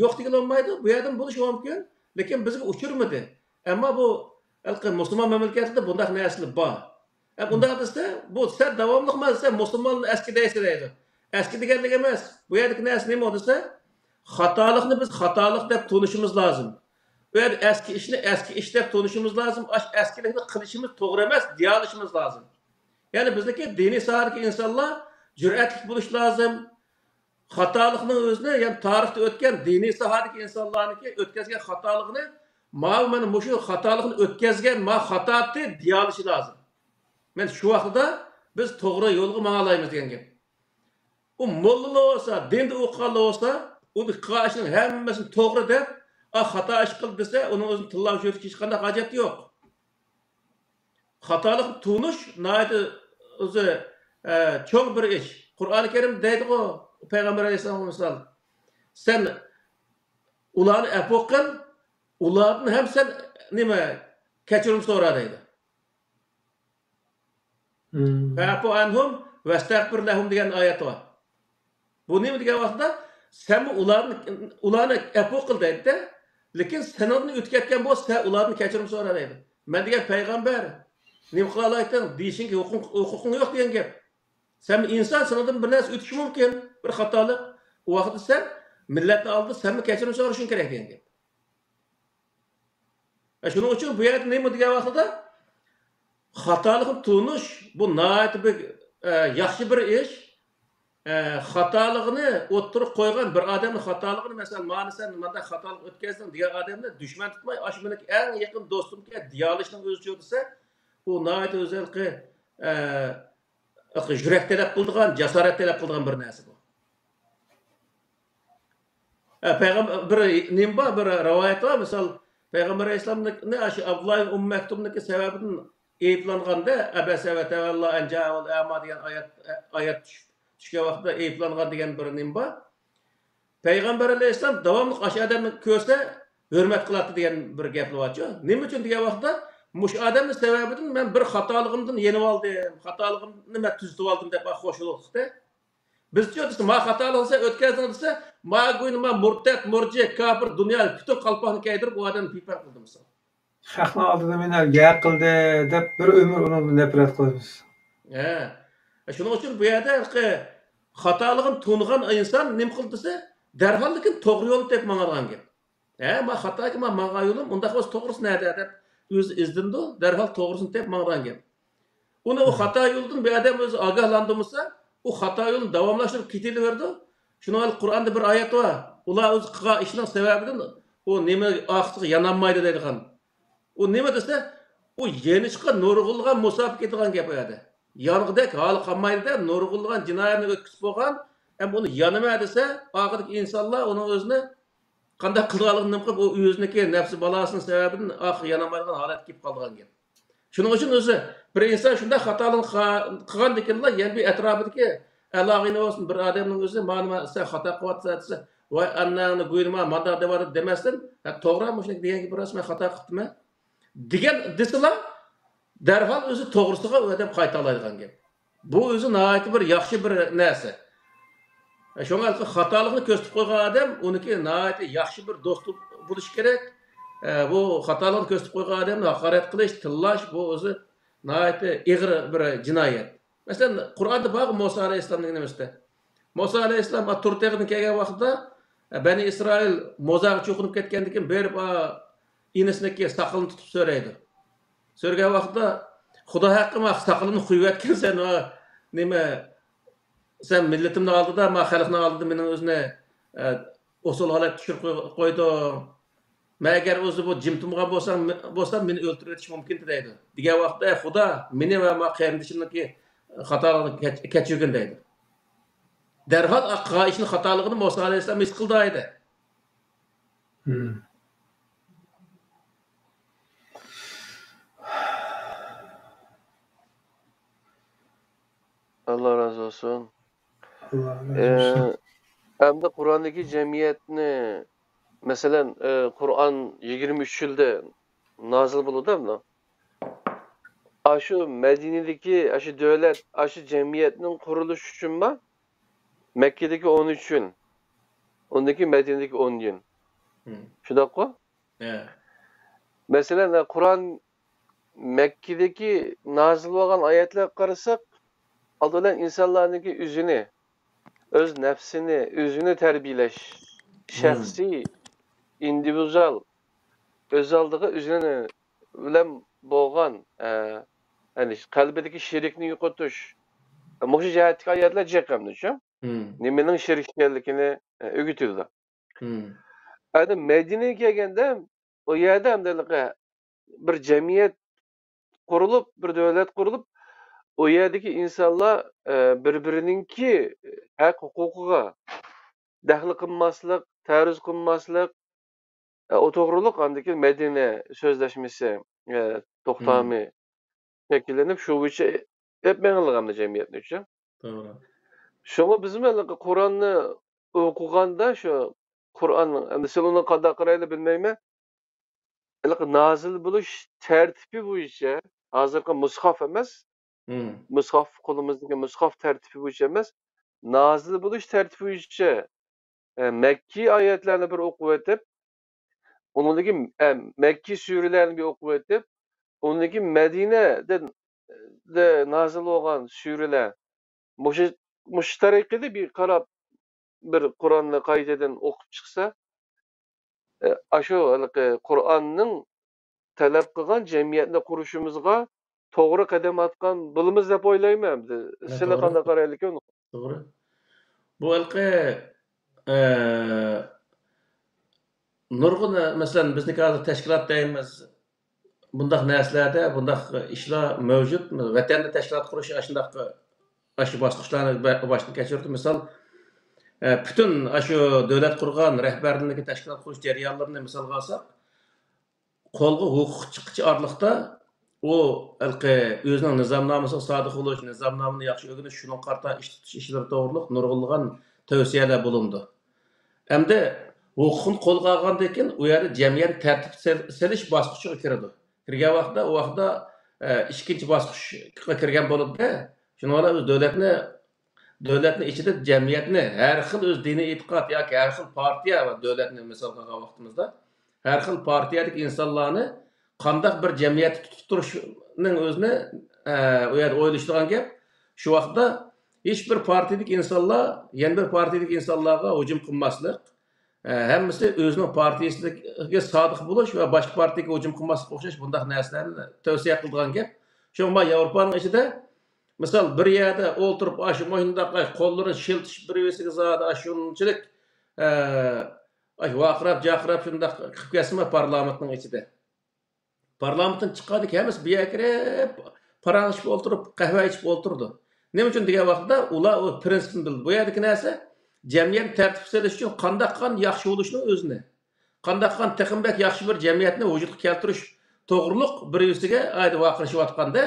يوق دېگىلى بولمايدۇ. بۇ يەردىمۇ بولۇشى مۇمكىن، لېكىن بىزگە ئۇچرىمىدى. ئەمما بۇ ھېلىقى مۇسۇلمان مەملىكەتلىرىدە بۇنداق نەرسىلەر بار. ئە، بۇنداق دېسە، بۇ سەن داۋاملىق مانا سەن مۇسۇلماننى ئەسكى دەيسەن دەيدۇ. ئەسكى دېگەنلىك ئەمەس. بۇ يەردىكى نەرسە نېمە دېسە، خاتالىقنى بىز خاتالىق دەپ تونۇشىمىز لازىم. ئۇ يەردە ئەسكى ئىشنى ئەسكى ئىش دەپ تونۇشىمىز لازىم. ئاشۇ ئەسكىلىكنى قىلىشىمىز توغرا ئەمەس، دېيەلىشىمىز لازىم. يەنى بىزدىكى دىنىي ساھەدىكى ئىنسانلار جۈرئەتلىك بولۇش لازىم. خاتالىقنىڭ ئۆزىنى، يەنى تارىختا ئۆتكەن دىنىي ساھەدىكى ئىنسانلارنىڭكى ئۆتكەزگەن خاتالىقىنى، ماۋۇ مانا مۇشۇ خاتالىقنى ئۆتكەزگەن، ما خاتاتى دېيەلىشى لازىم. مەن شۇ ۋاقتىدا بىز توغرا يولغا ماڭالايمىز دېگەن گەپ. ئۇ موللىلا بولسا، دىندا ئوقۇغانلا بولسا، ئۇ قىلغان ئىشنىڭ ھەممىسىنى توغرا دەپ، ئا، خاتا ئىش قىلدى دېسە، ئۇنىڭ ئۆزىنى تىللاپ يۈرۈشكە ھېچقانداق ھاجەت يوق. خاتالىقنى تونۇش ناھايىتى ئۆزى، ئە، چوڭ بىر ئىش. قۇرئانى كەرىم دەيدىغۇ، پەيغەمبەر ئەلەيھىسسالام مىسال، سەن ئۇلارنى ئەپۇ قىل، ئۇلاردىن ھەم سەن نېمە، كەچۈرۈم سورا دەيدۇ. مم. فەئفۇ ئەنھۇم ۋەستەغفىر لەھۇم دېگەن ئايەت بار. بۇ نېمە دېگەن ۋاقىتتا، سەنمۇ ئۇلارنى، ئۇلارنى ئەپۇ قىل دەيدۇ-دە، لېكىن سېنىڭدىن ئۆتۈپ كەتكەن بولسا، سەن ئۇلاردىن كەچۈرۈم سورا دەيدۇ. مەن دېگەن پەيغەمبەر، نېمە قىلالايتتىڭ؟ دېيىشىڭگە ھوقۇق-، ھوقۇقۇڭ يوق دېگەن گەپ. سەن ئىنسان، سېنىڭدىن بىر نەرسە ئۆتۈشى مۇمكىن، بىر خاتالىق. ئۇ ۋاقىتتا سەن مىللەتنىڭ ئالدىدا سەنمۇ كەچۈرۈم سورىشىڭ كېرەك دېگەن گەپ. ئە، شۇنىڭ ئۈچۈن بۇ يەردە نېمە دېگەن ۋاقتىدا، خاتالىقنى تونۇش، بۇ ناھايىتى بىر، ئە، ياخشى بىر ئىش. ئە، خاتالىقىنى ئوتتۇرىغا قويغان بىر ئادەمنىڭ خاتالىقىنى، مەسىلەن، مانا سەن مانداق خاتالىق ئۆتكەزدىڭ دېگەن ئادەمنى دۈشمەن تۇتماي، ئاشۇ مېنىڭ ئەڭ يېقىن دوستۇمكەن دېيالىشنىڭ ئۆزى دېسە، ئۇ ناھايىتى ئۆزى ھېلىقى، ئە، يۈرەك تەلەپ قىلىدىغان، جاسارەت تەلەپ قىلىدىغان بىر نەرسە بۇ. ئە، پەيغەمبەر، بىر نېمە بار، بىر رىۋايەت بار، مىسال، پەيغەمبەر ئەلەيھىسسالامنى ئاشۇ ئابدۇللا ئىبن ئۇممۇ مەكتۇمنىڭكى سەۋەبىدىن ئەيىبلەنگەندە، ئەبەسە ۋە تەۋەللا ئەن جائەھۇل ئەما دېگەن ئايەت، ئايەت چۈشۈپ، چۈشكەن ۋاقىتتا ئەيىبلەنگەن دېگەن بىر نېمە بار. پەيغەمبەر ئەلەيھىسسالام داۋاملىق ئاشۇ ئادەمنى كۆرسە ھۆرمەت قىلاتتى دېگەن بىر گەپلەر بارچۇ. نېمە ئۈچۈن دېگەن ۋاقىتتا، مۇشۇ ئادەمنىڭ سەۋەبىدىن مەن بىر خاتالىقىمدىن يېنىۋالدىم، خاتالىقىمنى مەن تۈزىتىۋالدىم دەپ خۇشاللىق قىلدى. بىزچۇ دېسە، ما خاتالىق دېسە، ئۆتكەزدىڭ دېسە، ما گويىنى ما مۇرتەت، مۇرجى، كاپىر، دۇنيا پۈتۈن قالپاقنى كىيدۈرۈپ، ئۇ ئادەمنى بىپەن قىلدى مىسال. خەقنىڭ ئالدىدا مېنى گەپ قىلدى دەپ بىر ئۆمۈر ئۇنىڭدىن نەپرەت قىلىمىز. ھە. شۇنىڭ ئۈچۈن بۇ يەردە خاتالىقىنى تونۇغان ئىنسان نېمە قىلدى دېسە، دەرھال لېكىن توغرا يولنى تېپىپ ماڭىدىغان گەپ. ھە، ما خاتاكى ما ماڭغان يولۇم، ئۇنداق بولسا توغرىسى نەدە دەپ ئۆزى ئىزدىنىدۇ، دەرھال توغرىسىنى تېپىپ ماڭىدىغان گەپ. ئۇنى ئۇ خاتا يولدىن بىر ئادەم ئۆزى ئاگاھلاندۇرمىسا، ئۇ خاتا يولنى داۋاملاشتۇرۇپ كېتىۋېرىدۇ. شۇنىڭ ئۈچۈن قۇرئاندا بىر ئايەت بار. ئۇلار ئۆزى قىلغان ئىشنىڭ سەۋەبىدىن ئۇ نېمە ئاخىرىغا يانالمايدۇ دەيدىغان. ئۇ نېمە دېسە، ئۇ يېنىشقا نۇرغۇنلىغان مۇساپە كېتىدىغان گەپ ئۇ يەردە. يانغۇدەك ھالى قالمايدۇ-دە، نۇرغۇنلىغان جىنايەتنى ئۆتكۈزۈپ بولغان، ھەم ئۇنى يانىمەن دېسە، ئارقىدىكى ئىنسانلار ئۇنىڭ ئۆزىنى قانداق قىلىدىغانلىقىنى نېمە قىلىپ، ئۇ ئۆزىنىڭكى نەپسى بالاسىنىڭ سەۋەبىدىن ئاخىرى يانالمايدىغان ھالەتكە كېلىپ قالىدىغان گەپ. شۇنىڭ ئۈچۈن ئۆزى بىر ئىنسان شۇنداق خاتالىقنى قا-، قىلغاندىكىنلا، يەنە بىر ئەتراپىدىكى ئاغىنە بولسۇن، بىر ئادەمنىڭ ئۆزى، مانا، مانا سەن خاتا قىلىۋاتىسەن دېسە، ۋاي ئاناڭنى گۇينىما مانداق دەۋاتىدۇ دېمەستىن، ھە، توغرا، مۇشۇنى دېگەن گېپى راست، مەن خاتا قىپتىمەن دېگەن دېسىلا، دەرھال ئۆزى توغرىسىغا ئۇ ئادەم قايتالايدىغان گەپ. بۇ ئۆزى ناھايىتى بىر ياخشى بىر نەرسە. شۇڭا خاتالىقنى كۆرسىتىپ قويغان ئادەم ئۇنىڭكى ناھايىتى ياخشى بىر دوستى بولۇشى كېرەك. بۇ خاتالىقنى كۆرسىتىپ قويغان ئادەمنى ھاقارەت قىلىش، تىللاش، بۇ ئۆزى ناھايىتى ئېغىر بىر جىنايەت. مەسىلەن، قۇرئاندا بارغۇ مۇسا ئەلەيھىسسالامنىڭ نېمىسىدە؟ مۇسا ئەلەيھىسسالام تۇر تېغىدىن كەلگەن ۋاقتىدا، بەنى ئىسرائىل موزاغا چوقۇنۇپ كەتكەندىن كېيىن بېرىپ، ئا، ئىنىسىنىڭكى ساقىلىنى تۇتۇپ سۆرەيدۇ. سۆرىگەن ۋاقتىدا، «خۇدا ھەققى، ما ساقىلىمنى قويۇۋەتكەنسەن، ۋا نېمە، سەن مىللىتىمنىڭ ئالدىدا، ما خەلقنىڭ ئالدىدا مېنىڭ ئۆزىنى، ئە، ئوسال ھالەتكە چۈشۈرۈپ قوي-، قويدۇڭ. مەن ئەگەر ئۆزى بۇ جىم تۇرمىغان بولسام، بولسام، مېنى ئۆلتۈرۈۋېتىشى مۇمكىن ئىدى» دەيدۇ. دېگەن ۋاقىتتا، «ئەي خۇدا، مېنى ۋە ما قېرىندىشىمنىڭكى خاتالىقىنى كەچ-، كەچۈرگىن» دەيدۇ. دەرھال قىلغان ئىشىنىڭ خاتالىقىنى مۇسا ئەلەيھىسسالام ھېس قىلدى ئىدى. ئاللا رازى بولسۇن. ئاللا رازى بولسۇن. ئەمدى قۇرئاندىكى جەمئىيەتنى، مەسىلەن، ئە، قۇرئان يىگىرمە ئۈچ يىلدا نازىل بولىدۇ ئەمدى. ئاشۇ مەدىنىدىكى، ئاشۇ دۆلەت، ئاشۇ جەمئىيەتنىڭ قۇرۇلۇشى ئۈچۈنمۇ؟ مەككىدىكى ئون ئۈچ يىل. ئۇندىن كېيىن مەدىنىدىكى ئون يىل. مم. شۇنداققۇ؟ ھە. مەسىلەن، قۇرئان مەككىدىكى نازىل بولغان ئايەتلەرگە قارىساق، ئالدى بىلەن ئىنسانلارنىڭكى ئۆزىنى، ئۆز نەپسىنى، ئۆزىنى تەربىيەلەش، مم. شەخسىي، ئىندىۋىدۇئال، ئۆز ئالدىغا ئۆزىنى بىلەن بولغان، ئە، يەنى قەلبىدىكى شېرىكنى يوقىتىش، مۇشۇ جەھەتتىكى ئايەتلەر جىق ئەمدى شۇ. مم. نېمىنىڭ شېرىك ئىكەنلىكىنى، ئە، ئۆگىتىدۇ. مم. ئەمدى مەدىنىگە كەلگەندە، ئۇ يەردە ئەمدى بىر جەمئىيەت قۇرۇلۇپ، بىر دۆلەت قۇرۇلۇپ، ئۇ يەردىكى ئىنسانلار، ئە، بىر-بىرىنىڭكى ھەق ھوقۇقىغا دەخلى قىلماسلىق، تەرۇز قىلماسلىق، ئە، ئۇ توغرۇلۇق ئاندىكى مەدىنە سۆزلەشمىسى، ئە، توختامى شەكىللىنىپ، شۇ بويىچە ئېلىپ مېڭىلغان جەمئىيەتنى شۇ. توغرا. شۇڭا بىزمۇ ھېلىقى قۇرئاننى ئوقۇغاندا شۇ قۇرئان، ئەمدى سىلەر ئۇنى قانداق قارايلى بىلمەيمەن. ھېلىقى نازىل بولۇش تەرتىپى بويىچە، ھازىرقى مۇسھاف ئەمەس، مم. مۇسھاف، قولىمىزدىكى مۇسھاف تەرتىپى بويىچە ئەمەس، نازىل بولۇش تەرتىپى بويىچە، ئە، مەككىي ئايەتلەرنى بىر ئوقۇۋېتىپ، ئۇنىڭدىكى، ئە، مەككىي سۈرىلەرنى بىر ئوقۇۋېتىپ، ئۇنىڭدىكى مەدىنەدە، دە نازىل بولغان سۈرىلەر، مۇشۇ، مۇشۇ تەرىقىدە بىر قاراپ، بىر قۇرئاننى قايتىدىن ئوقۇپ چىقسا، ئە، ئاشۇ ھېلىقى قۇرئاننىڭ تەلەپ قىلغان جەمئىيەتنى قۇرۇشىمىزغا توغرا قەدەم ئاتقان بولىمىز دەپ ئويلايمەن ئەمدى. ھە، سىلەر توغرا. قانداق قارايدىكەن؟ توغرا. بۇ ھېلىقى، ئە، نۇرغۇن، مەسىلەن، بىزنىڭكى ھازىر تەشكىلات دەيمىز، بۇنداق نەرسىلەردە بۇنداق ئىشلار مەۋجۇت. ۋەتەندە تەشكىلات قۇرۇش ئاشۇنداق، ئاشۇ باسقۇچلارنى بە-، باشتىن كەچۈردى. مىسال، ئە، پۈتۈن ئاشۇ دۆلەت قۇرغان رەھبەرلىرىنىڭكى تەشكىلات قۇرۇش جەريانلىرىنى مىسالغا ئالساق، قولغا ھوقۇق چىققۇچە ئارىلىقتا ئۇ ھېلىقى ئۆزىنىڭ نىزامنامىسىغا سادىق بولۇش، نىزامنامىنى ياخشى ئۆگىنىش، شۇنىڭغا قارىتا ئىش تۇتۇش ئىشلىرى توغرۇلۇق نۇرغۇنلىغان تەۋسىيەلەر بولۇنىدۇ. ئەمدى ھوقۇقنى قولغا ئالغاندىن كېيىن، ئۇ يەردە جەمئىيەتنى تەرتىپكە سېل-، سېلىش باسقۇچىغا كىرىدۇ. كىرگەن ۋاقىتتا، ئۇ ۋاقىتتا، ئە، ئىككىنچى باسقۇچقا كىرگەن بولىدۇ-دە. شۇنىڭ بىلەن ئۆز دۆلەتنى، دۆلەتنىڭ ئىچىدە جەمئىيەتنى ھەر خىل ئۆز دىنىي ئېتىقاد ياكى ھەر خىل پارتىيە ۋە دۆلەتنى مىسالغا ئالغان ۋاقتىمىزدا، ھەر خىل پارتىيەدىكى ئىنسانلارنى قانداق بىر جەمئىيەتتە تۇتۇپ تۇرۇشنىڭ ئۆزىنى، ئە، ئۇ يەردە ئويلىشىدىغان گەپ. شۇ ۋاقىتتا ھېچ بىر پارتىيەدىكى ئىنسانلار يەنە بىر پارتىيەدىكى ئىنسانلارغا ھۇجۇم قىلماسلىق، ئە، ھەممىسى ئۆزىنىڭ پارتىيەسىگە سادىق بولۇش ۋە باشقا پارتىيەگە ھۇجۇم قىلماسلىققا ئوخشاش بۇنداق نەرسىلەرنى تەۋسىيە قىلىدىغان گەپ. شۇڭا ياۋروپانىڭ ئىچىدە، مىسال، بىر يەردە ئولتۇرۇپ، ئاشۇ مۇشۇنداق قوللىرىنى شىلتىشىپ، بىر-بىرسىگە زادى ئاشۇنچىلىك، ئە، ئاش ۋارقىراپ، جارقىراپ شۇنداق قىلىپ كەتسىمۇ پارلامېنتنىڭ ئىچىدە. پارلامېنتتىن چىققاندىن كېيىن ھەممىسى بۇ يەرگە كىرىپ، پاراڭلىشىپ ئولتۇرۇپ، قەھۋە ئىچىپ ئولتۇرىدۇ. نېمە ئۈچۈن دېگەن ۋاقىتتا ئۇلار ئۇ پىرىنسىپنى بىلىدۇ. بۇ يەردىكى نەرسە جەمئىيەتنى تەرتىپكە سېلىش ئۈچۈن قانداق قان ياخشى بولۇشنىڭ ئۆزىنى، قانداق قان تېخىمۇ بەك ياخشى بىر جەمئىيەتنى ۋۇجۇدقا كەلتۈرۈش توغرۇلۇق بىر-بىرسىگە ھايدى ۋارقىرىشىۋاتقاندا،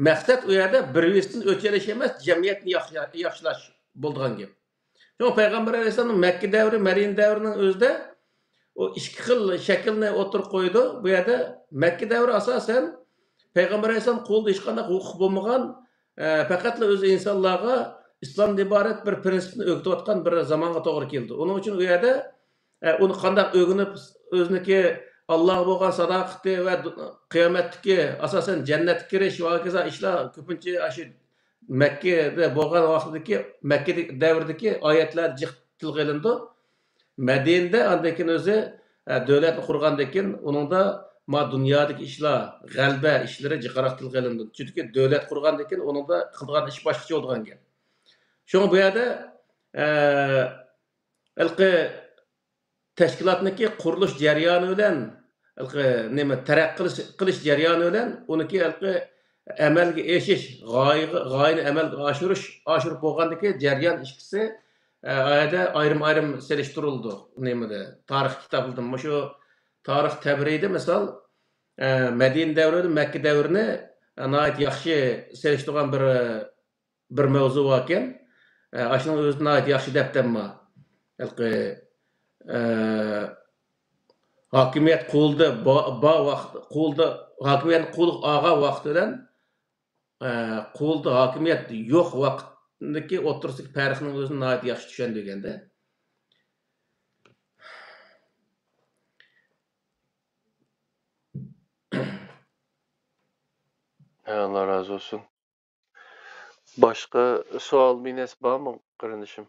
مەقسەت ئۇ يەردە بىر-بىرسىدىن ئۆچ ئېلىش ئەمەس، جەمئىيەتنى ياخشى-، ياخشىلاش بولىدىغان گەپ. شۇڭا پەيغەمبەر ئەلەيھىسسالامنىڭ مەككە دەۋرى، مەدىنە دەۋرىنىڭ ئۆزىدە ئۇ ئىككى خىل شەكىلنى ئوتتۇرىغا قويىدۇ. بۇ يەردە مەككە دەۋرى ئاساسەن پەيغەمبەر ئەلەيھىسسالام قولىدا ھېچقانداق ھوقۇق بولمىغان، ئە، پەقەتلا ئۆز ئىنسانلارغا ئىسلامدىن ئىبارەت بىر پىرىنسىپنى ئۆگىتىۋاتقان بىر زامانغا توغرا كېلىدۇ. ئۇنىڭ ئۈچۈن ئۇ يەردە، ئە، ئۇنى قانداق ئۆگىنىپ، ئۆزىنىڭكى ئاللاغا بولغان ساداقىتى ۋە دۇ-، قىيامەتتىكى، ئاساسەن، جەننەتكە كىرىش ۋە ھاكازا ئىشلار كۆپىنچە ئاشۇ مەككىدە بولغان ۋاقتىدىكى، مەككە دەۋرىدىكى ئايەتلەر جىق تىلغا ئېلىنىدۇ. مەدىنىدە ئاندىن كېيىن ئۆزى، ئە، دۆلەتنى قۇرغاندىن كېيىن ئۇنىڭدا ما دۇنيادىكى ئىشلار، غەلىبە ئىشلىرى جىقراق تىلغا ئېلىنىدۇ. چۈنكى دۆلەت قۇرغاندىن كېيىن ئۇنىڭدا قىلىدىغان ئىش باشقىچە بولىدىغان گەپ. شۇڭا بۇ يەردە، ئە، ھېلىقى تەشكىلاتنىڭكى قۇرۇلۇش جەريانى بىلەن، ھېلىقى نېمە، تەرەققىي قىلىش، قىلىش جەريانى بىلەن ئۇنىڭكى ھېلىقى ئەمەلگە ئېشىش، غايىغا، غايىنى ئەمەلگە ئاشۇرۇش، ئاشۇرۇپ بولغاندىكى جەريان ئىككىسى، ئە، ئايرىم-ئايرىم سېلىشتۇرۇلىدۇ. نېمىدە، تارىخ كىتابلىرىدا، مۇشۇ تارىخ تەبرىدە، مىسال، ئە، مەدىنە دەۋرى بىلەن مەككە دەۋرىنى، ئە، ناھايىتى ياخشى سېلىشتۇرغان بىر بىر مەۋزۇ باركەن. ئە، ئاشۇنىڭ ئۆزى ناھايىتى ياخشى دەپتەمما. ھېلىقى، ئە، ھاكىمىيەت قولدا با-، بار ۋاقىت، قولدا، ھاكىمىيەتنى قولغا ئالغان ۋاقىت بىلەن، ئە، قولدا ھاكىمىيەت يوق ۋاقىتنىڭكى ئوتتۇرىسىدىكى پەرقنىڭ ئۆزىنى ناھايىتى ياخشى چۈشەندۈرگەندە. ئاللا رازى بولسۇن. باشقا سوئال بىنەس بارمۇ، قېرىندىشىم؟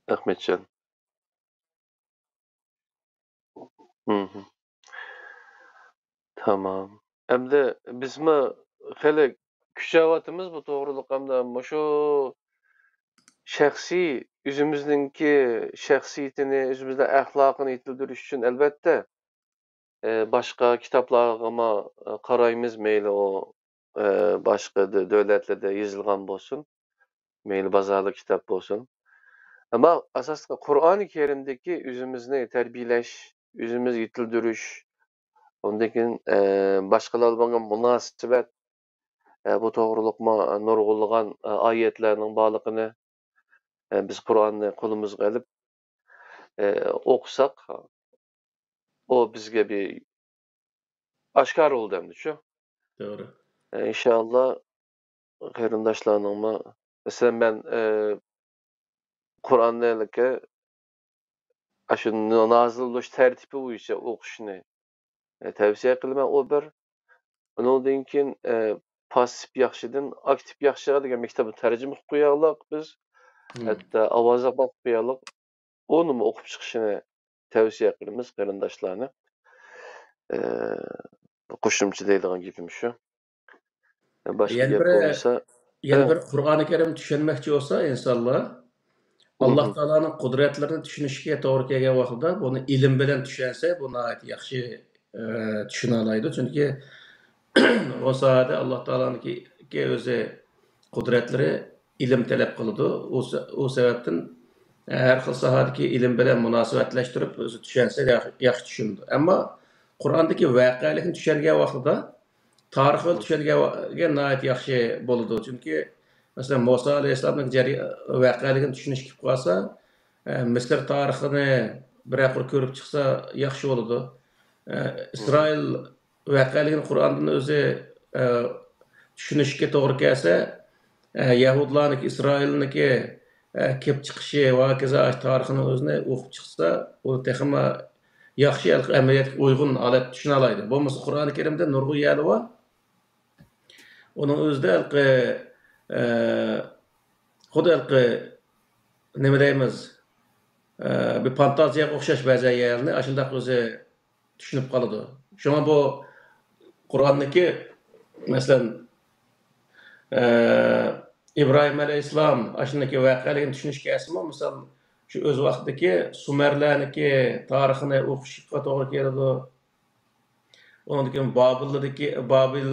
ئەخمەتجان. مھم. تامام. ئەمدى بىزمۇ خېلى كۈچەۋاتىمىز بۇ توغرىلىق. ئەمدى مۇشۇ شەخسىي، ئۆزىمىزنىڭكى شەخسىيىتىنى، ئۆزىمىزنىڭ ئەخلاقىنى يېتىلدۈرۈش ئۈچۈن، ئەلۋەتتە، ئى، باشقا كىتابلارغىمۇ، ئى، قارايمىز، مەيلى ئۇ، ئى، باشقا دۆ-، دۆلەتلەردە يېزىلغان بولسۇن، مەيلى بازارلىق كىتاب بولسۇن. ئەمما ئاساسلىقى قۇرئانى كەرىمدىكى ئۆزىمىزنى تەربىيەلەش، ئۆزىمىزنى يېتىلدۈرۈش، ئۇندىن كېيىن، ئى، باشقىلار بىلەن بولغان مۇناسىۋەت، ئە، بۇ توغرۇلۇقمۇ نۇرغۇنلىغان، ئە، ئايەتلەرنىڭ بارلىقىنى، ئە، بىز قۇرئاننى قولىمىزغا ئېلىپ، ئە، ئوقۇساق، ئۇ بىزگە بىر ئاشكارا بولىدۇ ئەمدى شۇ. توغرا. ئە، ئىنشائاللا، قېرىنداشلارنىڭمۇ، مەسىلەن، مەن، ئە، قۇرئاننى ئاشۇ نازىل بولۇش تەرتىپى بويىچە ئوقۇشنى، ئە، تەۋسىيە قىلىمەن. ئۇ بىر. ئۇنىڭدىن كېيىن، ئە، پاسسىپ ياخشىدىن ئاكتىپ ياخشىغا دېگەن مەكتەپنى تەرجىمە قىلىپ قويارلىق بىز. مم. ھەتتا ئاۋازلىق قىلىپ قويارلىق. ئۇنىمۇ ئوقۇپ چىقىشىنى تەۋسىيە قىلىمىز قېرىنداشلارنى. ئە، قوشۇمچە دەيدىغان گېپىم شۇ. باشقا يەنە گەپ بىر، بولمىسا، يەنە ھە. بىر قۇرئانى كەرىم چۈشەنمەكچى بولسا ئىنسانلار، ئاللاھ مھم. تائالانىڭ قۇدرەتلىرىنى چۈشىنىشكە توغرا كەلگەن ۋاقتىدا، بۇنى ئىلىم بىلەن چۈشەنسە، بۇ ناھايىتى ياخشى، ئە، چۈشىنەلەيدۇ. چۈنكى ئۇ ساھەدە ئاللاھ تائالانىڭكى ئۆزى قۇدرەتلىرى ئىلىم تەلەپ قىلىدۇ. ئۇ سە-، ئۇ سەۋەبتىن ھەر خىل ساھەدىكى ئىلىم بىلەن مۇناسىۋەتلەشتۈرۈپ، ئۆزى چۈشەنسە ياخ-، ياخشى چۈشىنىدۇ. ئەمما قۇرئاندىكى ۋەقەلىكنى چۈشەنگەن ۋاقتىدا تارىخنى چۈشەنگەن ناھايىتى ياخشى بولىدۇ. چۈنكى، مەسىلەن، مۇسا ئەلەيھىسسالامنىڭ جەري-، ۋەقەلىكىنى چۈشىنىشكە كېلىپ قالسا، ئە، مىسىر تارىخىنى بىرەر قۇر كۆرۈپ چىقسا ياخشى بولىدۇ. ئە، ئىسرائىل ۋەقەلىكىنى قۇرئاندىن ئۆزى، ئە، چۈشىنىشكە توغرا كەلسە، ئە، يەھۇدلارنىڭكى، ئىسرائىلنىڭكى، ئە، كېلىپ چىقىشى ۋە ھاكازا تارىخىنىڭ ئۆزىنى ئوقۇپ چىقسا، ئۇ تېخىمۇ ياخشى ھېلىقى ئەمەلىيەتكە ئۇيغۇن ھالەتتە چۈشىنەلەيدۇ. بولمىسا قۇرئانى كەرىمدە نۇرغۇن يەرلەر بار. ئۇنىڭ ئۆزىدە ھېلىقى، ئە، خۇددى ھېلىقى نېمە دەيمىز، ئە، بىر فانتازىيەگە ئوخشاش بەزى يەرلەرنى ئاشۇنداق ئۆزى چۈشىنىپ قالىدۇ. شۇڭا بۇ قۇرئاندىكى، مەسىلەن، ئە، ئىبراھىم ئەلەيھىسسالام ئاشۇندىكى ۋەقەلىكنى چۈشىنىشكە كەلسىمۇ، مىسال، شۇ ئۆز ۋاقتىدىكى سۇمەرلەرنىڭكى تارىخىنى ئوقۇشقا توغرا كېلىدۇ. ئۇنىڭدىن كېيىن بابىلدىكى، بابىل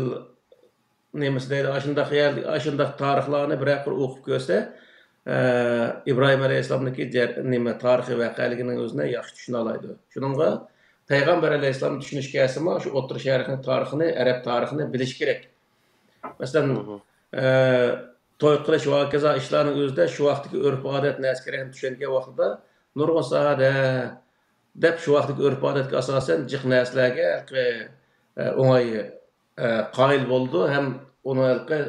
نېمىسى دەيدۇ، ئاشۇنداق يەر، ئاشۇنداق تارىخلارنى بىرەر قۇر ئوقۇپ كۆرسە، ئە، ئىبراھىم ئەلەيھىسسالامنىڭكى جەر-، نېمە، تارىخىي ۋەقەلىكىنىڭ ئۆزىنى ياخشى چۈشىنەلەيدۇ. شۇنىڭغا پەيغەمبەر ئەلەيھىسسالامنى چۈشىنىشكە كەلسىمۇ، شۇ ئوتتۇرا شەرقنىڭ تارىخىنى، ئەرەب تارىخىنى بىلىش كېرەك. مەسىلەن، مھم. ئە، توي قىلىش ۋە ھاكازا ئىشلارنىڭ ئۆزىدە شۇ ۋاقىتتىكى ئۆرپ-ئادەت، نەرسە-كەرەكنى چۈشەنگەن ۋاقتىدا نۇرغۇن ساھەدە دەپ شۇ ۋاقىتتىكى ئۆرپ-ئادەتكە ئاساسەن جىق نەرسىلەرگە ھېلىقى، ئە، ئوڭاي، ئە، قايىل بولىدۇ ھەم ئۇنى ھېلىقى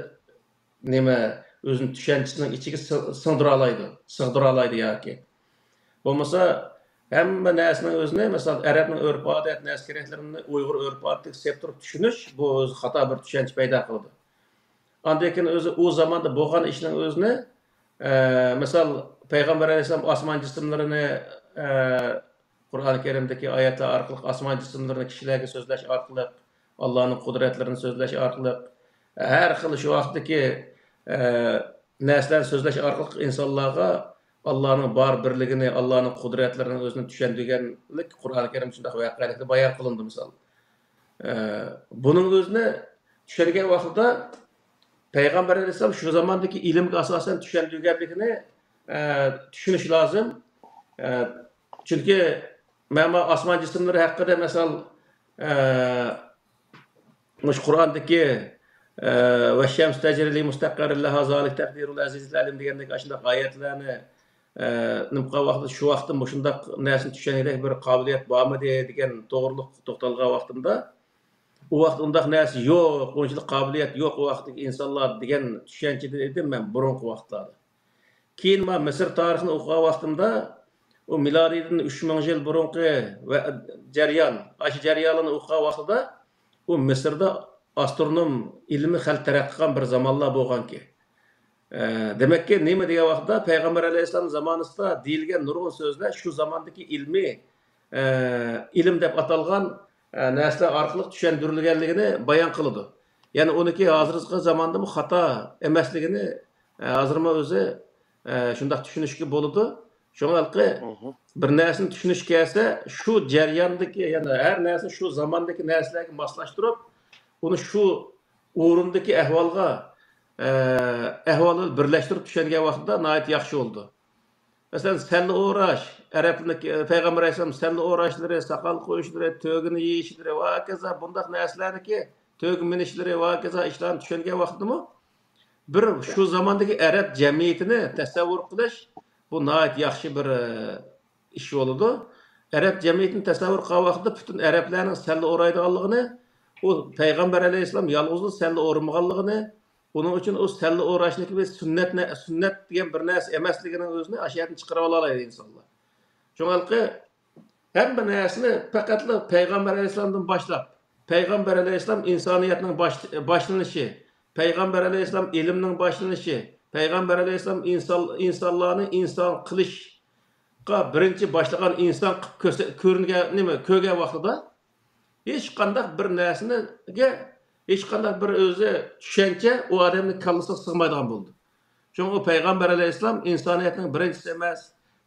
نېمە، ئۆزىنىڭ چۈشەنچىسىنىڭ ئىچىگە سىغ-، سىغدۇرالايدۇ، سىغدۇرالايدۇ ياكى. بولمىسا ھەممە نەرسىنىڭ ئۆزىنى، مىسال، ئەرەبنىڭ ئۆرپ-ئادەت، نەرسە-كېرەكلىرىنى ئۇيغۇر ئۆرپ-ئادىتىگە سېلىپ تۇرۇپ چۈشىنىش، بۇ ئۆزى خاتا بىر چۈشەنچە پەيدا قىلىدۇ. ئاندىن كېيىن ئۆزى ئۇ زاماندا بولغان ئىشنىڭ ئۆزىنى، ئە، مىسال، پەيغەمبەر ئەلەيھىسسالام ئاسمان جىسىملىرىنى، ئە، قۇرئان كەرىمدىكى ئايەتلەر ئارقىلىق ئاسمان جىسىملىرىنى كىشىلەرگە سۆزلەش ئارقىلىق، ئاللانىڭ قۇدرەتلىرىنى سۆزلەش ئارقىلىق، ھەر خىل شۇ ۋاقىتتىكى، ئە، نەرسىلەرنى سۆزلەش ئارقىلىق ئىنسانلارغا ئاللانىڭ بار بىرلىكىنى، ئاللانىڭ قۇدرەتلىرىنىڭ ئۆزىنى چۈشەندۈرگەنلىك قۇرئان كەرىم شۇنداق ۋەقەلىكتە بايان قىلىندى، مىسال. ئە، بۇنىڭ ئۆزىنى چۈشەنگەن ۋاقتىدا پەيغەمبەر ئەلەيھىسسالام شۇ زاماندىكى ئىلىمگە ئاساسەن چۈشەندۈرگەنلىكىنى، ئە، چۈشىنىش لازىم. ئە، چۈنكى مەن بۇ ئاسمان جىسىملىرى ھەققىدە، مىسال، ئە، مۇشۇ قۇرئاندىكى، ئە، «ۋەششەمسۇ تەجرى لىمۇستەقەررىن لەھا، زالىكە تەقدىرۇل ئەزىزىل ئەلىم» دېگەندەك ئاشۇنداق ئايەتلەرنى، ئە، نېمە قىلغان ۋاقتىدا، شۇ ۋاقىتتا مۇشۇنداق نەرسىنى چۈشەنگۈدەك بىر قابىلىيەت بارمىدى دېگەن توغرۇلۇق توختالغان ۋاقتىمدا، ئۇ ۋاقىت ئۇنداق نەرسە يوق، ئۇنچىلىك قابىلىيەت يوق ئۇ ۋاقىتتىكى ئىنسانلار دېگەن چۈشەنچىدە ئىدىم مەن بۇرۇنقى ۋاقىتلاردا. كېيىن مەن مىسىر تارىخىنى ئوقۇغان ۋاقتىمدا، ئۇ مىلادىدىن ئۈچ مىڭ يىل بۇرۇنقى ۋە جەريان، ئاشۇ جەريانلارنى ئوقۇغان ۋاقتىدا، ئۇ مىسىردا ئاسترونوم ئىلمى خېلى تەرەققىي قىلغان بىر زامانلار بولغانكەن. ئە، دېمەككى، نېمە دېگەن ۋاقىتتا پەيغەمبەر ئەلەيھىسسالام زامانىسىدا دېيىلگەن نۇرغۇن سۆزلەر شۇ زاماندىكى ئىلمىي، ئە، ئىلىم دەپ ئاتالغان، ئە، نەرسىلەر ئارقىلىق چۈشەندۈرۈلگەنلىكىنى بايان قىلىدۇ. يەنى ئۇنىڭكى ھازىرقى زاماندىمۇ خاتا ئەمەسلىكىنى، ئە، ھازىرمۇ ئۆزى، ئە، شۇنداق چۈشىنىشكە بولىدۇ. شۇڭا ھېلىقى مھم. بىر نەرسىنى چۈشىنىش كەلسە، شۇ جەرياندىكى، يەنى ھەر نەرسە شۇ زاماندىكى نەرسىلەرگە ماسلاشتۇرۇپ، ئۇنى شۇ ئورۇندىكى ئەھۋالغا، ئە، ئەھۋالنى بىرلەشتۈرۈپ چۈشەنگەن ۋاقتىدا ناھايىتى ياخشى بولىدۇ. مەسىلەن، سەللە ئوراش، ئەرەبلىك، پەيغەمبەر ئەلەيھىسسالام سەللە ئوراشلىرى، ساقال قويۇشلىرى، تۆگىنى يېيىشلىرى ۋە ھاكازا بۇنداق نەرسىلەرنىكى، تۆگە مىنىشلىرى ۋە ھاكازا ئىشلارنى چۈشەنگەن ۋاقتىدىمۇ بىر شۇ زاماندىكى ئەرەب جەمئىيىتىنى تەسەۋۋۇر قىلىش، بۇ ناھايىتى ياخشى بىر، ئە، ئىش بولىدۇ. ئەرەب جەمئىيىتىنى تەسەۋۋۇر قىلغان ۋاقىتتا پۈتۈن ئەرەبلەرنىڭ سەللە ئورايدىغانلىقىنى، ئۇ پەيغەمبەر ئەلەيھىسسالام يالغۇزلا سەللە ئورىمىغانلىقىنى، ئۇنىڭ ئۈچۈن ئۇ سەللە ئوراش بىر سۈننەت، سۈننەت دېگەن بىر نەرسە ئەمەسلىكىنىڭ ئۆزىنى ئاشۇ يەردىن چىقىرىۋالالايدۇ ئىنسانلار. شۇڭا ھېلىقى ھەممە نەرسىنى پەقەتلا پەيغەمبەر ئەلەيھىسسالامدىن باشلاپ، پەيغەمبەر ئەلەيھىسسالام ئىنسانىيەتنىڭ باش-، باشلىنىشى، پەيغەمبەر ئەلەيھىسسالام ئىلىمنىڭ باشلىنىشى، پەيغەمبەر ئەلەيھىسسالام ئىنسان، ئىنسانلارنى ئىنسان قىلىشقا بىرىنچى باشلىغان ئىنسان قىلىپ كۆرسە-، كۆرۈنگەن، نېمە، كۆرگەن ۋاقتىدا، ھېچقانداق بىر نەرسىگە، ھېچقانداق بىر ئۆزى چۈشەنچە ئۇ ئادەمنىڭ كاللىسىغا سىغمايدىغان بولدى. شۇڭا ئۇ پەيغەمبەر ئەلەيھىسسالام ئىنسانىيەتنىڭ بىرىنچىسى ئەمەس،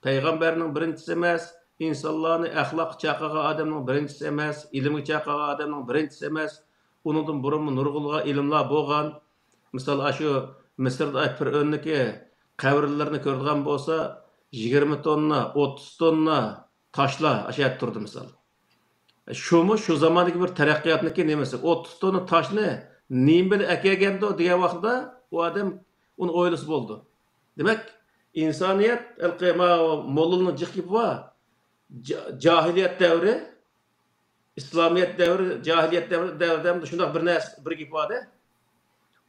پەيغەمبەرنىڭ بىرىنچىسى ئەمەس، ئىنسانلارنى ئەخلاققا چاقىرغان ئادەمنىڭ بىرىنچىسى ئەمەس، ئىلىمگە چاقىرغان ئادەمنىڭ بىرىنچىسى ئەمەس. ئۇنىڭدىن بۇرۇنمۇ نۇرغۇنلىغان ئىلىملار بولغان. مىسال، ئاشۇ مىسىردا پىرئۆننىكى قەبرىلىرىنى كۆرىدىغان بولسا، يىگىرمە توننا، ئوتتۇز توننا تاشلار ئاشۇ يەردە تۇرىدۇ، مىسال. شۇمۇ شۇ زاماندىكى بىر تەرەققىياتنىڭكى نېمىسى؟ ئوتتۇز توننا تاشنى نېمە بىلەن ئەكەلگەندۇ دېگەن ۋاقتىدا ئۇ ئادەم ئۇنى ئويلىسا بولىدۇ. دېمەك، ئىنسانىيەت ھېلىقى ماۋۇ موللىنىڭ جىق گېپى بار. جا-، جاھىلىيەت دەۋرى، ئىسلامىيەت دەۋرى، جاھىلىيەت دەۋرى، دەۋرىدە شۇنداق بىر نەرسە، بىر گېپ بار-دە.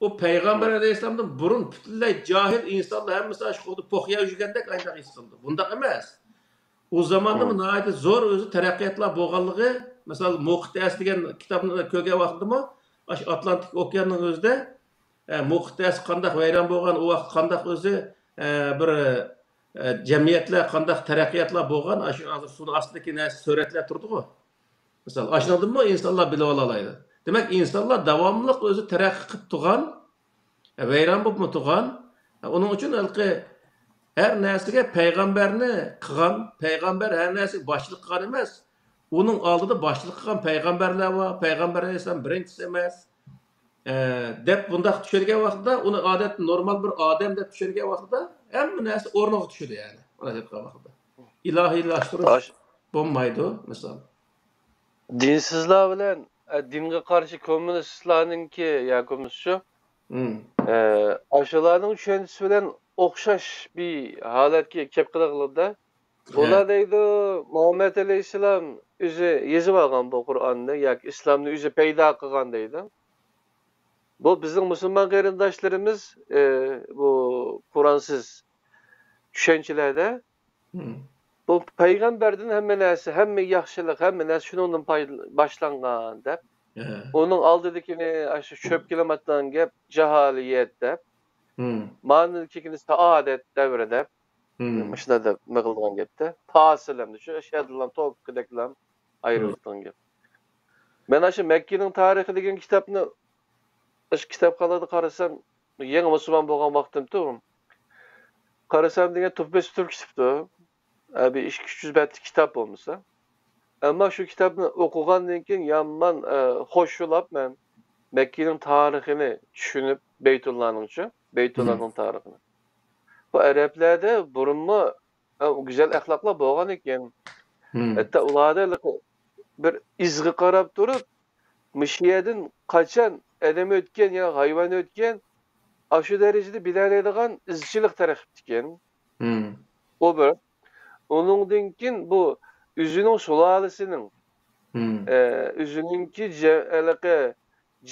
ئۇ پەيغەمبەر ئەلەيھىسسالامدىن بۇرۇن پۈتۈنلەي جاھىل ئىنسانلار ھەممىسى ئاشۇ خۇددى پوخ يەپ يۈرگەندەك ئاينداق ھېس قىلىدۇ. بۇنداق ئەمەس. ئۇ زاماندا ناھايىتى زور ئۆزى تەرەققىياتلار بولغانلىقى، مىسال، مۇقتەس دېگەن كىتابنى كۆرگەن ۋاقتىدىمۇ، ئاشۇ ئاتلانتىك ئوكياننىڭ ئۆزىدە، ئە، مۇقتەس قانداق ۋەيران بولغان، ئۇ ۋاقىت قانداق ئۆزى، ئە، بىر، ئە، جەمئىيەتلەر قانداق تەرەققىياتلار بولغان، ئاشۇ ھازىر سۇنىڭ ئاستىدىكى نەرسە سۈرەتلەر تۇرىدىغۇ. مىسال، ئاشۇنىڭدىنمۇ ئىنسانلار بىلىۋالالايدۇ. دېمەك، ئىنسانلار داۋاملىق ئۆزى تەرەققىي قىلىپ تۇرغان، ۋەيران بولۇپمۇ تۇرغان. ئۇنىڭ ئۈچۈن ھېلىقى ھەر نەرسىگە پەيغەمبەرنى قىلغان، پەيغەمبەر ھەر نەرسىگە باشچىلىق قىلغان ئەمەس، ئۇنىڭ ئالدىدا باشچىلىق قىلغان پەيغەمبەرلەر بار، پەيغەمبەر ئەلەيھىسسالام بىرىنچىسى ئەمەس، ئە، دەپ بۇنداق چۈشەنگەن ۋاقتىدا، ئۇنى ئادەتتە نورمال بىر ئادەم دەپ چۈشەنگەن ۋاقتىدا، ھەممە نەرسە ئورنىغا چۈشىدۇ، يەنى، ئۇنداق ئېيتقان ۋاقتىدا. ئىلاھىيلاشتۇرۇش ئاش- بولمايدۇ، مىسال. دىنسىزلار بىلەن، ئە، دىنغا قارشى كوممۇنىستلارنىڭكى، يا كوممۇنىست شۇ، مم. ئە، ئاشۇلارنىڭ چۈشەنچىسى بىلەن ئوخشاش بىر ھالەتكە كەپ قېلىغلىدا. ھە. ئۇلار دەيدۇ، مۇھەممەد ئەلەيھىسسالام ئۆزى يېزىۋالغان بۇ قۇرئاننى ياكى ئىسلامنى ئۆزى پەيدا قىلغان دەيدۇ. بۇ بىزنىڭ مۇسۇلمان قېرىنداشلىرىمىز، ئە، بۇ قۇرئانسىز چۈشەنچىلەردە مم. بۇ پەيغەمبەردىن ھەممە نەرسە، ھەممە ياخشىلىق، ھەممە نەرسە شۇنىڭدىن پاي-، باشلانغان دەپ، ھە. ئۇنىڭ ئالدىدىكىنى ئاشۇ چۆپكە لىماتلىغان گەپ، جاھىلىيەت دەپ، مم. ماندىن كېيىنكىنى سائادەت دەۋرى دەپ، مم. مۇشۇنداق دەپ مىغىلدىغان گەپتە. پاسىل ئەمدى شۇ ئەشھەدۇللام توكىدەكلام ئايرىۋېتىدىغان گەپ. مەن ئاشۇ مەككىنىڭ تارىخى دېگەن كىتابنى، ئاشۇ كىتابخانىدا قارىسام، يېڭى مۇسۇلمان بولغان ۋاقتىمتۇ. قارىسام دېگەن توپا بېسىپ تۇرۇپ كېتىپتۇ. ئە، بىر ئىككى يۈز بەتلىك كىتاب بولمىسا. ئەمما شۇ كىتابنى ئوقۇغاندىن كېيىن يامان، ئە، خوشلاپ مەن مەككىنىڭ تارىخىنى چۈشىنىپ، بەيتۇللانىڭچۇ، بەيتۇللانىڭ تارىخىنى. بۇ ئەرەبلەردە بۇرۇنمۇ، ئە، گۈزەل ئەخلاقلار بولغان ئىكەن. ھەتتا ئۇلاردا بىر ئىزغا قاراپ تۇرۇپ، مۇشۇ يەردىن قاچان ئادەم ئۆتكەن يا ھايۋان ئۆتكەن، ئاشۇ دەرىجىدە بىلەلەيدىغان ئىزچىلىق تەرەققىي قىپتىكەن. مم. ئۇ بىر. ئۇنىڭدىن كېيىن بۇ ئۆزىنىڭ سۇلالىسىنىڭ، مم. ئە، ئۆزىنىڭكى جە-، ھېلىقى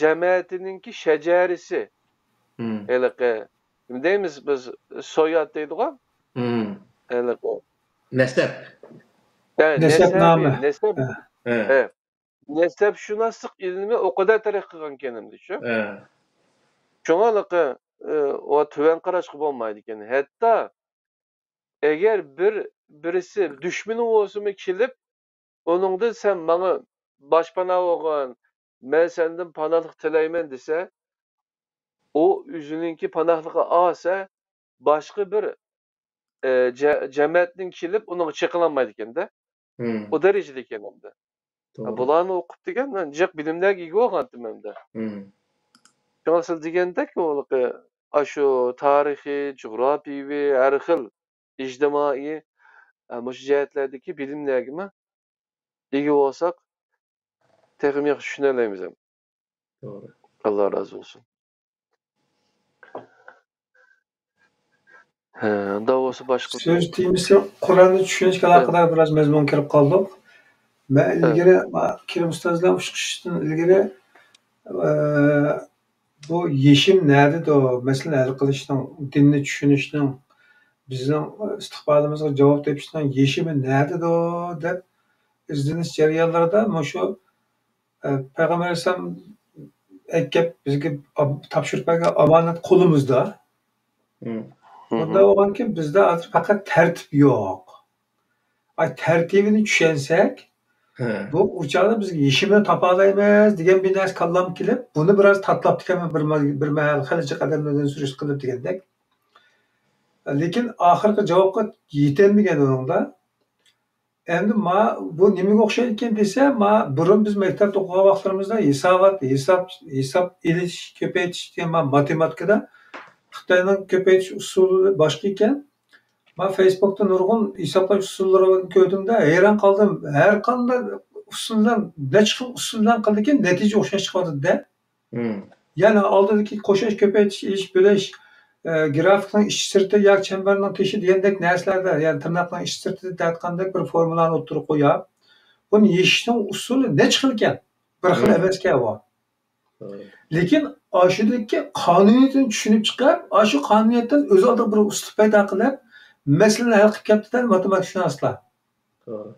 جەمەتىنىڭكى شەجەرىسى، مم. ھېلىقى، نېمە دەيمىز بىز، سوياد دەيدىغۇ؟ مم. ھېلىقى. نەسەب. ھە، نەسەبنامە. نەسەبى، نەسەب. ھە. ھە. نەسەبشۇناسلىق ئىلمى ئۇ قەدەر تەرەققىي قىلغانكەن ئەمدى شۇ. ھە. شۇڭا ھېلىقى، ئە، ئۇ تۆۋەن قاراشقا بولمايدىكەن. ھەتتا ئەگەر بىر، بىرسى دۈشمىنى بولسىمۇ كېلىپ، ئۇنىڭدىن سەن ماڭا باشپانا بولغىن، مەن سەندىن پاناھلىق تىلەيمەن دېسە، ئۇ ئۆزىنىڭكى پاناھلىقى ئالسا، باشقا بىر، ئە، جە-، جەمەتنىڭ كېلىپ ئۇنىڭغا چېقىلالمايدىكەن-دە. مم. ئۇ دەرىجىدە ئىكەن ئەمدى. توغرا. بۇلارنى ئوقۇپ دېگەن مەن جىق بىلىملەرگە ئىگە بولغانتىم ئەمدى. مم. شۇڭا سىز دېگەندەك، ئۇ ئاشۇ تارىخىي، جۇغراپىيەۋى، ھەر خىل ئىجتىمائىي، ئە، مۇشۇ جەھەتلەردىكى بىلىملەرگىمۇ ئىگە بولساق، تېخىمۇ ياخشى چۈشىنەلەيمىز ھەم. توغرا. ئاللا رازى بولسۇن. ھە، ئۇنداق بولسا باشقا سۆز تېمىسى قۇرئاننى چۈشىنىشكە ئالاقىدار بىراز مەزمۇنغا كىرىپ قالدۇق. مەن ئىلگىرى، ما-، كېرىم ئۇستاز بىلەن ئۇچرىشىشتىن ئىلگىرى، ئە، بۇ يېشىم نەدىدۇ؟ مەسىلىنى ھەل قىلىشنىڭ، دىننى چۈشىنىشنىڭ، بىزنىڭ ئىستىقبالىمىزغا جاۋاب تېپىشنىڭ يېشىمى نەدىدۇ دەپ ئىزدىنىش جەريانلىرىدا مۇشۇ، ئە، پەيغەمبەر ئەلەيھىسسالام ئەكەپ بىزگە ئاب-، تاپشۇرۇپ بەرگەن ئامانەت قولىمىزدا. مم. بۇنداق بولغانكىن بىزدە ھازىر پەقەت تەرتىپ يوق. ئاي، تەرتىپىنى چۈشەنسەك، ھە. بۇ ئۇ چاغدا بىز يېشىمنى تاپالايمىز دېگەن بىر نەرسە كاللامغا كېلىپ، بۇنى بىراز تاتلاپ تىكەنمەن بىر مە-، بىر مەھەل خېلى جىق ئادەملەر بىلەن سۈرۈشتە قىلىپ دېگەندەك. لېكىن ئاخىرقى جاۋابقا يېتەلمىگەن ئۇنىڭدا. ئەمدى ما-، بۇ نېمىگە ئوخشايدىكەن دېسە، ما-، بۇرۇن بىز مەكتەپتە ئوقۇغان ۋاقىتلىرىمىزدا ھېسابات، ھېساب، ھېساب ئېلىش، كۆپەيتىش دېگەن ما-، ماتېماتىكىدا خىتاينىڭ كۆپەيتىش ئۇسۇلى باشقا ئىكەن. ما فېيسبۇكتا نۇرغۇن ھېسابلاش ئۇسۇللىرىنى كۆردۈم-دە، ھەيران قالدىم. ھەر قانداق ئۇسۇل بىلەن، نەچچە خىل ئۇسۇل بىلەن قىلدىكىن، نەتىجە ئوخشاش چىقىۋاتىدۇ-دە. مم. يەنى ئالدىدىكى قوشۇش، كۆپەيتىش، ئېلىش، بۆلۈش، ئە، گرافىكنىڭ ئىچى سىرتى ياكى چەمبەرنىڭ تېشى دېگەندەك نەرسىلەردە، يەنى تىرناقنىڭ ئىچى سىرتى دەيدىغاندەك بىر فورمۇلانى ئوتتۇرىغا قويۇپ، بۇنى يېشىشنىڭ ئۇسۇلى نەچچە خىل ئىكەن. بىر خىل مم. ئەمەسكەن بۇ. توغرا. لېكىن ئاشۇدىكى قانۇنىيىتىنى چۈشىنىپ چىقىپ، ئاشۇ قانۇنىيەتتىن ئۆز ئالدىغا بىر ئۇسۇل پەيدا قىلىپ، مەسىلىنى ھەل قىلىپ كەپتىدە ماتېماتىكىشۇناسلار. توغرا.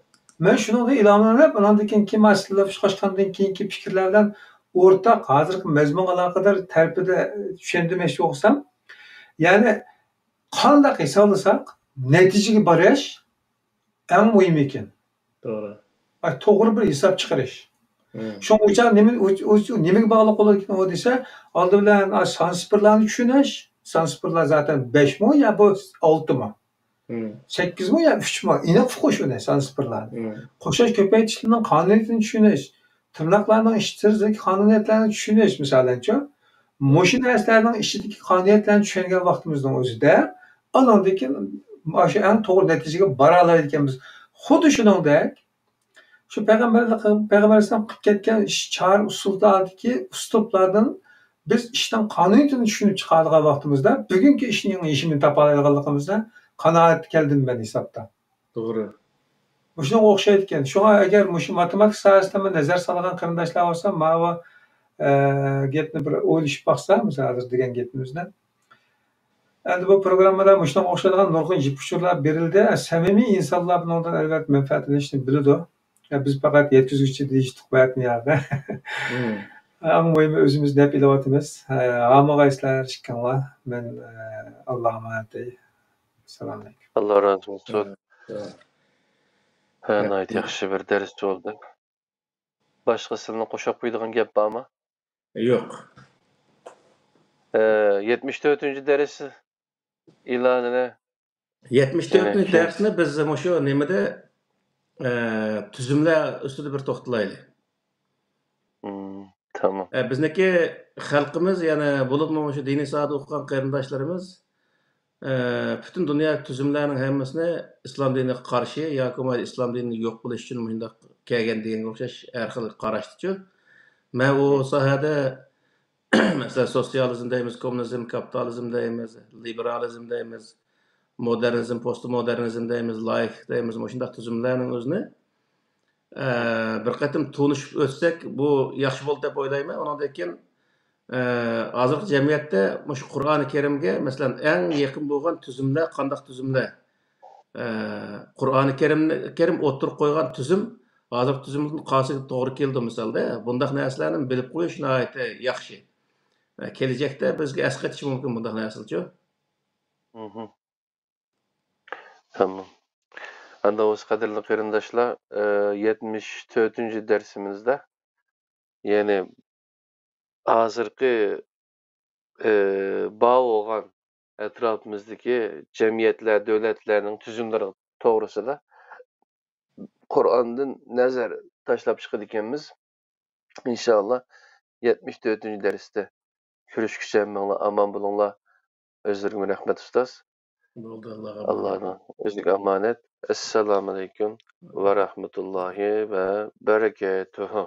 مەن شۇنىڭدىن ئىلھاملىنىپ، ئاناندىن كېيىنكى مەسىلىلەر ئۇچراشقاندىن كېيىنكى پىكىرلەر بىلەن ئورتاق، ھازىرقى مەزمۇنغا ئالاقىدار تەرىپىدە چۈشەندۈرمەكچى بولسام، يەنى قانداق ھېسابلىساق نەتىجىگە بېرىش ئەڭ مۇھىم ئىكەن. توغرا. ئاي، توغرا بىر ھېساب چىقىرىش. مم. شۇڭا ئۇ چاغ نېمە، ئۇ، ئۇ، ئۇ نېمىگە باغلىق بولىدىكەن ئۇ دېسە، ئالدى بىلەن، ئا، سان سىفىرلارنى چۈشىنىش. سان سىفىرلار زاتەن بەشمۇ يا بۇ ئالتىمۇ؟ مم. سەككىزمۇ يا ئۈچمۇ؟ ئېنىق ئۇقۇش ئۇنى، سان سىفىرلارنى. مم. قوشۇش، كۆپەيتىشنىڭ قانۇنىيىتىنى چۈشىنىش. تىرناقلارنىڭ ئىچىدىكى قانۇنىيەتلەرنى چۈشىنىش، مىسالەنچۇ. مۇشۇ نەرسىلەرنىڭ ئىچىدىكى قانۇنىيەتلەرنى چۈشەنگەن ۋاقتىمىزنىڭ ئۆزىدە، ئانىڭدىن كېيىن ئاشۇ ئەڭ توغرا نەتىجىگە بارالايدىكەنمىز. خۇددى شۇنىڭدەك، شۇ پەيغەمبەرلىك، پەيغەمبەر ئەلەيھىسسالام قىلىپ كەتكەن ئىش، چارە ئۇسۇللاردىكى ئۇسلۇبلاردىن بىز ئىشنىڭ قانۇنىيىتىنى چۈشىنىپ چىقىدىغان ۋاقتىمىزدا، بۈگۈنكى ئىشنىڭ يېشىمىنى تاپالايدىغانلىقىمىزدا قانائەتكە كەلدىم مەن ھېسابتا. توغرا. مۇشۇنىڭغا ئوخشايدىكەن. شۇڭا ئەگەر مۇشۇ ماتېماتىكا ساھەسىدە نەزەر سالغان قېرىنداشلار بولسا، ماۋۇ، ئە، گەپنى بىر ئويلىشىپ باقسا، مىسال، ھازىر دېگەن گېپىمىزنى. ئەمدى بۇ پروگراممىدا مۇشۇنىڭغا ئوخشايدىغان نۇرغۇن يىپ ئۇچۇرلار بېرىلدى. سەمىمىي ئىنسانلار بۇنىڭدىن ئەلۋەتتە مەنپەئەتلىنىشنى بىلىدۇ. يا، بىز پەقەت يەتكۈزگۈچى دېيىشتۇق بۇ يەردە. مم. ئەڭ مۇھىمى ئۆزىمىز نەپ ئېلىۋاتىمىز. ھە، ھامىغايسىلەر ئىككىڭلار. مەن، ئە، ئاللاغا ئامانەت دەي. سالام ئەلەيكۇم. ئاللا رازى بولسۇن. ھە، ھە. ھە، ناھايىتى ياخشى بىر دەرس بولدى. باشقا سىلىنىڭ قوشۇپ قويىدىغان گەپ بارمۇ؟ يوق. ئە، يەتمىش تۆتىنچى دەرس ئېلانىنى. يەتمىش تۆتىنچى يەنە دەرسنى بىز مۇشۇ نېمىدە، ئە، تۈزۈملەر ئۈستىدە بىر توختىلايلى. مم، تامام. ئە، بىزنىڭكى خەلقىمىز، يەنە بولۇپمۇ مۇشۇ دىنىي ساھەدە ئوقۇغان قېرىنداشلىرىمىز، ئە، پۈتۈن دۇنيا تۈزۈملەرنىڭ ھەممىسىنى ئىسلام دىنىغا قارشى ياكى بولمىسا ئىسلام دىنىنى يوق قىلىش ئۈچۈن مۇشۇنداق كەلگەن دېگەنگە ئوخشاش ھەر خىل قاراشتىچۇ. مەن ئۇ ساھەدە، مەسىلەن، سوتسىيالىزم دەيمىز، كوممۇنىزم، كاپىتالىزم دەيمىز، لىبېرالىزم دەيمىز، مودېرنىزم، پوستمودېرنىزم دەيمىز، لايىك دەيمىز، مۇشۇنداق تۈزۈملەرنىڭ ئۆزىنى، ئە، بىر قېتىم تونۇشۇپ ئۆتسەك، بۇ ياخشى بولدى دەپ ئويلايمەن. ئۇنىڭدىن كېيىن، ئە، ھازىرقى جەمئىيەتتە مۇشۇ قۇرئانى كەرىمگە، مەسىلەن، ئەڭ يېقىن بولغان تۈزۈملەر قانداق تۈزۈملەر؟ ئە، قۇرئانى كەرىمنى، كەرىم ئوتتۇرىغا قويغان تۈزۈم، ھازىرقى تۈزۈمدىن قايسى توغرا كېلىدۇ، مىسالدا، بۇنداق نەرسىلەرنى بىلىپ قويۇش ناھايىتى ياخشى. ئە، كېلىچەكتە بىزگە ئەسقېتىشى مۇمكىن بۇنداق نەرسىلەرچۇ. مھم. تامام. ئەمدى بولسا قەدىرلىك قېرىنداشلار، ئە، يەتمىش تۆتىنچى دەرسىمىزدە، يەنى ھازىرقى، ئى، بار بولغان ئەتراپىمىزدىكى جەمئىيەتلەر، دۆلەتلەرنىڭ تۈزۈملىرى توغرىسىدا قۇرئاندىن نەزەر تاشلاپ چىقىدىكەنمىز. ئىنشائاللا، يەتمىش تۆتىنچى دەرستە كۆرۈشكۈچە ھەممىڭلار ئامان بولۇڭلار. ئۆزلىرىگىمۇ رەھمەت، ئۇستاز. بولدى، ئاللاغا ئامانەت. ئاللانىڭ ئۆزىگە ئامانەت. ئەسسالامۇئەلەيكۇم ۋە رەھمەتۇللاھى ۋە بەرەكەتۇھۇ.